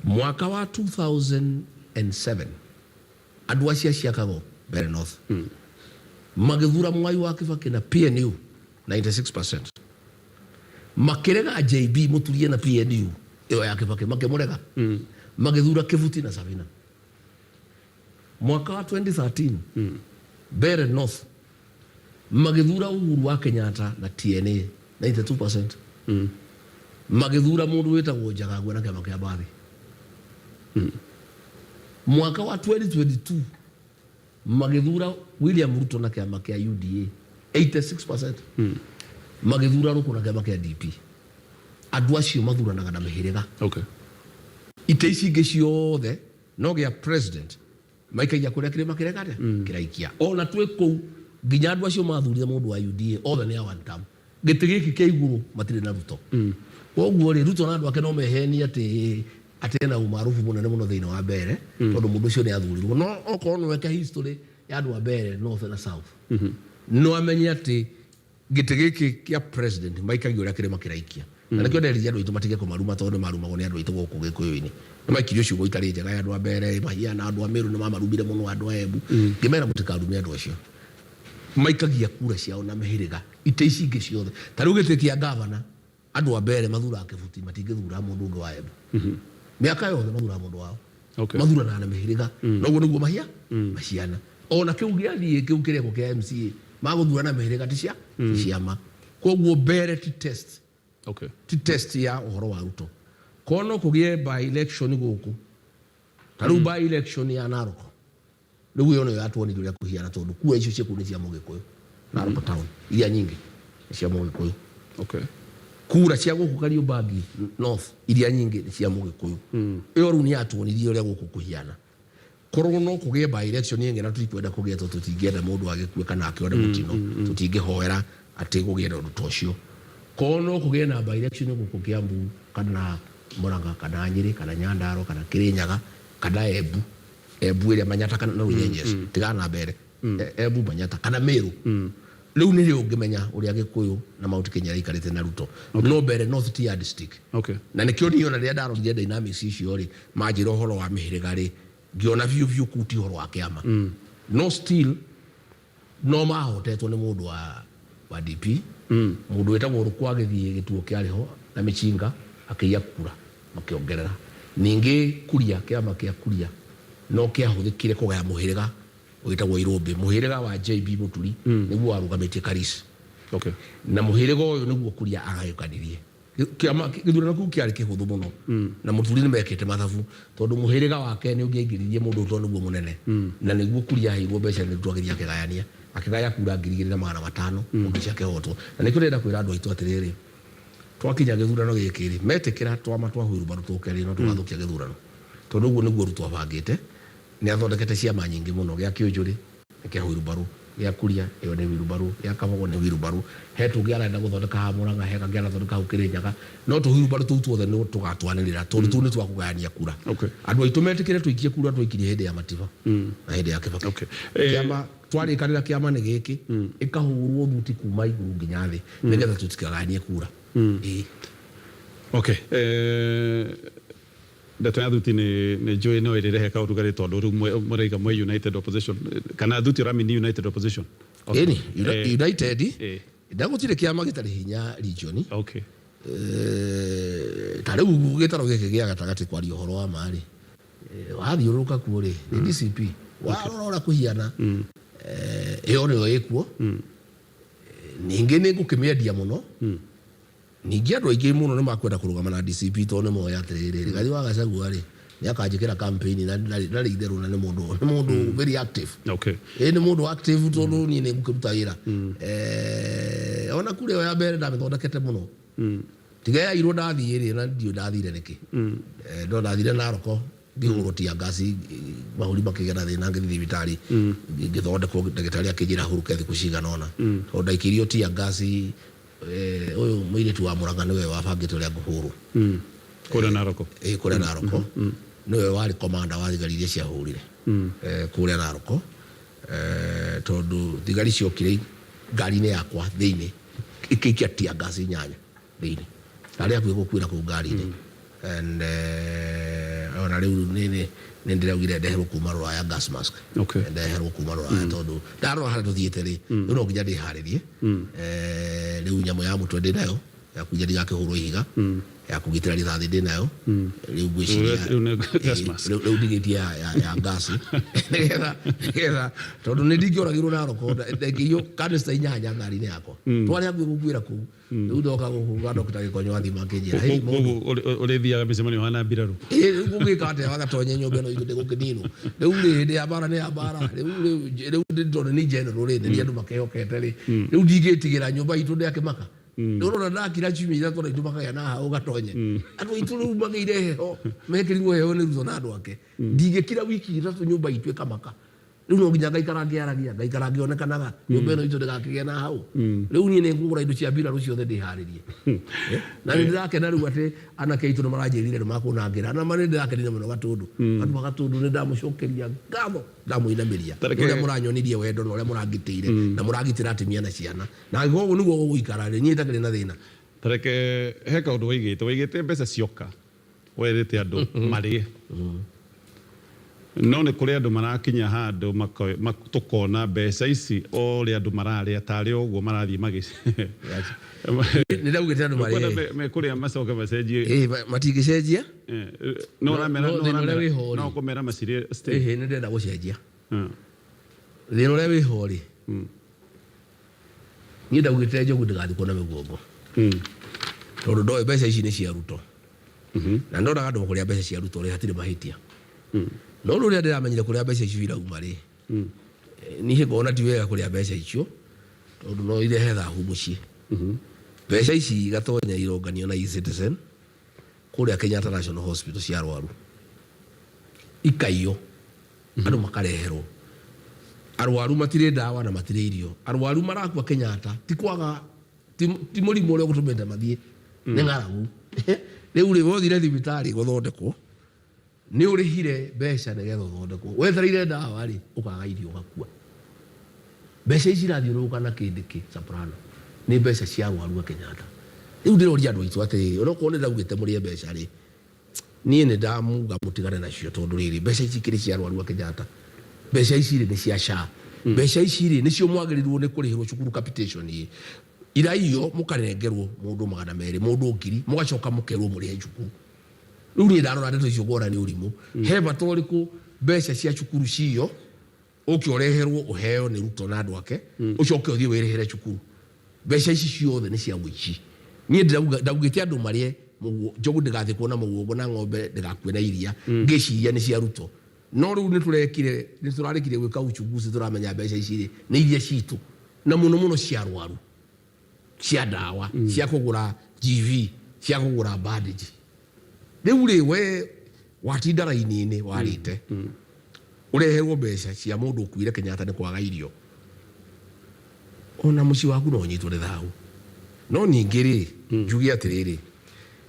[SPEAKER 2] Mwaka wa 2007, andũ acio a Ciakago, Mbeere North, magĩthura Mwai wa Kibaki na PNU 96%, makĩrega JB Mũturie na PNU ĩyo ya Kibaki, makĩmũrega, magĩthura Kĩbuti na Sabina. Mwaka wa 2013, Mbeere North magĩthura Uhuru wa Kenyatta na TNA 92%, magĩthura mũndũ wĩtagwo Njagagua na kĩama kĩa Mbathi. Mwaka wa 2022, magĩthura William Ruto na kĩama kĩa UDA 86%, magĩthura Rũkũ na kĩama kĩa DP. Andũ acio mathuranaga na mĩhĩrĩga. Itĩ ici ingĩ ciothe no gĩa president maikagia kũrĩa kĩrĩma kĩreka atĩa kĩraikia. Ona twĩ kũu nginya andũ acio mathurire mũndũ wa UDA othe nĩ a one term. Gĩtĩ gĩkĩ kĩa igũrũ matirĩ na Ruto. Koguo rĩ, Ruto na andũ ake no mehenie atĩ ena umaarufu mũnene mũno thĩinĩ wa Mbeere tondũ mũndũ ũcio nĩ athurirwo, no okorwo no eke history ya andũ a Mbeere North na South, no amenye atĩ gĩtĩ gĩkĩ kĩa president maikagia ũrĩa kĩrĩma kĩraikia. Na nĩkĩo nderire andũ aitũ matige kũmaruma, tondũ nĩ marumagwo nĩ andũ aitũ gũkũ Gĩkũyũ-inĩ. Nĩ maikirio ciugo itarĩ njega ya andũ a Mbeere mahiana, andũ a Meru nĩ mamarumire mũno, andũ a Embu. Ngĩmera mũtikarume andũ acio, maikagia kura ciao na mĩhĩrĩga. Itĩ ici ingĩ ciothe, ta rĩu gĩtĩ kĩa gavana, andũ a Mbeere mathuraga Kĩbuti, matingĩthura mũndũ ũngĩ wa Embu. Mĩaka yothe mathuraga mũndũ wao. Mathuranaga na mĩhĩrĩga, noguo nĩguo mahia maciana. Ona kĩu gĩathiĩ kĩu kĩrekwo kĩa MCA, magũthura na mĩhĩrĩga, ti cia ti ciama. Koguo Mbeere ti test, ti test ya ũhoro wa Ruto. Korwo no kũgĩe by election gũkũ, ta rĩu by election ya Narok, rĩu ĩyo nĩyo yatuonirie ũrĩa kũhiana, tondũ kura icio ciĩ kũu nĩ cia Mũgĩkũyũ. Narok town iria nyingĩ nĩ cia Mũgĩkũyũ. Kura cia gũkũ Kariobangi North iria nyingĩ nĩ cia Mũgĩkũyũ. Ĩyo rĩu nĩ yatuonirie ũrĩa gũkũ kũhiana. Korwo no kũgĩe by election ĩngĩ, na tũtikwenda kũgĩe tondũ tũtingĩenda mũndũ agĩkue kana akĩone mũtino, tũtingĩhoera atĩ kũgĩe na ũndũ ta ũcio. Korwo no kũgĩe na by election gũkũ Kiambu kana Murang'a kana Nyĩrĩ kana Nyandarua kana Kĩrĩnyaga kana Embu, Embu ĩrĩa Manyata kana na Runyenjes, tigana na Mbeere, Embu, Manyata kana Meru, rĩu nĩrĩo ũngĩmenya ũrĩa Gĩkũyũ na Mount Kenya ĩraikarĩte na Ruto. No Mbeere North ti yardstick. Na nĩkĩo niĩ ona rĩrĩa ndarorire dynamics icio rĩ, manjĩra ũhoro wa mĩhĩrĩga rĩ, ngĩona biũ biũ kũu ti ũhoro wa kĩama. No still no mahotetwo nĩ mũndũ wa DP, mũndũ wĩtagwo Rũkũ, agĩthiĩ gĩtuo kĩarĩ ho na mĩcinga akĩiya kura, makĩongerera ningĩ kuria. Kĩama kĩa kuria no kĩahũthĩkire kũgaya mũhĩrĩga wĩtagwo Irũmbĩ. Mũhĩrĩga wa JB Mũturi nĩguo warũgamĩtie Karis. Na mũhĩrĩga ũyũ nĩguo kuria agayũkanirie kĩama. Gĩthurano kĩu kĩarĩ kĩhũthũ mũno na Mũturi nĩ mekĩte mathabu, tondũ mũhĩrĩga wake nĩ ũngĩaingĩririe mũndũ ũyũ, tondũ nĩguo mũnene na nĩguo kuria aheirwo mbeca nĩ Ruto. Agĩthiĩ akĩgayania, akĩgaya kura 2500, mũndũ ũcio akĩhotwo. Na nĩkĩo ndĩrenda kwĩra andũ aitũ atĩrĩrĩ, twakinya gĩthurano gĩkĩ rĩ, metĩkĩra twama twa wheelbarrow tũke rĩ, no tũgathũkia gĩthurano, tondũ ũguo nĩguo Ruto abangĩte. Nĩ athondekete ciama nyingĩ mũno, gĩa Kĩũnjũrĩ nĩ kĩa wheelbarrow, gĩa Kuria ĩyo nĩ wheelbarrow, gĩa Kabogo nĩ wheelbarrow, he tũngĩ arenda gũthondeka haha Mũrang'a, he kangĩ arathondeka hau Kĩrĩnyaga, no tũ wheelbarrow tũu tuothe nĩ tũgatwanĩrĩra tondũ tũu nĩ twa kũgayania kura. Andũ aitũ metĩkĩre tũikie kura twaikirie hĩndĩ ya Matiba na hĩndĩ ya Kĩbakĩ. Kĩama twarĩkanĩra kĩama nĩ gĩkĩ, ĩkahũrwo thuti kuma igũrũ nginya thĩ nĩgetha tũtikagayanie kura. Ĩĩ.
[SPEAKER 3] Okay. Ndeto ya thuti nĩ njũĩ no ĩrĩrehe kaũrugarĩ tondũ rĩu mũraiga mwĩ United Opposition kana thuti ũramini United Opposition?
[SPEAKER 2] Okay. Ĩni, United na gũtirĩ kĩama gĩtarĩ hinya region.
[SPEAKER 3] Okay.
[SPEAKER 2] Ta rĩu gĩtarũ gĩkĩ gĩa gatagatĩ kwaria ũhoro wa ma rĩ, wathiũrũrũka kuo rĩ, nĩ DCP. Warora ũrĩa kũhiana, ĩyo nĩyo ĩkuo. Ningĩ nĩ ngũkĩmĩendia mũno. Ningĩ andũ aingĩ mũno nĩ makwenda kũrũgama na DCP tondũ nĩ moĩ atĩrĩrĩ, Rigathi wa Gachagua rĩ, nĩ akanjĩkĩra campaign na ndarĩ itherũ na nĩ mũndũ nĩ mũndũ very active.
[SPEAKER 3] Okay.
[SPEAKER 2] Ĩĩ nĩ mũndũ active tondũ niĩ nĩ ngũkĩruta wĩra. Ona kura ĩyo ya mbere ndamĩthondekete mũno. Tiga yairwo ndathiĩ rĩ, na ndiũĩ ndathire nĩkĩ. No ndathire Naroko ngĩhũrwo tear gas, mahũri makĩgĩa na thĩna ngĩthiĩ thibitarĩ ngĩthondekwo, ndagĩtarĩ akĩnjĩra hurũke thikũ cigana ũna. Tondũ ndaikĩirio tear gas ũyũ mũirĩtu wa Mũrang'a nĩwe wabangĩte ũrĩa ngũhũrwo.
[SPEAKER 3] Kũrĩa Naroko?
[SPEAKER 2] Ĩĩ kũrĩa Naroko. Nĩwe warĩ commander wa thigari iria ciahũrire kũrĩa Naroko. Tondũ thigari ciokire ngari-inĩ yakwa thĩinĩ ikĩikia tear gas inyanya thĩinĩ. Ndarĩ hakuhĩ gũkuĩra kũu ngari-inĩ. And ona rĩu nĩ ndĩraugire ndeherwo kuma Rũraya gas mask.
[SPEAKER 3] Okay.
[SPEAKER 2] Ndeherwo kuma Rũraya tondũ ndarora harĩa tũthiĩte rĩ, rĩu no nginya ndĩharĩrie. Rĩu nyamũ ya mũtwe ndĩ nayo ya kũiya ndigakĩhũrwo ihiga, ya kũgitĩra rithathi ndĩ nayo. Rĩu ngwĩciria
[SPEAKER 3] Rĩu nĩ gas mask.
[SPEAKER 2] Rĩu ndigĩtie ya gas nĩgetha nĩgetha tondũ nĩ ndingĩoragirwo Naroko ndekĩirio canister inyanya ngari-inĩ yakwa. Twarĩ hakuhĩ gũkuĩra kũu. Rĩu ndoka gũkũ gwa Dr. Gĩkonyo athima akĩnjĩra, "Hey, mũndũ."
[SPEAKER 3] Koguo ũrĩthiaga mĩcemanio ũhana mbirarũ?
[SPEAKER 2] Ĩĩ, rĩu ngũgĩka atĩa wagatonye nyũmba ĩno itũ ndĩgũkĩninwo. Rĩu rĩ, hĩndĩ ya mbara nĩ ya mbara. Rĩu rĩu rĩu tondũ nĩ general rĩ, nĩ niĩ andũ makĩhokete rĩ, rĩu ndingĩtigĩra nyũmba itũ ndĩakĩmaka. Rĩu ũrona ndakira ciumia ithatũ andũ aitũ makagĩa na hau gatonye. Andũ aitũ rĩu magĩire heho, mekĩrirwo heho nĩ Ruto na andũ ake. Ndingĩkira wiki ithatũ nyũmba itũ ĩkamaka. Rĩu no nginya ngaikara ngĩaragia, ngaikara ngĩonekanaga, nyũmba ĩno itũ ndĩgakĩgĩa na hau. Rĩu niĩ nĩ ngũgũra indo cia mbirarũ ciothe ndĩharĩrie. Na nĩ ndĩrakena rĩu atĩ anake aitũ nĩ maranjĩrire nĩ makũnangĩra. Na ma nĩ ndĩrakenire mũno Gatũndũ. Andũ a Gatũndũ nĩ ndamũcokeria ngatho, ndamũinamĩria. Nĩ ũrĩa mũranyonirie wendo na ũrĩa mũrangitĩire na mũrangitĩra atumia na ciana. Na angĩkorwo ũguo nĩguo gũgũikara rĩ, niĩ itakĩrĩ na thĩna.
[SPEAKER 3] Ta reke he kaũndũ waigĩte, waigĩte mbeca cioka werĩte andũ marĩe. No nĩ kũrĩ andũ marakinya handũ tũkona mbeca ici o ũrĩa andũ mararĩa tarĩ o ũguo marathiĩ magĩ
[SPEAKER 2] Nĩ ndaugĩte andũ marĩe.
[SPEAKER 3] Mekũrĩa macoke macenjie.
[SPEAKER 2] Ĩĩ matingĩcenjia.
[SPEAKER 3] No ũramera no ũkũmera macirĩe
[SPEAKER 2] still. Ĩhĩ nĩ ndĩrenda gũcenjia. Thĩna ũrĩa wĩho rĩ, niĩ ndaugĩte Njogu ndĩgathikwo na mĩguongo. Tondũ ndoĩ mbeca ici nĩ cia Ruto. Na ndonaga andũ kũrĩa mbeca cia Ruto rĩ, hatirĩ mahĩtia. No rĩu rĩrĩa ndĩramenyire kũrĩa mbeca icio irauma rĩ, niĩ ngona ti wega kũrĩa mbeca icio tondũ no irehe thahu mũciĩ. Mbeca ici igatonya ironganio na eCitizen kũrĩa Kenyatta National Hospital cia arwaru. Ikaiyo andũ makareherwo. Arwaru matirĩ ndawa na matirĩ irio. Arwaru marakua Kenyatta ti kwaga ti mũrimũ ũrĩa ũgũtũmĩte mathiĩ nĩ ng'aragu. Rĩu rĩ, wothire thibitarĩ gũthondekwo, nĩ ũrĩhire mbeca nĩgetha ũthondekwo, wetereire ndawa rĩ, ũkaga irio ũgakua. Mbeca ici irathiũrũrũka na kĩndĩ kĩ Soprano nĩ mbeca cia arwaru a Kenyatta. Rĩu ndĩroria andũ aitũ atĩrĩrĩ, onokorwo nĩ ndaugĩte mũrĩe mbeca rĩ, Niĩ nĩ ndamuga mũtigane nacio tondũ rĩrĩ, mbeca ici ikĩrĩ cia arwaru a Kenyatta, mbeca ici rĩ nĩ cia SHA, mbeca ici rĩ nĩcio mwagĩrĩirwo nĩ kũrĩhĩrwo cukuru capitation ĩ, iraiyo mũkanengerwo mũndũ 200, mũndũ ngiri, mũgacoka mũkerwo mũrĩhe cukuru. Rĩu niĩ ndarora ndeto icio ngona nĩ ũrimũ. He bata ũrĩkũ mbeca cia cukuru ciyo ũke ũreherwo ũheo nĩ Ruto na andũ ake, ũcoke ũthiĩ wĩrĩhĩre cukuru? Mbeca ici ciothe nĩ cia ũici. Niĩ ndĩrauga ndaugĩte andũ marĩe mũguo njogu ndĩgathikwo na mũguongo na ng'ombe ndĩgakue na iria ngĩciria nĩ cia Ruto. No rĩu nĩ tũrekire nĩ tũrarĩkirie gwĩka uchunguzi tũramenya mbeca ici rĩ nĩ iria citũ na mũno mũno cia arwaru cia ndawa cia kũgũra GV cia kũgũra bandage. Rĩu rĩ we watinda raini-inĩ warĩte. Ũreherwo mbeca cia mũndũ ũkuire Kenyatta nĩ kwaga irio. Ona mũciĩ waku no ũnyitwo nĩ thahu. No ningĩ rĩ, njuge atĩrĩrĩ,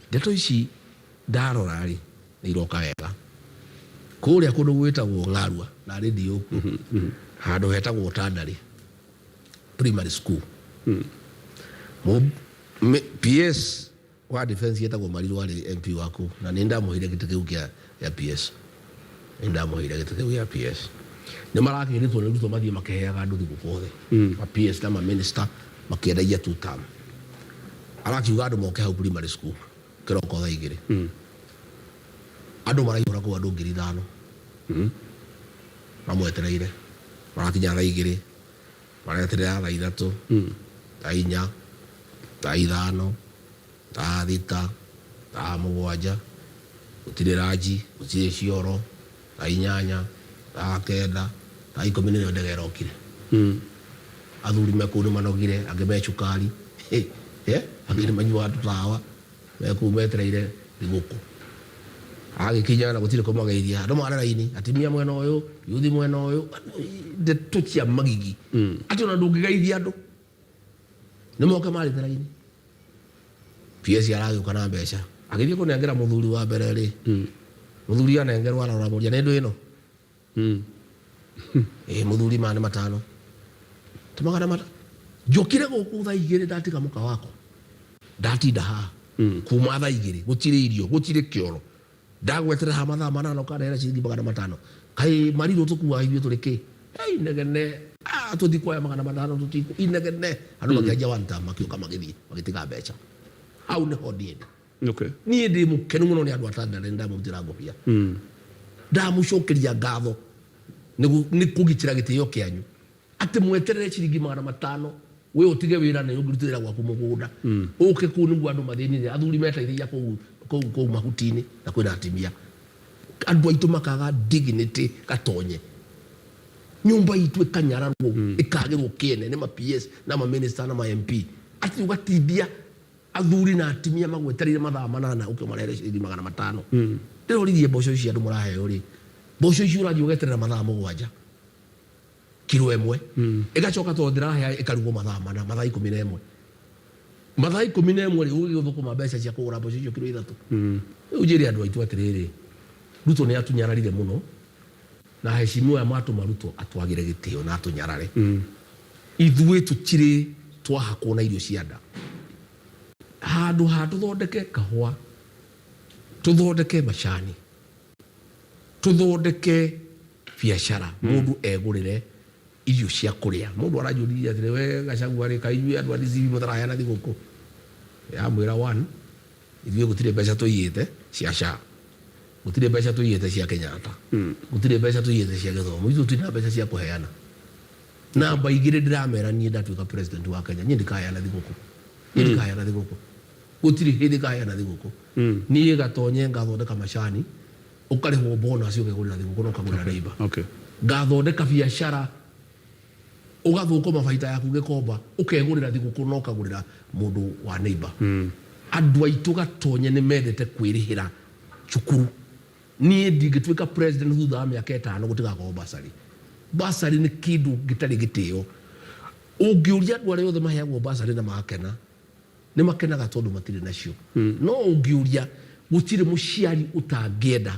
[SPEAKER 2] ndeto ici ndarora rĩ, nĩ iroka wega. Kũrĩa kũndũ gwĩtagwo Ng'arua, narĩ ndiũkuo, handũ hetagwo Tandari Primary School. PS wa defense etagwo Mariru arĩ MP waku na nĩ ndamũheire gĩtĩ kĩu kĩa kĩa PS. Nĩ ndamũheire gĩtĩ kĩu gĩa PS. Nĩ marakĩrĩtwo nĩ Ruto mathiĩ makĩheaga andũ thigũkũ othe. Ma PS na ma minister makĩendagia two term. Arakiuga andũ moke hau primary school kĩroko thaa 2. Andũ maraihũra kũu andũ 5,000. Mamwetereire. Marakinya thaa 2, mareterera thaa 3, thaa 4, thaa 5, thaa 6, thaa 7, gũtirĩ ranji, gũtirĩ cioro, thaa 8, thaa 9, thaa 10 nĩrĩo ndege ĩrokire. Athuri me kũu nĩ manogire, angĩ me cukari, angĩ nĩ manyuaga tũtawa, me kũu metereire thigũkũ. Agĩkinya na gũtirĩ kũmageithia, andũ mare raini, atumia mwena ũyũ, yuthi mwena ũyũ, ndeto cia magigi. Atĩ ona ndũngĩgeithia andũ, nĩ moke marĩte raini. PS aragĩũka na mbeca, agĩthiĩ kũnengera mũthuri wa mbere rĩ, mũthuri anengerwo arora mũria nĩ ndũ ĩno? Ĩĩ mũthuri maya nĩ 5. Ti 500. Njũkire gũkũ thaa 2 ndatiga mũka wakwa. Ndatinda haha kuma thaa 2 gũtirĩ irio, gũtirĩ kĩoro. Ndagweterera haha mathaa 8 ũkanehera ciringi 500. Kaĩ marirũ tũkuaga ithuĩ tũrĩ kĩ? Hey, inegene. Ah, tũtikuoya 500 tũtiku. Inegene. Andũ makĩanjia one term makĩũka magĩthiĩ magĩtiga mbeca. Hau nĩho niĩ ndĩ. Niĩ ndĩ mũkenu mũno nĩ andũ a Tandale, nĩ ndamũrutĩra ngũbia. Ndamũcokeria ngatho nĩ kũgitĩra gĩtĩo kĩanyu. Atĩ mweterere ciringi 500 we ũtige wĩra nĩ ũngĩruta wĩra gwaku mũgũnda. Ũke kũu nĩguo andũ mathĩnire, athuri meteithagia kũu kũu kũu mahuti-inĩ na kwĩna atimia. Andũ aitũ makaga dignity gatonye. Nyũmba itũ ĩkanyararwo, ĩkagĩrwo kĩene nĩ ma PS na ma minister na ma MP. Atĩ ũgatindia athuri na atimia magwetereire mathaa 8 ũke ũmarehere ciringi 500. Ndĩroririe mboco ici andũ mũraheo rĩ, mboco ici ũrathiĩ ũgeterera mathaa 7 kiro 1, ĩgacoka tondũ ndĩrahea ĩkarugwo mathaa 4, mathaa 11. Mathaa 11 rĩ, ũgĩgĩthũkũma mbeca cia kũgũra mboco icio kiro 3. Rĩu njĩre andũ aitũ atĩrĩrĩ, Ruto nĩ atunyararire mũno, na heshimiwa aya matũma Ruto atwagĩre gĩtĩo na atũnyarare. Ithuĩ tũtirĩ twahakwo na irio cia nda. Handũ ha tũthondeke kahũa, tũthondeke macani, tũthondeke biacara, mũndũ egũrĩre irio cia kũrĩa. Mũndũ aranjũririe atĩrĩ, we Gachagua rĩ, kaĩ inyuĩ andũ a DCP mũtaraheana thigũkũ? Ndĩramwĩra one, ithuĩ gũtirĩ mbeca tũiyĩte cia SHA, gũtirĩ mbeca tũiyĩte cia Kenyatta, gũtirĩ mbeca tũiyĩte cia gĩthomo, ithuĩ tũtirĩ na mbeca cia kũheana. Namba 2 ndĩramera niĩ ndatuĩka president wa Kenya, niĩ ndikaheana thigũkũ. Niĩ ndikaheana thigũkũ. Gũtirĩ hĩndĩ ngaheana thigũkũ. Niĩ Gatonye ngathondeka macani, ũkarĩhwo bonus ũkegũrĩra thigũkũ na ũkagũrĩra neighbor. Ngathondeka biacara, ũgathũkũma baita yaku gĩkomba, ũkegũrĩra thigũkũ na ũkagũrĩra mũndũ wa neighbor. Andũ aitũ Gatonye nĩ mendete kwĩrĩhĩra cukuru. Niĩ ndingĩtuĩka president thutha wa mĩaka 5 gũtigakorwo bursary. Bursary nĩ kĩndũ gĩtarĩ gĩtĩo. Ũngĩũria andũ arĩa othe maheagwo bursary na magakena, nĩ makenaga tondũ matirĩ nacio. No ũngĩũria, gũtirĩ mũciari ũtangĩenda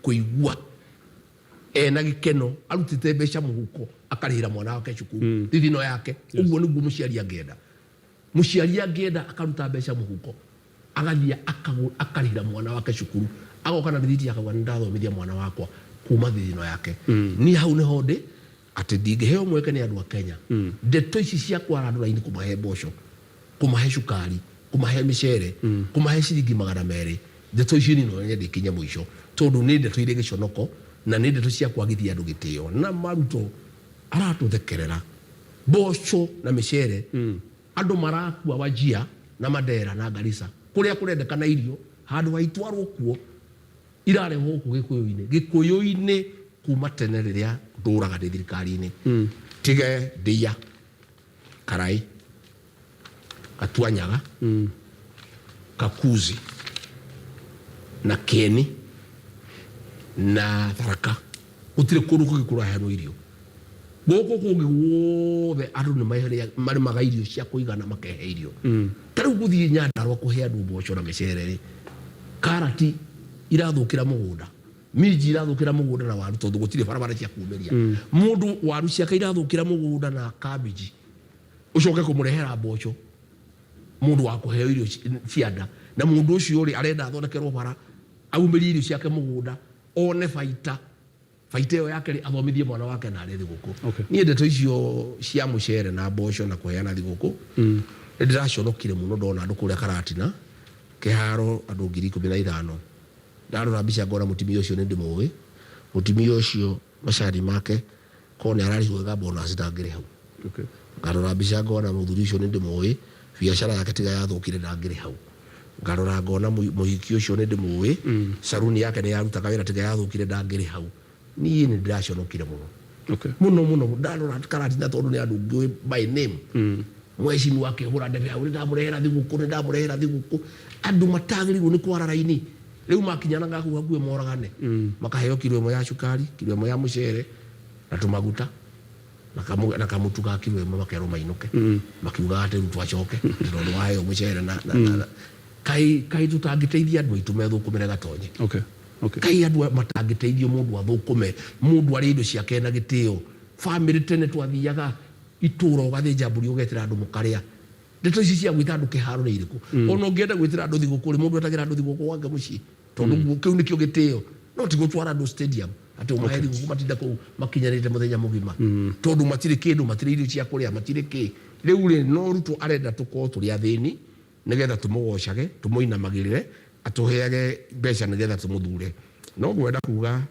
[SPEAKER 2] kũigua ena gĩkeno arutĩte mbeca mũhuko akarĩhĩra mwana wake cukuru thithino yake. Ũguo nĩguo mũciari angĩenda. Mũciari angĩenda akaruta mbeca mũhuko agathiĩ akarĩhĩra mwana wake cukuru, agoka na rĩthiti akauga nĩ ndathomithia mwana wakwa kuma thithino yake. Niĩ hau nĩho ndĩ atĩ ndingĩheo mweke nĩ andũ a Kenya. Ndeto ici cia kwara andũ raini kũmahe mboco, kũmahe cukari, kũmahe mĩcere, kũmahe ciringi 200, ndeto icio niĩ no nyende ikinye mũico tondũ nĩ ndeto irĩ gĩconoko na nĩ ndeto cia kwagithia andũ gĩtĩo. Na Maruto aratũthekerera mboco na mĩcere, andũ marakua Wajir na Mandera na Garissa kũrĩa kũrendekana irio, handũ ha itwarwo kuo irarehwo gũkũ Gĩkũyũ-inĩ. Gĩkũyũ-inĩ kuma tene rĩrĩa ndũraga ndĩ thirikari-inĩ, tige ndĩa, Karai, Gatuanyaga, Kakuzi na Kieni na Tharaka. Gũtirĩ kũndũ kũngĩ kũraheanwo irio. Gũkũ kũngĩ guothe andũ nĩ marĩmaga irio cia kũigana makehe irio. Ta rĩu gũthiĩ Nyandarua kũhe andũ mboco na mĩcere rĩ, karati irathũkĩra mũgũnda, minji irathũkĩra mũgũnda na waru tondũ gũtirĩ barabara cia kumĩria. Mũndũ waru ciake irathũkĩra mũgũnda na kambĩnji, ũcoke kũmũrehera mboco mũndũ wa kũheo irio cia nda, na mũndũ ũcio rĩ arenda athondekerwo bara aumĩrie irio ciake mũgũnda one baita, baita ĩyo yake rĩ athomithie mwana wake na arĩe thigũkũ. Niĩ ndeto icio cia mũcere na mboco na kũheana thigũkũ nĩ ndĩraconokire mũno ndona andũ kũrĩa Karatina kĩharo andũ 15,000. Ndarora mbica ngona mũtumia ũcio nĩ ndĩmũĩ, mũtumia ũcio macani make korwo nĩ ararĩhwo wega bonus ndangĩrĩ hau. Ngarora mbica ngona mũthuri ũcio nĩ ndĩmũĩ, biacara yake tiga yathũkire ndangĩrĩ hau. Ngarora ngona mũhiki ũcio nĩ ndĩmũĩ, saruni yake nĩ yarutaga wĩra tiga yathũkire ndangĩrĩ hau. Niĩ nĩ ndĩraconokire mũno. Mũno mũno ndarora Karatina tondũ nĩ andũ ngĩũĩ by name. Mheshimiwa akĩhũra ndebe hau, nĩ ndamũrehera thigũkũ, nĩ ndamũrehera thigũkũ. Andũ matagĩrĩirwo nĩ kwara raini. Rĩu makinyanaga kũu hakuhĩ moragane. Makaheo kiro ĩmwe ya cukari, kiro ĩmwe ya mũcere na tũmaguta na kamũtu ga kiro ĩmwe makerwo mainũke. Makiugaga atĩ rĩu twacoke atĩ tondũ waheo mũcere na na kaĩ kaĩ tũtangĩteithia andũ aitũ methũkũmĩre Gatonye. Kaĩ andũ matangĩteithio mũndũ athũkũme, mũndũ arĩe indo ciake na gĩtĩo. Famĩlĩ tene twathiaga itũra ũgathĩnja mbũri ũgetĩra andũ mũkarĩa. Ndeto ici cia gwĩta andũ kĩharo nĩ irĩkũ? Ona ũngĩenda gwĩtĩra andũ thigũkũ rĩ, mũndũ etagĩra andũ thigũkũ gwake mũciĩ tondũ kĩu nĩkĩo gĩtĩo. No ti gũtwara andũ stadium atĩ ũmahe thigũkũ matinde kũu makinyanĩte mũthenya mũgima tondũ matirĩ kĩndũ, matirĩ irio cia kũrĩa, matirĩ kĩ. Rĩu rĩ, no Ruto arenda tũkorwo tũrĩ athĩni nĩgetha tũmũgocage, tũmũinamagĩrĩre, atũheage mbeca nĩgetha tũmũthure. No ngwenda kuga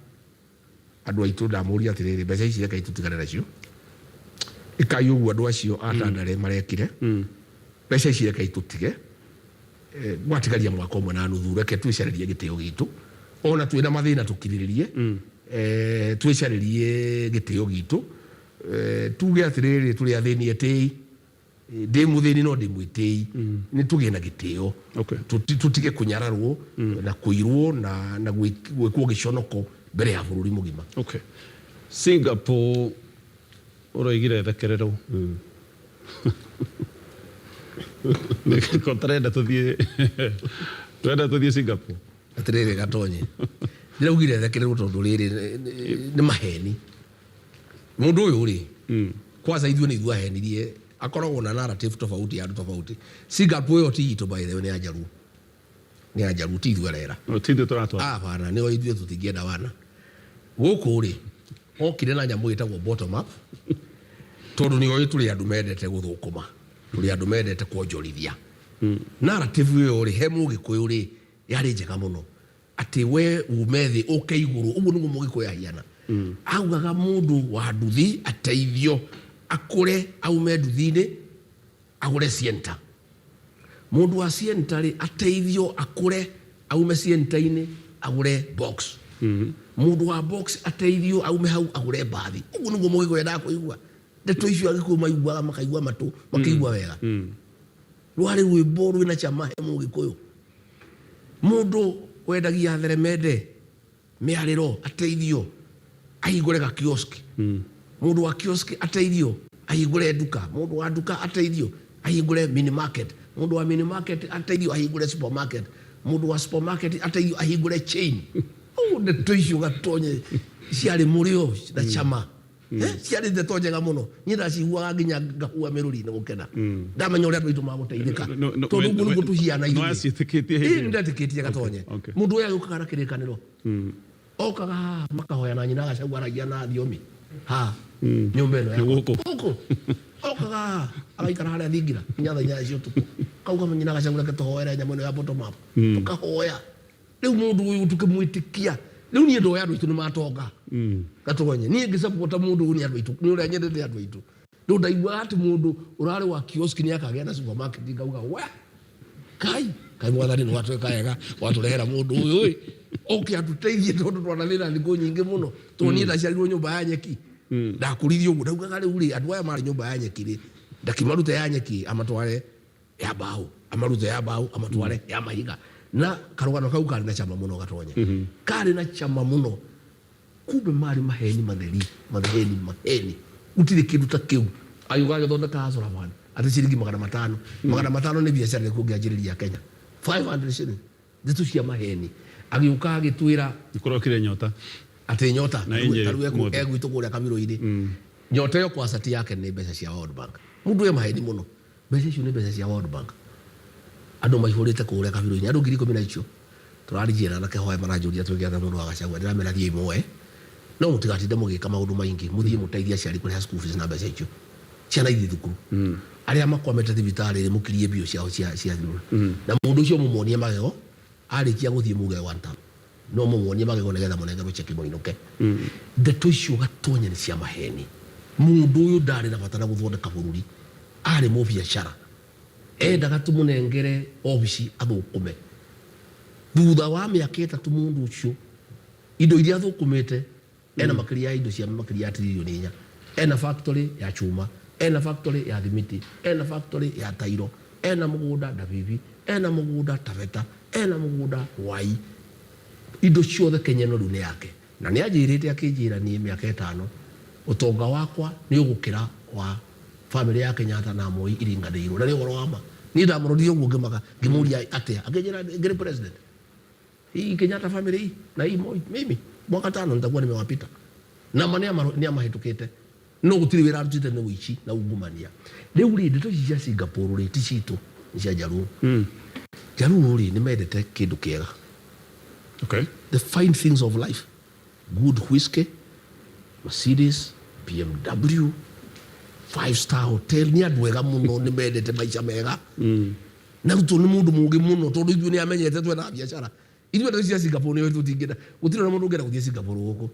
[SPEAKER 2] andũ aitũ ndamũria atĩrĩrĩ, mbeca ici rekei tũtigane nacio, ĩkai ũguo andũ acio a Tandare marekire, mbeca ici rekei tũtige, gwatigaria mwaka ũmwe na nuthu, reke twĩcarĩrie gĩtĩo gitũ, ona twĩna mathĩna tũkirĩrĩrie, twĩcarĩrie gĩtĩo gitũ, tuge atĩrĩrĩ tũrĩ athĩni etĩi, ndĩ mũthĩni no ndĩ mwĩtĩi, nĩ tũgĩe na gĩtĩo, tũtige kũnyararwo na kũirwo na gwĩkwo gĩconoko mbere ya bũrũri mũgima.
[SPEAKER 3] Singapore ũroigire ĩthekererwo. Nĩko tũrenda tũthiĩ tũrenda tũthiĩ Singapore.
[SPEAKER 2] Atĩrĩrĩ Gatonye, ndĩraugire ĩthekererwo tondũ rĩrĩ nĩ maheni. Mũndũ ũyũ rĩ, kwanza ithuĩ nĩ ithuĩ ahenirie, akoragwo na narrative tofauti ya andũ tofauti. Singapore ĩyo ti itũ by the way, nĩ ya Njaruo. Nĩ ya Njaruo, ti ithuĩ arera.
[SPEAKER 3] No, ti ithuĩ tũratwara.
[SPEAKER 2] Hapana, nĩo ithuĩ tũtingĩenda wana. Gũkũ rĩ, okire na nyamũ ĩtagwo bottom up, tondũ nĩ oĩ tũrĩ andũ mendete gũthũkũma, tũrĩ andũ mendete kwonjorithia. Narrative ĩyo rĩ, he Mũgĩkũyũ rĩ, yarĩ njega mũno. Atĩ we ume thĩ ũke igũrũ, ũguo nĩguo Mũgĩkũyũ ahiana. Augaga mũndũ wa nduthi ateithio akũre aume nduthi-inĩ agũre Sienta. Mũndũ wa Sienta rĩ ateithio akũre aume Sienta-inĩ agũre box. Mũndũ wa box ateithio aume hau agũre mbathi. Ũguo nĩguo Mũgĩkũyũ endaga kũigua. Ndeto icio Agĩkũyũ maiguaga makaigua matũ makĩigua wega. Rwarĩ rwĩmbo rwĩna cama he Mũgĩkũyũ. Mũndũ wendagia theremende mĩarĩro ateithio ahingũre ga kiosk. Mũndũ wa kiosk ateithio ahingũre nduka. Mũndũ wa nduka ateithio ahingũre mini market. Mũndũ wa mini market ateithio ahingũre supermarket. Mũndũ wa supermarket ateithio ahingũre chain. Ũguo ndeto icio Gatonye ciarĩ mũrĩo na cama. Ciarĩ ndeto njega mũno. Niĩ ndaciguaga nginya ngahua mĩrũri nĩ gũkena. Ndamenya ũrĩa andũ aitũ magũteithĩka. Tondũ ũguo nĩguo tũhiana
[SPEAKER 3] ithuĩ. No aciĩtĩkĩtie hĩndĩ ĩyo?
[SPEAKER 2] Ĩĩ nĩndetĩkĩtie Gatonye. Mũndũ ũyũ agĩũkaga na kĩrĩkanĩro. Okaga haha makahoya na nyina Gachagua aragia na thiomi haha nyũmba ĩno yakwa.
[SPEAKER 3] Gũkũ.
[SPEAKER 2] Gũkũ. Okaga haha agaikara harĩa thingira nginya thaa inyanya cia ũtukũ. Akauga nyina Gachagua reke tũhoere nyamũ ĩno ya bottom up. Tũkahoya. Rĩu mũndũ ũyũ tũkĩmwĩtĩkia. Rĩu niĩ ndoĩ andũ aitũ nĩ matonga. Gatonye. Niĩ ngĩsapota mũndũ ũyũ nĩ andũ aitũ. Nĩ ũrĩa nyendete andũ aitũ. Rĩu ndaiguaga atĩ mũndũ ũrarĩ wa kiosk nĩ akagĩa na supermarket ngauga we kai kai mwathani nĩ watwĩka wega watũrehera mũndũ ũyũ ĩ oke atũteithie tondũ twanathĩna thikũ nyingĩ mũno. Tondũ niĩ ndaciarirwo nyũmba ya nyeki. Ndakũririo ũguo ndaugaga rĩu rĩ andũ aya marĩ nyũmba ya nyeki rĩ ndakimarute ya nyeki amatware ya mbaũ amarute ya mbaũ amatware ya mahiga. Na karũgano kau karĩ na cama mũno Gatonye. Karĩ na cama mũno. Kumbe marĩ maheni matheri, maheni, maheni. Gũtirĩ kĩndũ ta kĩu. Agĩũka agĩthondeka Hustler Fund atĩ ciringi 500. 500 nĩ biacara ĩrĩkũ ũngĩanjĩrĩria Kenya? 500 shillings. Ndeto cia maheni. Agĩũka agĩtwĩra
[SPEAKER 3] Nĩkũrokire nyota.
[SPEAKER 2] Atĩ nyota.
[SPEAKER 3] Na ĩnjĩrĩ
[SPEAKER 2] Ta rĩu
[SPEAKER 3] ũmũthĩ.
[SPEAKER 2] Egwitũ kũrĩa Kabirũ-inĩ. Nyota ĩyo kwa cati yake nĩ mbeca cia World Bank. Mũndũ e maheni mũno. Mbeca icio nĩ mbeca cia World Bank. Andũ maihũrĩte kũrĩa Kabirũ-inĩ. Andũ 10,000 na icio. Tũraririe na anake hoya maranjũria twĩke atĩa mũndũ wa Gachagua. Ndĩramera thiĩi muoe. No mũtigatinde mũgĩka maũndũ maingĩ. Mũthiĩ mũteithie aciari kũrĩha school fees na mbeca icio. Ciana ithiĩ thukuru. Arĩa makwamĩte thibitarĩ rĩ, mũkirie mbio ciao cia cia thukuru. Na mũndũ ũcio mũmuonie magego, arĩkia gũthiĩ muge one term. No mũmuonie magego nĩgetha mũnengerwo cheki mũinũke. Ndeto icio Gatonye nĩ cia maheni. Mũndũ ũyũ ndarĩ na bata na gũthondeka bũrũri. Arĩ mũbiacara. Endaga tũmũnengere obici athũkũme. Thutha wa mĩaka 3 mũndũ ũcio indo iria athũkũmĩte ena makĩria ya indo cia makĩria ya 4 trillion. Ena factory ya chuma, ena factory ya thimiti, ena factory ya tairo, ena mũgũnda Ndabibi, ena mũgũnda Taveta, ena mũgũnda Wai. Indo ciothe Kenya ĩno rĩu nĩ yake. Na nĩ anjĩrĩte akĩnjĩra niĩ mĩaka 5 ũtonga wakwa nĩ ũgũkĩra wa famĩlĩ ya Kenyatta na Moi iringanĩirwo. Na nĩ ũhoro wa ma. Niĩ ndamũrorire ũguo ngĩmaka, ngĩmũria atĩa? Akĩnjĩra ngĩrĩ president. Hii Kenyatta family hii na hii Moi, mimi mwaka 5 nitakuwa nimewapita. Na ma nĩ amahĩtũkĩte. No gũtirĩ wĩra arutĩte nĩ ũici na ungumania. Rĩu rĩ, ndeto ici cia Singapore rĩ, ti citũ, nĩ cia Jaluo. Jaluo rĩ, nĩ mendete kĩndũ kĩega. The fine things of life. Good whiskey, Mercedes, BMW, five star hotel. Nĩ andũ ega mũno, nĩ mendete maica mega. Na Ruto nĩ mũndũ mũũgĩ mũno tondũ ithuĩ nĩ amenyete twendaga biacara. Ithuĩ andũ cia Singapore nĩ tũtingĩenda. Gũtirĩ na mũndũ ũngĩenda gũthiĩ Singapore gũkũ.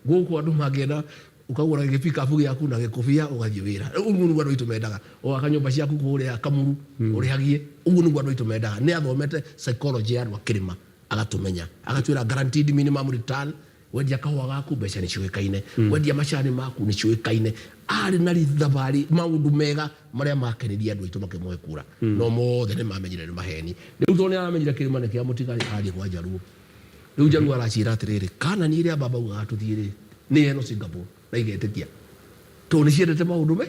[SPEAKER 2] Gũkũ andũ mangĩenda ũkagũra gĩpikabu gĩaku na gĩkobia ũgathiĩ wĩra. Ũguo nĩguo andũ aitũ mendaga. Ũgaka nyũmba ciaku kũrĩa Kamuru ũrĩhagie. Ũguo nĩguo andũ aitũ mendaga. Nĩ athomete psychology ya andũ a kĩrĩma agatũmenya. Agatwĩra guaranteed minimum return. Wendia kahũa gaku mbeca nĩ ciũĩkaine. Wendia macani maku nĩ ciũĩkaine. Arĩ na thabarĩ maũndũ mega marĩa makenirie andũ aitũ makĩmũhe kura. No mothe nĩ mamenyire nĩ maheni. Rĩu tondũ nĩ aramenyire kĩrĩma nĩ kĩa mũtiga rĩ, arathiĩ kwa Jaluo. Rĩu Jaluo araciĩra atĩrĩrĩ, Kanani ĩrĩa baba augaga tũthiĩ rĩ, nĩ ĩno Singapore na igetĩkia. Tondũ nĩ ciendete maũndũ me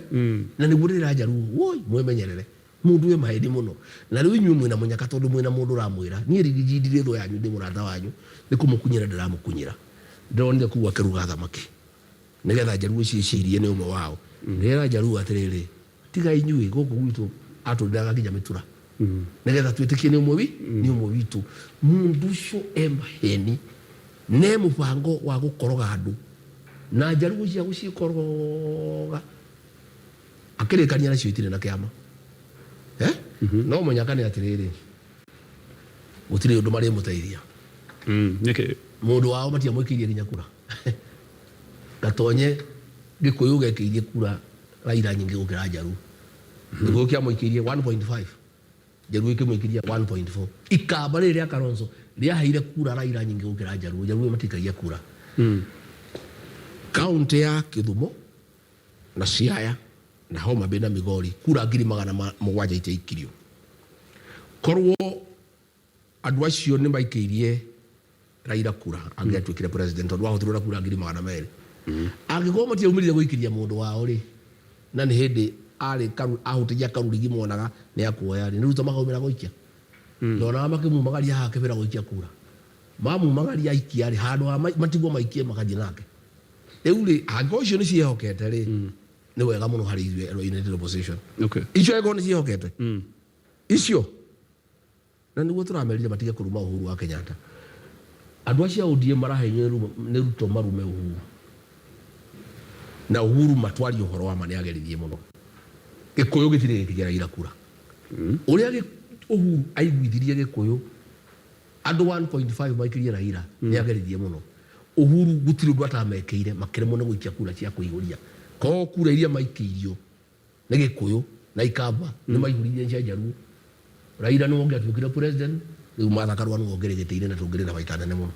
[SPEAKER 2] na nĩguo ndĩra Jaluo, woi mwĩmenyerere. Mũndũ wĩ maheni mũno. Na rĩu inyuĩ mwĩna mũnyaka tondũ mwĩna mũndũ ũramwĩra. Niĩ Riggy G ndirĩ thũ yanyu, ndĩ mũrata wanyu, nĩ kũmũkunyĩra ndĩramũkunyĩra. Ndĩronire kũu akĩruga thamaki nĩgetha Jaluo ciĩcirie nĩ ũmwe wao. Ngĩra Jaluo atĩrĩrĩ, tiga inyuĩ gũkũ gwitũ atũrĩraga nginya mĩtura nĩgetha twĩtĩkie nĩ ũmwe wi nĩ ũmwe witũ. Mũndũ ũcio e maheni ne mũbango wa gũkoroga andũ na Jaluo cia gũcikoroga akĩrĩkania nacio itirĩ na kĩama. Eh? No mũnyaka nĩ atĩrĩrĩ, gũtirĩ ũndũ marĩmũteithia.
[SPEAKER 3] Nĩkĩ?
[SPEAKER 2] Mũndũ wao matiamũikĩirie nginya kura. Gatonye Gĩkũyũ gekĩirie kura Raila nyingĩ gũkĩra Jaluo. Gĩkũyũ kĩamũikĩirie 1.5, Jaluo ĩkĩmũikĩria 1.4. Ikamba rĩrĩ rĩa Kalonzo rĩaheire kura Raila nyingĩ gũkĩra Jaluo. Jaluo matikagia kura. Kaũntĩ ya Kĩthumo na Siaya na Homa Bay na Migori kura 700,000 itiaikirio. Korwo andũ acio nĩ maikĩirie Raila kura angĩatuĩkire president tondũ ahotirwo na kura 200,000. Angĩkorwo matiaumĩrire gũikĩria mũndũ wao rĩ, na nĩ hĩndĩ arĩ ahutagia karurigi monaga nĩ akuoya rĩ, nĩ Ruto makaumĩra gũikia. Ndonaga makĩmumagaria haha kĩbĩra gũikia kura. Mamumagaria aikia rĩ, handũ ha matigwo maikie magathiĩ nake. Rĩu rĩ, angĩkorwo icio nĩ ciĩhokete rĩ, nĩ wega mũno harĩ ithuĩ andũ a United Opposition. Icio angĩkorwo nĩ ciĩhokete, icio na nĩguo tũramerire matige kũruma Uhuru wa Kenyatta. Andũ acio a ODM marahenio nĩ Ruto marume Uhuru. Na Uhuru matwarie ũhoro wa ma nĩ ageririe mũno. Gĩkũyũ gĩtirĩ gĩkĩria Raila kura. Ũrĩa Uhuru aiguithirie Gĩkũyũ andũ 1.5 maikĩrie Raila nĩ ageririe mũno. Uhuru gũtirĩ ũndũ atamekĩire makĩremwo nĩ gũikia kura cia kũihũria. Korwo kura iria maikĩirio nĩ Gĩkũyũ na Ikamba nĩ maihũririe cia Jaluo. Raila nĩwe ũngĩatuĩkire president, rĩu Martha Karua nĩwe ũngĩrĩ gĩtĩ-inĩ na tũngĩrĩ na baita nene mũno.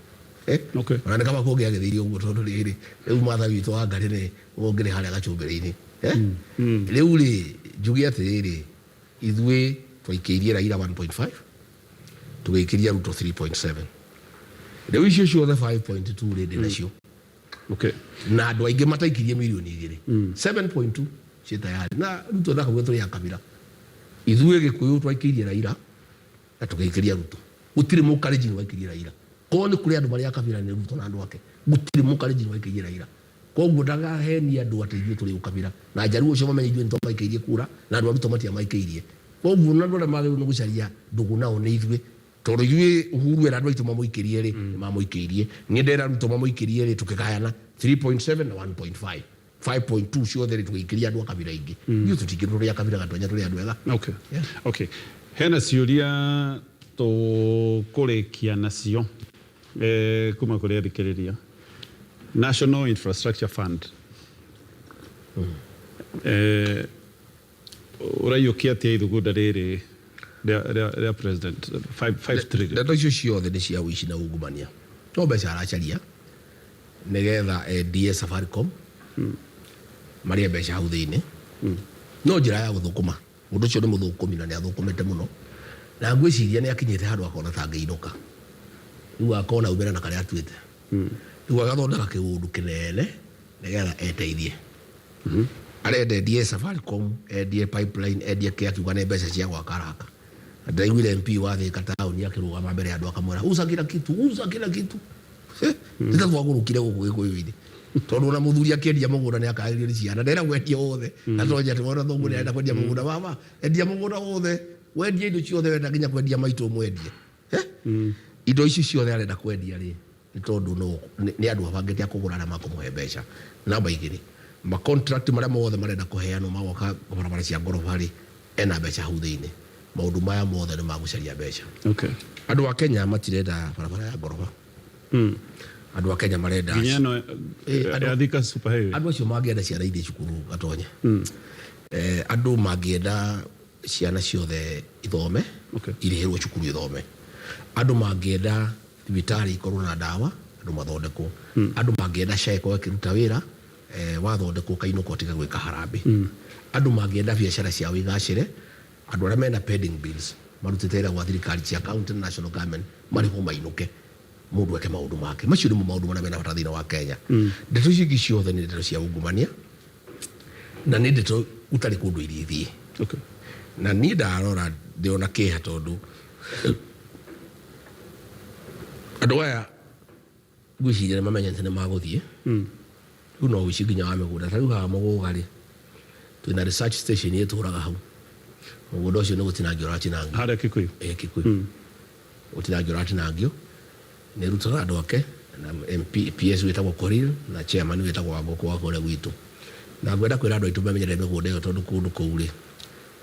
[SPEAKER 2] Ona nĩ kaba kũngĩagĩthĩire ũguo tondũ rĩrĩ, rĩu Martha witũ wa Ngarĩ nĩwe ũngĩrĩ harĩa gacumbĩrĩ-inĩ. Rĩu rĩ, njuge atĩrĩrĩ, ithuĩ twaikĩirie Raila 1.5, tũgĩikĩria Ruto 3.7. Rĩu icio ciothe 5.2 rĩ, ndĩ nacio. Na andũ aingĩ mataikirie mirioni 2, 7.2 ciĩ tayari. Na Ruto ndakauge tũrĩ a kabira. Ithuĩ Gĩkũyũ twaikĩirie Raila na tũgĩikĩria Ruto. Gũtirĩ Mũkalenjin waikĩrie Raila. Korwo nĩ kũrĩ andũ marĩ a kabira, nĩ Ruto na andũ ake. Gũtirĩ Mũkalenjin waikĩirie Raila. Koguo ndakahenie andũ atĩ ithuĩ tũrĩ ũkabira. Na Njaruo ũcio mamenye ithuĩ nĩ twamaikĩirie kura, na andũ a Ruto matiamaikĩirie. Koguo na andũ arĩa magĩrĩirwo nĩ gũcaria ndũgũ nao nĩ ithuĩ, tondũ ithuĩ Uhuru era andũ aitũ mamũikĩrie rĩ, nĩ mamũikĩirie. Niĩ ndera Ruto mamũikĩrie rĩ, tũkĩgayana 3.7 na 1.5, 5.2 ciothe rĩ, tũgĩikĩria andũ a kabira ingĩ. Ithuĩ tũtingĩrwo tũrĩ a kabira, Gatonya, tũrĩ andũ ega.
[SPEAKER 3] Okay, hena ciũria tũkũrĩkia nacio kuma kũrĩ athikĩrĩria. National Infrastructure Fund, ũraiyũkia atĩa ithugunda rĩrĩ rĩa president, 5 trillion?
[SPEAKER 2] Ndeto icio ciothe nĩ cia ũici na ungumania. No mbeca aracaria nĩgetha endie Safaricom, marĩe mbeca hau thĩinĩ. No njĩra ya gũthũkũma. Mũndũ ũcio nĩ mũthũkũmi na nĩ athũkũmĩte mũno, na ngwĩciria nĩ akinyĩte handũ akona ta angĩinũka. Rĩu akona aumĩra na karĩa atuĩte. Rĩu agathondeka kĩũndũ kĩnene nĩgetha eteithie. Arenda endie Safaricom, endie pipeline, endie kĩ, akiuga nĩ mbeca cia gwaka araka. Na ndĩraiguire MP wa Thika taũni akĩrũgama mbere ya andũ akamwĩra, "Uza kila kitu, uza kila kitu." Nĩ ta twagũrũkire gũkũ Gĩkũyũ-inĩ. Tondũ ona mũthuri akĩendia mũgũnda nĩ akagĩrio nĩ ciana. Ndera wendia wothe. Na tonya atĩ wona thoguo nĩ arenda kwendia mũgũnda, baba, endia mũgũnda wothe. Wendie indo ciothe, wenda nginya kwendia maitũ ũmwendie. Indo ici ciothe arenda kwendia rĩ, nĩ tondũ no nĩ andũ abangĩte a kũgũra arĩa makũmũhe mbeca. Namba igĩrĩ, ma contract marĩa mothe marenda kũheanwo ma gwaka barabara cia ngoroba rĩ, ena mbeca hau thĩinĩ. Maũndũ maya mothe nĩ ma gũcaria mbeca. Andũ a Kenya matirenda barabara ya ngoroba. Andũ a Kenya marenda
[SPEAKER 3] nginya ĩno ya Thika Super Highway.
[SPEAKER 2] Andũ acio mangĩenda ciana ithiĩ cukuru, Gatonye. Andũ mangĩenda ciana ciothe ithome, irĩhĩrwo cukuru ithome. Andũ mangĩenda thibitarĩ ikorwo na ndawa, andũ mathondekwo. Andũ mangĩenda SHA ĩkorwo ĩkĩruta wĩra, wathondekwo ũkainũka ũtige gwĩka harambee. Andũ mangĩenda biacara ciao igacĩre, andũ arĩa mena pending bills marutĩte wĩra gwa thirikari cia county na national government marĩhwo mainũke, mũndũ eke maũndũ make. Macio nĩmo maũndũ marĩa mena bata thĩinĩ wa Kenya. Ndeto icio ingĩ ciothe nĩ ndeto cia ungumania na nĩ ndeto gũtarĩ kũndũ irithiĩ. Na niĩ ndarora ndĩrona kĩeha, tondũ andũ aya ngwĩciria nĩ mamenyete nĩ magũthiĩ. Rĩu no ũici nginya wa mĩgũnda. Ta rĩu haha Mũgũga rĩ, twĩna research station ĩtũraga hau. Mũgũnda ũcio nĩ gũtinangio ũratinangio.
[SPEAKER 3] Harĩa Kikuyu?
[SPEAKER 2] Ĩ, Kikuyu. Gũtinangio ũratinangio nĩ Ruto na andũ ake, na MP, PS wĩtagwo Korir, na chairman wĩtagwo Wangũkũ wa kũrĩa gwitũ. Na ngwenda kwĩra andũ aitũ memenyerere mĩgũnda ĩyo, tondũ kũndũ kũu rĩ,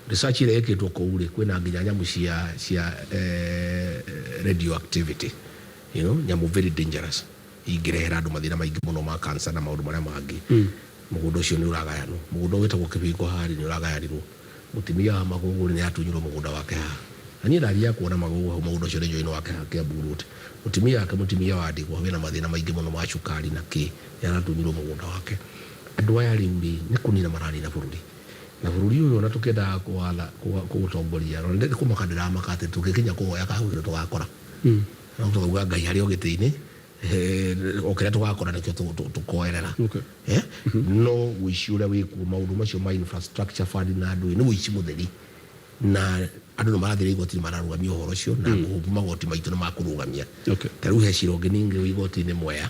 [SPEAKER 2] research ĩrĩa ĩkĩtwo kũu rĩ, kwĩna nginya nyamũ cia radioactivity, nyamũ very dangerous ingĩrehera andũ mathĩna maingĩ mũno ma cancer na maũndũ marĩa mangĩ. Mũgũnda ũcio nĩ ũragayanwo. Mũgũnda wĩtagwo Kĩbingo harĩ nĩ ũragayanirwo. Mũtumia wa Magũgũ nĩ atunyirwo mũgũnda wake haha, na niĩ ndathiaga kuona Magũgũ hau. Mũgũnda ũcio nĩ njũĩ nĩ wake haha Kiambu Road. Mũtumia wake, mũtumia wa ndigwa wĩna mathĩna maingĩ mũno ma cukari na kĩ, nĩ aratunyirwo mũgũnda wake. Andũ aya rĩu rĩ, nĩ kũnina maranina bũrũri, na bũrũri ũyũ ona tũkĩendaga kũwatha, kũũtongoria, ona nĩ kũmaka ndĩramaka atĩ tũngĩkinya kũhoya kahũĩ tũgakora no tũkauga Ngai harĩ o gĩtĩ-inĩ, o kĩrĩa tũgakora nĩkĩo tũkoerera. No ũici ũrĩa wĩkuo, maũndũ macio ma infrastructure fund na andũ, nĩ ũici mũtheri, na andũ nĩ marathire igoti-inĩ mararũgamia ũhoro ũcio, na ngũhũbu magoti maitũ nĩ makũrũgamia. Ta rĩu he cira ũngĩ ningĩ wĩ igoti-inĩ Mwea.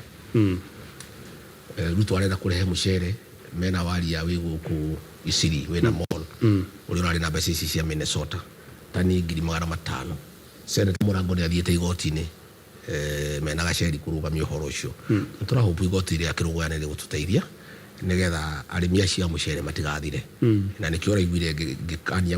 [SPEAKER 2] Ruto arenda kũrehe mũcere mena waria wĩ gũkũ Isiri wĩna mall ũrĩa ũrarĩ na mbeca ici cia Minnesota tani 500,000. Senator Mũrango nĩ athiĩte igoti-inĩ mena Gaceri kũrũgamia ũhoro ũcio. Nĩ tũrahopu igoti rĩa Kĩrũgũya nĩ rĩgũtũteithia nĩgetha arĩmi acio a mũcere matigathire. Na nĩkĩo ũraiguire ngĩkania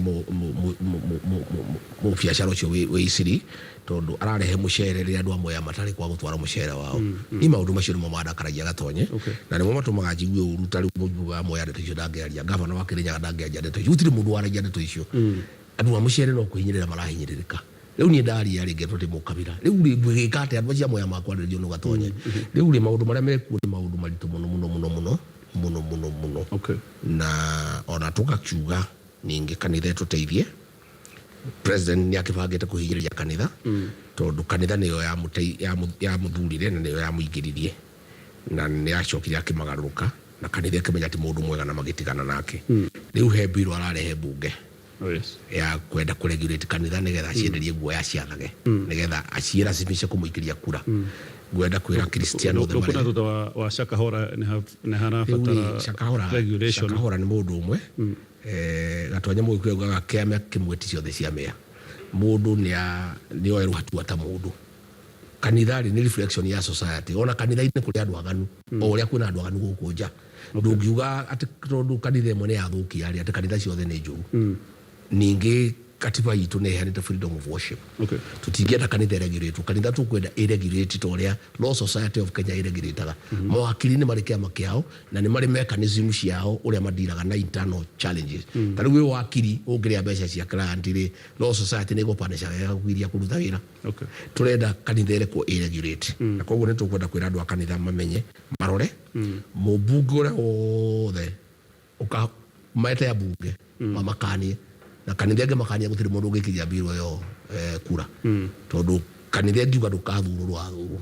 [SPEAKER 2] mũbiacara ũcio wĩ Isiri, tondũ ararehe mũcere rĩrĩa andũ a Mwea matarĩ kwa gũtwara mũcere wao. Niĩ maũndũ macio nĩmo mandakaragia, Gatonye, na nĩmo matũmaga njigue ũru. Ta rĩu mũjumbe wa Mwea ndeto icio ndangĩaria, gavana wa Kĩrĩnyaga ndangĩaria ndeto icio, gũtirĩ mũndũ waragia ndeto icio. Andũ a mũcere no kwĩhinyĩrĩra marahinyĩrĩrĩka. Rĩu niĩ ndaria rĩ, ngetwo ndĩ mũkabira. Rĩu rĩ, ngwĩgĩka atĩa andũ acio a Mwea makwarĩrĩrio nũ, Gatonye? Rĩu rĩ, maũndũ marĩa mekuo nĩ maũndũ maritũ mũno mũno mũno mũno mũno mũno mũno. Na ona tũgakiuga ningĩ kanitha ĩtũteithie. President nĩ akĩbangĩte kũhinyĩrĩria kanitha, tondũ kanitha nĩyo yamũthurire na nĩyo yamũingĩririe. Na nĩ acokire akĩmagarũrũka na kanitha ĩkĩmenya ti mũndũ mwega na magĩtigana nake. Rĩu he bill ararehe mbunge
[SPEAKER 3] Oh, yes.
[SPEAKER 2] ya kwenda kũregulate kanitha nĩgetha acienderie guoya aciathage, nĩgetha aciĩracimishe kũmũikĩria kura. Ngwenda kwĩra Kristiano othe
[SPEAKER 3] Ndũkuona
[SPEAKER 2] marĩa
[SPEAKER 3] thutha wa Shakahola nĩ
[SPEAKER 2] Rĩu rĩ,
[SPEAKER 3] harabatara
[SPEAKER 2] Shakahola
[SPEAKER 3] regulation.
[SPEAKER 2] Shakahola nĩ mũndũ ũmwe. Gatwanya Mũgĩkũyũ augaga kĩama kĩmwe ti ciothe cia mĩa. Mũndũ nĩ oerwo hatua ta mũndũ. Kanitha rĩ, nĩ reflection ya society. Ona kanitha-inĩ kũrĩ andũ aganu, o ũrĩa kwĩna andũ aganu gũkũ nja. Ndũngiuga atĩ tondũ kanitha ĩmwe nĩ yathũkia rĩ, atĩ kanitha ciothe nĩ njũru. Ningĩ katiba itũ nĩ ĩheanĩte freedom of worship. Tũtingĩenda kanitha ĩregulatwo. Kanitha tũkwenda ĩregulate ta ũrĩa Law Society of Kenya ĩregulataga. Mawakiri nĩ marĩ kĩama kĩao na nĩ marĩ mechanism ciao ũrĩa mandiraga na internal challenges. Ta rĩu wĩ wakiri ũngĩrĩa mbeca cia client rĩ, Law Society nĩ ĩgũpanishaga ĩgakũgiria kũruta wĩra. Tũrenda kanitha ĩrekwo ĩregulate. Na koguo nĩ tũkwenda kwĩra andũ a kanitha mamenye, marore mũmbunge ũrĩa wothe ũka mete ambunge mamakanie, na kanitha ĩngĩ makania gũtirĩ mũndũ ũngĩkiria mbirũ ĩyo kura, tondũ kanitha ĩngiuga ndũkathurwo ndũgathurwo.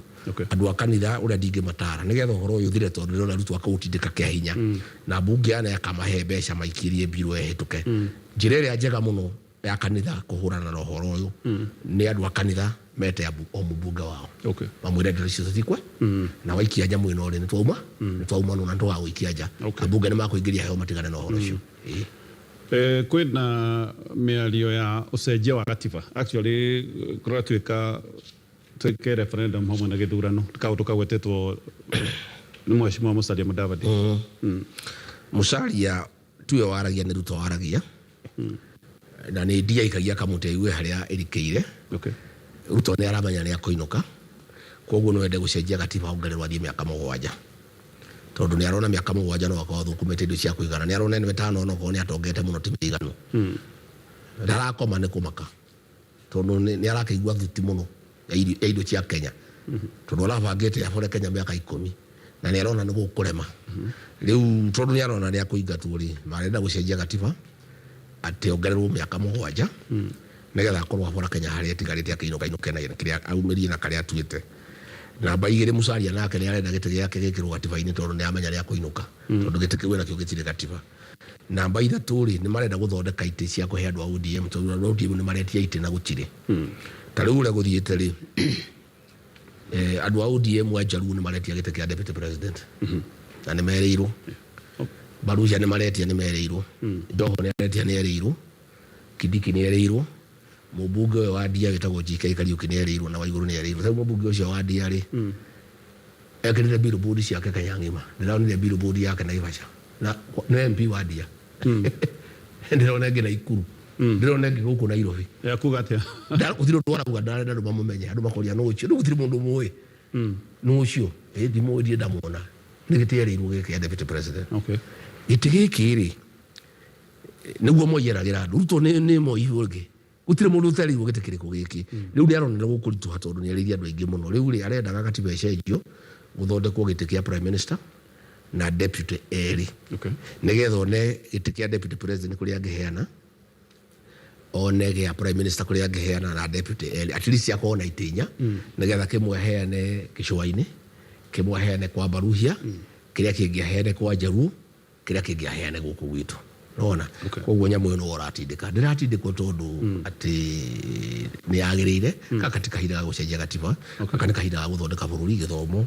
[SPEAKER 2] Andũ a kanitha ũrĩa ndingĩmatara nĩgetha ũhoro ũyũ ũthire, tondũ ndĩrona Ruto akũũtindĩka kĩa hinya na mbunge yana akamahe mbeca maikirie mbirũ ĩhĩtũke. Njĩra ĩrĩa njega mũno ya kanitha kũhũrana na ũhoro ũyũ nĩ andũ a kanitha mete o mũmbunge wao, mamwĩre ndeto icio citikwe na waikia nyamũ ĩno rĩ, nĩ twauma na nĩtũgagũikia nja. Ambunge nĩ makũingĩria heo matigane na ũhoro ũcio. Ĩĩ.
[SPEAKER 3] Kwĩna mĩario ya ũcenjia wa gatiba, actually kũratuĩka twĩke referendum hamwe na gĩthurano, kaũndũ kagwetetwo nĩ Mheshimiwa Musalia Mudavadi.
[SPEAKER 2] Musalia tiwe waragia, nĩ Ruto waragia, na nĩ ndia ikagia kamũtĩ aigue harĩa ĩrikĩire. Ruto nĩ aramenya nĩ akũinũka, koguo no ende gũcenjia gatiba ongererwo athiĩ mĩaka 7, tondũ nĩ arona mĩaka 7 no akorwo athũkũmĩte indo cia kũigana. Nĩ arona ĩno 5 onokorwo nĩ atongete mũno ti mĩiganu. Ndarakoma nĩ kũmaka, tondũ nĩ arakĩigua thuti mũno ya indo cia Kenya, tondũ arabangĩte abore Kenya mĩaka 10 na nĩ arona nĩ gũkũrema rĩu, tondũ nĩ arona nĩ akũingatwo rĩ, marenda gũcenjia gatiba atĩ ongererwo mĩaka 7 nĩgetha akorwo abora Kenya harĩa ĩtigarĩte, akĩinũka inũke na kĩrĩa aumĩrie na karĩa atuĩte. Namba 2, Musalia nake nĩ arenda gĩtĩ gĩake gĩkĩrwo gatiba-inĩ, tondũ nĩ amenya nĩ akũinũka, tondũ gĩtĩ kĩu enakĩo gĩtirĩ gatiba. Namba 3 rĩ, nĩ marenda gũthondeka itĩ cia kũhe andũ a ODM, tondũ andũ a ODM nĩ maretia itĩ na gũtirĩ. Ta rĩu ũrĩa gũthiĩte rĩ, andũ a ODM a Jaluo nĩ maretia gĩtĩ kĩa deputy president na nĩ merĩirwo. Barucia nĩ maretia, nĩ merĩirwo. Joho nĩ aretia, nĩ erĩirwo. Kindiki nĩ erĩirwo. Mũmbunge ũyũ wa Ndia wĩtagwo GK Kariuki nĩ erĩirwo, na Waigũrũ nĩ erĩirwo. Rĩu mũmbunge ũcio wa Ndia rĩ, ekĩrĩte billboard ciake Kenya ng'ima. Ndĩronire billboard yake Naivasha na nĩ MP wa Ndia, ndĩrona ĩngĩ Naikuru, ndĩrona ĩngĩ gũkũ Nairobi.
[SPEAKER 3] Ya kuga atĩa?
[SPEAKER 2] Gũtirĩ ũndũ arauga, ndarenda andũ mamũmenye, andũ makoria nũ ũcio. Rĩu gũtirĩ mũndũ mũĩ nũ ũcio. Ĩ ndimũĩ, ndirĩ ndamuona. Nĩ gĩtĩ erĩirwo gĩkĩ ya deputy president. Gĩtĩ gĩkĩ rĩ, nĩguo Moi eragĩra andũ. Ruto nĩ Moi ũngĩ, gũtirĩ mũndũ ũterĩirwo gĩtĩ kĩrĩkũ gĩkĩ. Rĩu nĩ arona nĩ gũkũritũha, tondũ nĩ erĩire andũ aingĩ mũno. Rĩu rĩ, arendaga gatiba ĩcenjio, gũthondekwo gĩtĩ kĩa prime minister na deputy erĩ, nĩgetha one gĩtĩ kĩa deputy president kũrĩa angĩheana, one gĩa prime minister kũrĩa angĩheana, na deputy erĩ, at least akorwo na itĩ inya, nĩgetha kĩmwe aheane gĩcũa-inĩ, kĩmwe aheane kwa Baruhia, kĩrĩa kĩngĩ aheane kwa Jaruo, kĩrĩa kĩngĩ aheane gũkũ gwitũ. Nona koguo nyamũ ĩyo nĩwe ũratindĩka, ndĩratindĩkwo tondũ atĩ nĩ yagĩrĩire. Gaka ti kahinda ga gũcenjia gatiba, gaka nĩ kahinda ga gũthondeka bũrũri, gĩthomo,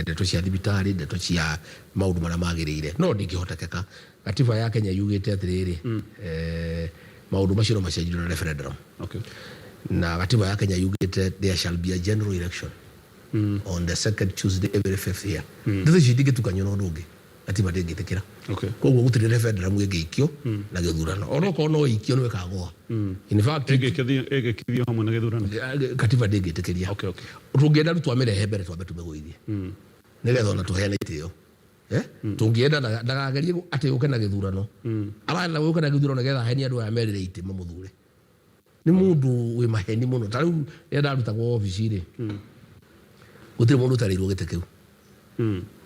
[SPEAKER 2] ndeto cia thibitarĩ, ndeto cia maũndũ marĩa magĩrĩire. No ndingĩhotekeka. Gatiba ya Kenya yugĩte atĩrĩrĩ, maũndũ macio no macenjio na referendum. Na gatiba ya Kenya yugĩte there shall be a general election on the second Tuesday every fifth year. Ndeto icio itingĩtukanio na ũndũ ũngĩ, gatiba ndĩngĩtĩkĩra. Koguo gũtirĩ referendum ĩngĩikio na gĩthurano, ona okorwo no ĩikio nĩ ĩkagũa. In fact,
[SPEAKER 3] Ĩgĩkithio hamwe na gĩthurano?
[SPEAKER 2] Katiba ndĩngĩtĩkĩria. Tũngĩenda rĩu twamĩrehe mbere, twambe tũmĩgũithie nĩgetha ona tũheane itĩo. Tũngĩenda ndakagerie atĩ ũke na gĩthurano. Arenda gũka na gĩthurano nĩgetha ahenie andũ aya merĩre itĩ mamũthure. Nĩ mũndũ wĩ maheni mũno. Ta rĩu rĩrĩa ndarutagwo obici rĩ, gũtirĩ mũndũ ũtarĩirwo gĩtĩ kĩu.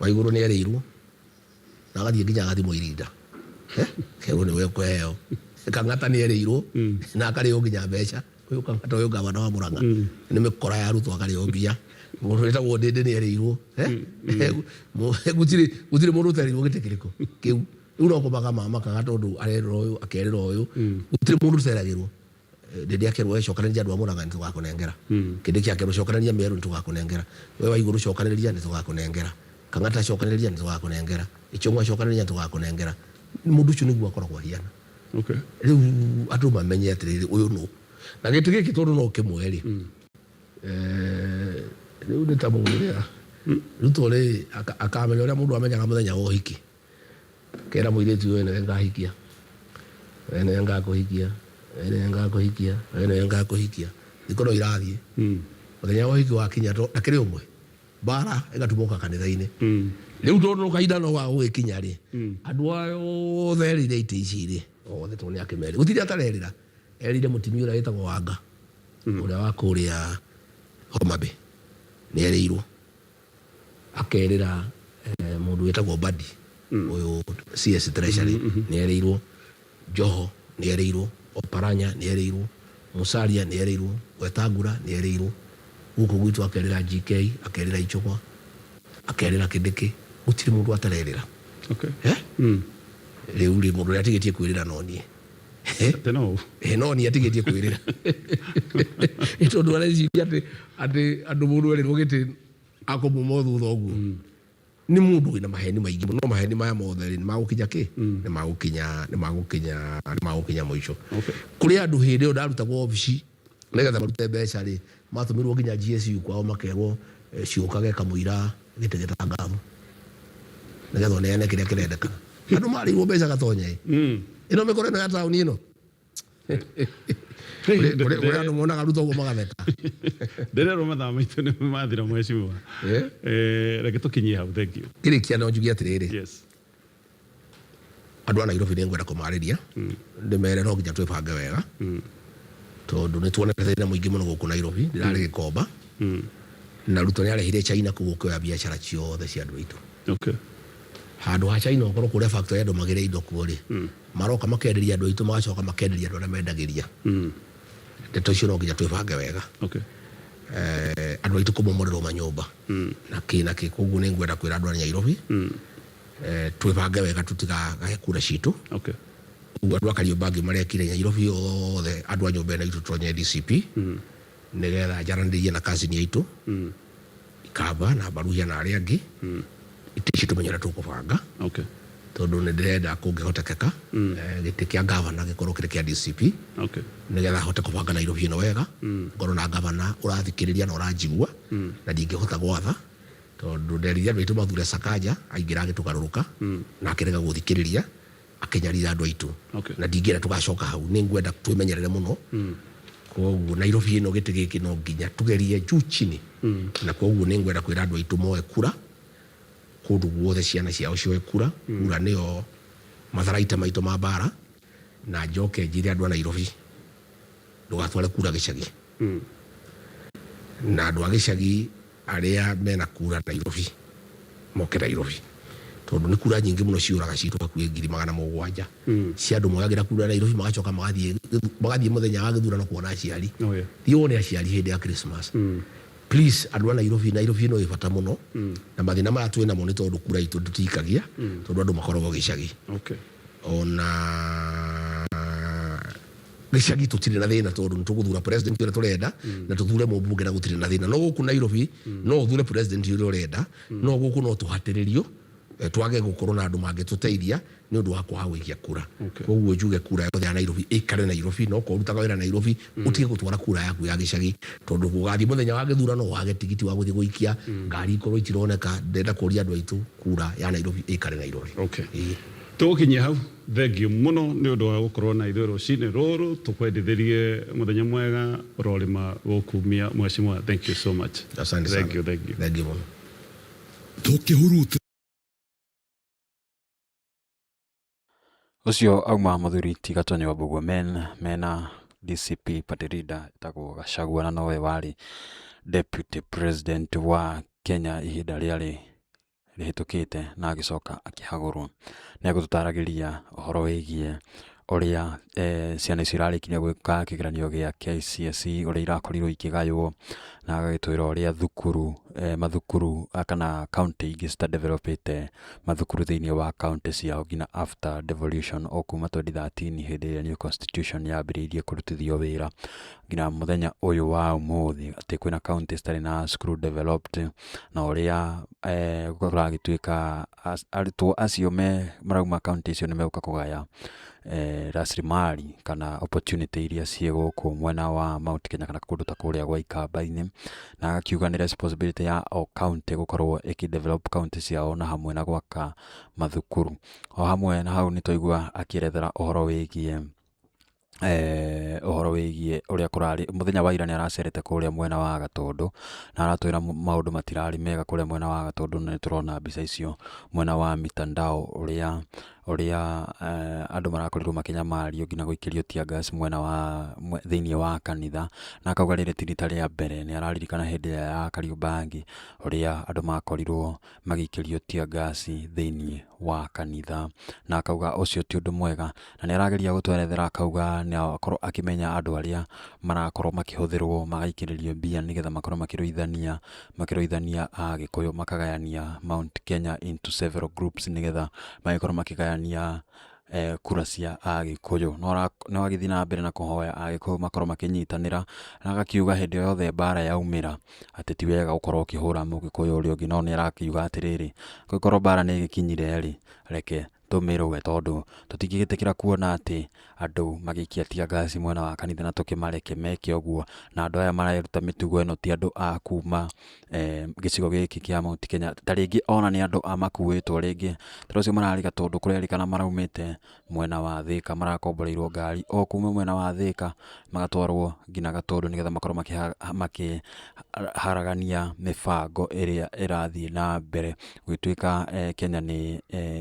[SPEAKER 2] Waigũrũ nĩ erĩirwo na agathiĩ nginya agathimwo irinda. Kerwo nĩwe ũkũheo. Kang'ata nĩ erĩirwo na akarĩo nginya mbeca. Ũyũ Kang'ata, ũyũ gavana wa Murang'a, nĩ mĩkora ya arutwo akarĩo mbia. Mũndũ wĩtagwo Ndĩndĩ nĩ erĩirwo. Gũtirĩ gũtirĩ mũndũ ũterĩirwo gĩtĩ kĩrĩkũ kĩu. Rĩu no kũmaka mamakaga tondũ arerĩra ũyũ, akerĩra ũyũ. Gũtirĩ mũndũ ũteragĩrwo. Ndĩndĩ akerwo, we cokanĩrĩria andũ a Murang'a nĩ tũgakũnengera. Kĩndĩ akerwo, cokanĩrĩria Meru nĩ tũgakũnengera. We wa igũrũ cokanĩrĩria nĩ tũgakũnengera. Kang'ata cokanĩrĩria nĩ tũgakũnengera. Ichung'wa cokanĩrĩria nĩ tũgakũnengera. Mũndũ ũcio nĩguo akoragwo ahiana. Rĩu andũ mamenye atĩrĩrĩ, ũyũ nũ. Na gĩtĩ gĩkĩ tondũ no kĩmwe rĩ, rĩu nĩ ta mũndũ ũrĩa Ruto rĩ, akamenya ũrĩa mũndũ amenyaga mũthenya wa ũhiki. Kera mũirĩtu ũyũ, nĩwe ngahikia, we nĩwe ngakũhikia, we nĩwe ngakũhikia, we nĩwe ngakũhikia. Thikũ no irathiĩ. Mũthenya wa ũhiki wakinya to ndakĩrĩ ũmwe. Mbara ĩgatumũka kanitha-inĩ. Rĩu tondũ kahinda no gagũgĩkinya rĩ, andũ aya othe erĩire itĩ ici rĩ, othe tondũ nĩ akĩmerĩra. Gũtirĩ atarerĩra. Erĩire mũtumia ũrĩa wĩtagwo Wanga, ũrĩa wa kũrĩa Homa Bay. Nĩ erĩirwo. Akerĩra mũndũ wĩtagwo Mbadi, ũyũ CS Treasury, nĩ erĩirwo. Joho nĩ erĩirwo, Oparanya nĩ erĩirwo, Musalia nĩ erĩirwo, Wetangula nĩ erĩirwo. Gũkũ gwitũ akerĩra GK, akerĩra Ichung'wa, akerĩra Kindiki. Gũtirĩ mũndũ atarerĩra. Eh? Rĩu rĩ, mũndũ ũrĩa atigĩtie kwĩrĩra no niĩ.
[SPEAKER 3] Atĩ no ũ?
[SPEAKER 2] No niĩ atigĩtie kwĩrĩra. Tondũ areciria atĩ atĩ andũ mũndũ erĩrwo gĩtĩ akũmuma thutha ũguo. Nĩ mũndũ wĩna maheni maingĩ mũno, no maheni maya mothe rĩ, nĩ magũkinya kĩ? Nĩ magũkinya, nĩ magũkinya, nĩ magũkinya mũico. Kũrĩ andũ hĩndĩ ĩyo ndarutagwo obici nĩgetha marute mbeca rĩ, matũmĩrwo nginya GSU kwao makerwo ciũkage kamũira gĩtĩ gĩtangatho nĩgetha ũneane kĩrĩa kĩrendekana. Andũ marĩirwo mbeca Gatonye ĩ. Ĩno mĩkora ĩno ya taũni ĩno. Kũrĩ andũ monaga Ruto ũguo magatheka.
[SPEAKER 3] Ndĩrerwo mathaa maitũ nĩ mathira, mheshimiwa. Reke tũkinyie hau, thank you.
[SPEAKER 2] Ngĩrĩkia no njuge atĩrĩrĩ. Andũ a Nairobi nĩ ngwenda kũmarĩria ndĩmere no nginya twĩbange wega tondũ nĩ tuonete thĩna mũingĩ mũno gũkũ Nairobi. Ndĩrarĩ Gĩkomba na Ruto nĩ arehire China kũu gũkĩoya biacara ciothe cia andũ aitũ. Handũ ha China ũkorwo kũrĩa factory andũ magĩre indo kuo rĩ, maroka makenderia andũ aitũ, magacoka makenderia andũ arĩa mendagĩria. Ndeto icio no nginya twĩbange wega. Andũ aitũ kũmomorerwo manyũmba na kĩ na kĩ. Koguo nĩ ngwenda kwĩra andũ a Nairobi twĩbange wega tũtigagae kura citũ. Ũguo andũ a Kariobangi marekire Nairobi yothe, andũ a nyũmba ĩno itũ tũtonye DCP nĩgetha njaranĩrie na cousin aitũ Ikamba na Baruhia na arĩa angĩ, itĩ ici tũmenye ũrĩa tũkũbanga. Tondũ nĩ ndĩrenda kũngĩhotekeka gĩtĩ kĩa gavana gĩkorwo kĩrĩ kĩa DCP nĩgetha hote kũbanga Nairobi ĩno wega, ngorwo na gavana ũrathikĩrĩria na ũranjigua na ndingĩhota gwatha tondũ nderire andũ aitũ mathure Sakaja aingĩra agĩtũgarũrũka na akĩrega gũthikĩrĩria akĩnyarira andũ aitũ. Na ndingĩenda tũgacoka hau, nĩ ngwenda twĩmenyerere mũno. Koguo Nairobi ĩno gĩtĩ gĩkĩ no nginya tugerie juu chini. Na koguo nĩ ngwenda kwĩra andũ aitũ moe kura kũndũ guothe, ciana ciao cioe kura. Kura nĩyo matharaita maitũ ma mbara. Na njoke njĩre andũ a Nairobi, ndũgatware kura gĩcagi. Na andũ a gĩcagi arĩa mena kura Nairobi moke Nairobi tondũ nĩ kura nyingĩ mũno ciũraga citũ hakuhĩ 700,000 cia andũ moyagĩra kura Nairobi magacoka magathiĩ mũthenya wa gĩthurano kuona aciari. Thiĩ wone aciari hĩndĩ ya Christmas. Please, andũ a Nairobi, Nairobi ĩno ĩ bata mũno na mathĩna maya twĩ namo nĩ tondũ kura itũ tũtikagia tondũ andũ makoragwo gĩcagi. Ona gĩcagi tũtirĩ na thĩna tondũ nĩ tũgũthura president ũrĩa tũrenda na tũthure mũmbunge na gũtirĩ na thĩna. No gũkũ Nairobi no ũthure president ũrĩa ũrenda, no gũkũ no tũhatĩrĩrio twage gũkorwo na andũ mangĩtũteithia nĩ ũndũ wa kwaga gũikia kura. Koguo njuge kura yothe ya Nairobi ĩikare Nairobi, no korwo ũrutaga wĩra Nairobi ũtige gũtwara kura yaku ya gĩcagi tondũ gũgathiĩ mũthenya wa gĩthurano wage tigiti wa gũthiĩ gũikia, ngari ikorwo itironeka. Ndĩrenda kũria andũ aitũ kura ya Nairobi ĩikare Nairobi.
[SPEAKER 3] Tũgũkinyia hau, thengiũ mũno nĩ ũndũ wa gũkorwo na ithuĩ rũcinĩ rũrũ, tũkwendithĩrie mũthenya mwega ũrorĩma gũkumia mheshimiwa, thank you so much.
[SPEAKER 2] Asante sana.
[SPEAKER 3] Thank you, thank you.
[SPEAKER 2] Thank you mũno.
[SPEAKER 4] Tũkĩhuruta.
[SPEAKER 1] Ũcio auma mũthuri ti Gatonye wa Mbũguo men mena DCP party leader etagwo Gachagua na nowe warĩ deputy president wa Kenya ihinda rĩarĩ rĩhĩtũkĩte na agĩcoka akĩhagũrwo. Nĩ egũtũtaragĩria ũhoro wĩgiĩ Ũrĩa ciana icio irarĩkirie gwĩka kĩgeranio gĩa KCSE, ũrĩa irakorirwo ikĩgaywo, na agagĩtwĩra ũrĩa thukuru, mathukuru kana kauntĩ ingĩ citadevelopĩte mathukuru thĩiniĩ wa kauntĩ ciao nginya after devolution, o kuma 2013 hĩndĩ ĩrĩa new constitution yambĩrĩirie kũrutithio wĩra nginya mũthenya ũyũ wa ũmũthĩ, atĩ kwĩna kauntĩ citarĩ na cukuru developed, na ũrĩa kũragĩtuĩka arutwo acio me marauma kauntĩ icio nĩ megũka kũgaya rasilimali kana opportunity iria ciĩ gũkũ mwena wa Mount Kenya kana kũndũ ta kũrĩa gwa Ikamba-inĩ. Na agakiuga nĩ responsibility ya o county gũkorwo ĩkĩ develop county ciao na hamwe na gwaka mathukuru. O hamwe na hau nĩ twaigua akĩerethera ũhoro wĩgiĩ ũrĩa kũrarĩ mũthenya wa ira. Nĩ aracerete kũrĩa mwena wa Gatũndũ na aratwĩra maũndũ matirarĩ mega kũrĩa mwena wa Gatũndũ, na nĩ tũrona mbica icio mwena wa mitandao ũrĩa andũ marakorirwo makĩnyamario nginya gũikĩrio tear gas mwena wa thĩiniĩ wa kanitha. Na akauga rĩrĩ ti rita rĩa mbere, nĩ araririkana hĩndĩ ĩrĩa ya Kariobangi ũrĩa andũ makorirwo magĩikĩrio tear gas thĩiniĩ wa kanitha, na akauga ũcio ti ũndũ mwega. Na nĩ arageria gũtwerethera, akauga nĩ akorwo akĩmenya andũ arĩa marakorwo makĩhũthĩrwo magaikĩrĩrio mbia nĩgetha makorwo makĩrũithania Agĩkũyũ, makagayania Mount Kenya into several groups nĩgetha magĩkorwo makĩgayania kura cia Agĩkũyũ. No agĩthiĩ na mbere na kũhoya Agĩkũyũ makorwo makĩnyitanĩra, na agakiuga hĩndĩ o yothe mbara yaumĩra atĩ ti wega gũkorwo ũkĩhũra Mũgĩkũyũ ũrĩa ũngĩ, no nĩ arakiuga atĩrĩrĩ, kũngĩkorwo mbara nĩ ĩgĩkinyire rĩ, reke tũmĩrũe, tondũ tũtingĩgĩtĩkĩra kuona atĩ andũ magĩikia tear gas mwena wa kanitha na tũkĩmareke meke ũguo. Na andũ aya mareruta mĩtugo ĩno ti andũ a kuma gĩcigo gĩkĩ kĩa Mount Kenya, ta rĩngĩ ona nĩ andũ a makuĩtwo rĩngĩ tondũ acio mararĩ Gatũndũ kũrerĩkana maraumĩte mwena wa Thĩka, marakomboreirwo ngari o kuma mwena wa Thĩka magatwarwo nginya Gatũndũ nĩgetha makorwo makĩharagania mĩbango ĩrĩa ĩrathiĩ na mbere. Gũgĩtuĩka Kenya nĩ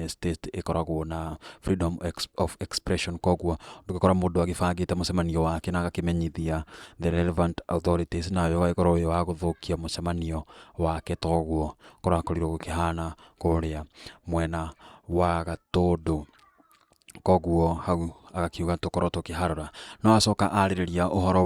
[SPEAKER 1] state ĩkoragwo na freedom of expression, koguo ndũgũkora mũndũ agĩbangĩte mũcemanio wake na agakĩmenyithia the relevant authorities, nawe ũgagĩkorwo wĩ wa gũthũkia mũcemanio wake, toguo kũrakorirwo gũkĩhana kũrĩa mwena wa Gatũndũ. Koguo hau agakiuga tũkorwo tũkĩharora. No acoka arĩrĩria ũhoro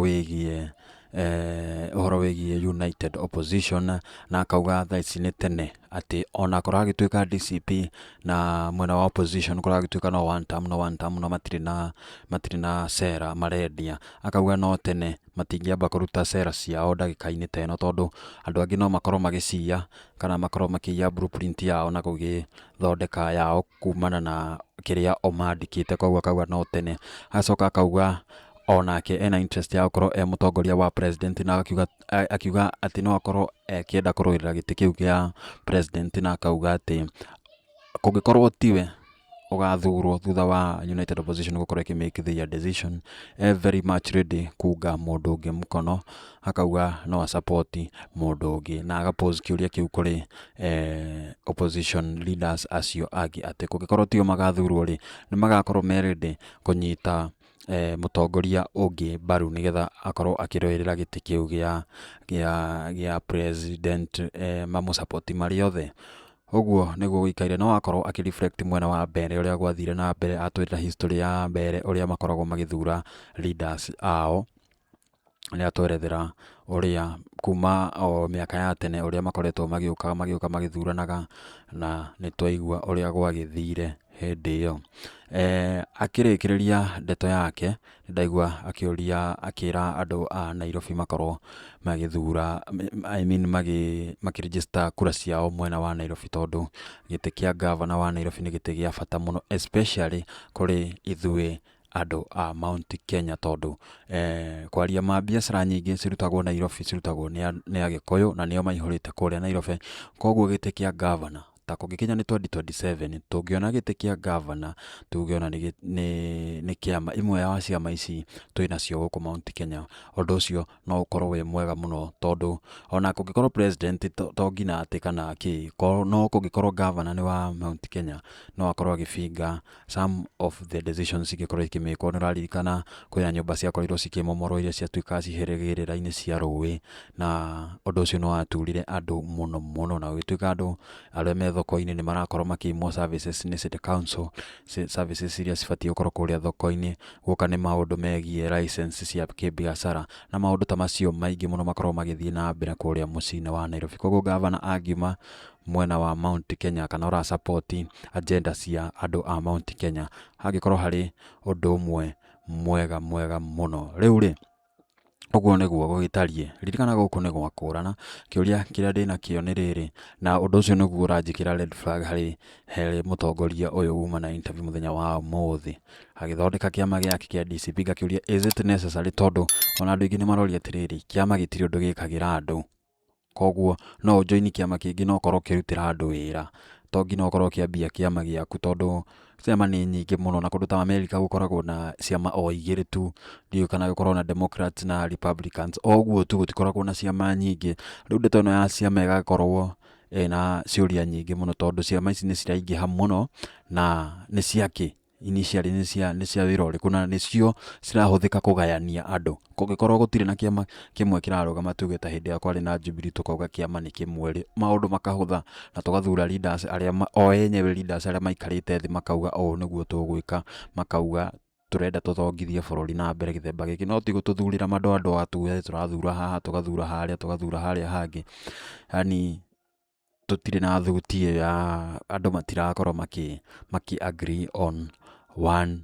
[SPEAKER 1] wĩgiĩ United Opposition, na akauga thaa ici nĩ tene atĩ ona kũragĩtuĩka DCP na mwena wa opposition kũragĩtuĩka no one term, no one term, no matirĩ na cera marendia. Akauga no tene, matingĩamba kũruta cera ciao ndagĩka-inĩ ta ĩno, tondũ andũ angĩ no makorwo magĩciya kana makorwo makĩiya blueprint yao na gũgĩthondeka yao kumana na kĩrĩa o mandĩkĩte. Koguo akauga no tene. Agacoka akauga onake ena interest ya gũkorwo e mũtongoria wa president, na akiuga atĩ no akorwo akĩenda kũrũĩrĩra gĩtĩ kĩu kĩa president, na akauga atĩ kũngĩkorwo tiwe ũgathurwo thutha wa United Opposition gũkorwo ĩkĩ make their decision, e very much ready kuunga mũndũ ũngĩ mũkono. Akauga no a support mũndũ ũngĩ, na agapose kĩũria kĩu kũrĩ opposition leaders acio angĩ atĩ kũngĩkorwo tio magathurwo rĩ, nĩ magakorwo me ready kũnyita mũtongoria ũngĩ mbaru nĩgetha akorwo akĩrũĩrĩra gĩtĩ kĩu gĩa president, mamũ support marĩ othe. Ũguo nĩguo gũikaire. No akorwo akĩ reflect mwena wa mbere ũrĩa gwathire na mbere, atwĩrĩra history ya mbere ũrĩa makoragwo magĩthura leaders ao. Nĩ atwerethera ũrĩa kuma o mĩaka ya tene ũrĩa makoretwo magĩũka magĩthuranaga, na nĩ twaigua ũrĩa gwagĩthire hĩndĩ ĩyo. Akĩrĩkĩrĩria ndeto yake, nĩ ndaigua akĩũria, akĩra andũ a Nairobi makorwo magĩthura, I mean makĩ register kura ciao mwena wa Nairobi, tondũ gĩtĩ kĩa gavana wa Nairobi nĩ gĩtĩ gĩa bata mũno, especially kũrĩ ithuĩ andũ a Mount Kenya, tondũ kwaria ma biacara nyingĩ cirutagwo Nairobi cirutagwo nĩ Agĩkũyũ na nĩo maihũrĩte kũrĩa Nairobi. Koguo gĩtĩ kĩa gavana, ta kũngĩkinya nĩ 2027 tũngĩona gĩtĩ kĩa gavana, tũngĩona nĩ kĩama imwe ya ciama ici twĩ nacio gũkũ Mount Kenya, ũndũ ũcio no ũkorwo wĩ mwega mũno, tondũ ona kũngĩkorwo president to nginya atĩ kana kĩ, no kũngĩkorwo gavana nĩ wa Mount Kenya, no akorwo agĩbinga some of the decisions ingĩkorwo ikĩmĩkwo. Nĩ ũraririkana kwĩna nyũmba ciakorirwo cikĩmomorwo iria ciatuĩkaga cihĩrĩgĩrĩra-inĩ cia rũĩ, na ũndũ ũcio nĩ waturire andũ mũno mũno, na gũgĩtuĩka andũ arĩa me thoko-inĩ nĩ marakorwo makĩimwo services nĩ city council, services iria cibatiĩ gũkorwo kũrĩa thoko-inĩ, guoka nĩ maũndũ megiĩ license cia kĩbiacara na maũndũ ta macio maingĩ mũno makoragwo magĩthiĩ na mbere kũrĩa mũciĩ-inĩ wa Nairobi. Koguo gavana angiuma mwena wa Mount Kenya kana ũra support agenda cia andũ a Mount Kenya, hangĩkorwo harĩ ũndũ ũmwe mwega mwega mũno. Rĩu rĩ, ũguo nĩguo gũgĩtariĩ. Ririkana gũkũ nĩ gwakũrana, kĩũria kĩrĩa ndĩnakĩo nĩ rĩrĩ, na ũndũ ũcio nĩguo ũranjĩkĩra red flag harĩ he mũtongoria ũyũ uma na interview mũthenya wa ũmũthĩ, agĩthondeka kĩama gĩake kĩa DCP, ngakĩũria is it necessary, tondũ ona andũ aingĩ nĩ maroria atĩrĩrĩ, kĩama gĩtirĩ ũndũ gĩkagĩra andũ, koguo no ũjoini kĩama kĩngĩ na ũkorwo ũkĩrutĩra andũ wĩra, to nginya ũkorwo ũkĩambia kĩama gĩaku, tondũ ciama nĩ nyingĩ mũno, na kũndũ ta America gũkoragwo na ciama o igĩrĩ tu, ndiũĩ kana gũkoragwo na Democrats na Republicans, o ũguo tu, gũtikoragwo na ciama nyingĩ. Rĩu ndeto ĩno ya ciama ĩgakorwo ĩna ciũria nyingĩ mũno, tondũ ciama ici nĩ ciraingĩha mũno, na nĩ ciakĩ initially, nĩ cia wĩra ũrĩkũ, na nĩcio cirahũthĩka kũgayania andũ. Kũngĩkorwo gũtirĩ na kĩama kĩmwe kĩrarũgama, tuge ta hĩndĩ ĩrĩa kwarĩ na Jubilee, tũkauga kĩama nĩ kĩmwe rĩ, maũndũ makahũtha na tũgathura leaders arĩa o enyewe, leaders arĩa maikarĩte thĩ makauga ũũ nĩguo tũgwĩka, makauga tũrenda tũthongithie bũrũri na mbere gĩthemba gĩkĩ, no ti gũtũthurĩra madoadoa tuge tũrathura haha, tũgathura harĩa, tũgathura harĩa hangĩ, yani tũtirĩ na thuti ĩyo ya andũ matirakorwo makĩ agree on one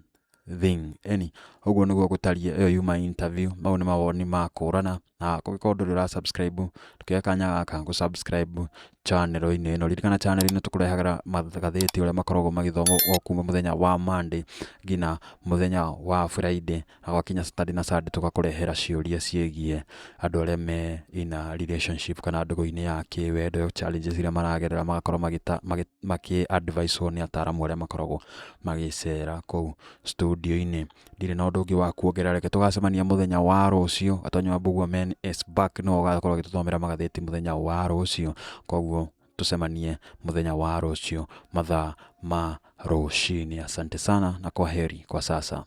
[SPEAKER 1] thing. Eni ũguo nĩguo gũtariĩ. Ĩyo yuma interview, mau nĩ mawoni ma kũrana, na kũngĩkorwo ndũrĩ ũra subscribe, ndũkĩoe kanya gaka gũ subscribe channel-inĩ ĩno. Ririkana channel ĩno tũkũrehagĩra magathĩti ũrĩa makoragwo magĩthomwo o kuma mũthenya wa Monday nginya mũthenya wa Friday, na gwakinya Saturday na Sunday tũgakũrehera ciũria ciĩgiĩ andũ arĩa me in a relationship kana ndũgũ-inĩ ya kĩwendo, challenges iria maragerera, magakorwo makĩ advice nĩ ataramu arĩa makoragwo magĩcera kũu studio-inĩ. Ndirĩ na ũndũ ũngĩ wa kuongerera, reke tũgacemania mũthenya wa rũciũ. Gatonyo wa Mbugua Men is back, nĩwe ũgakorwo agĩtũthomera magathĩti mũthenya wa rũciũ, koguo tũcemanie mũthenya wa rũciũ mathaa ma rũcinĩ. Asante sana na kwa heri kwa sasa.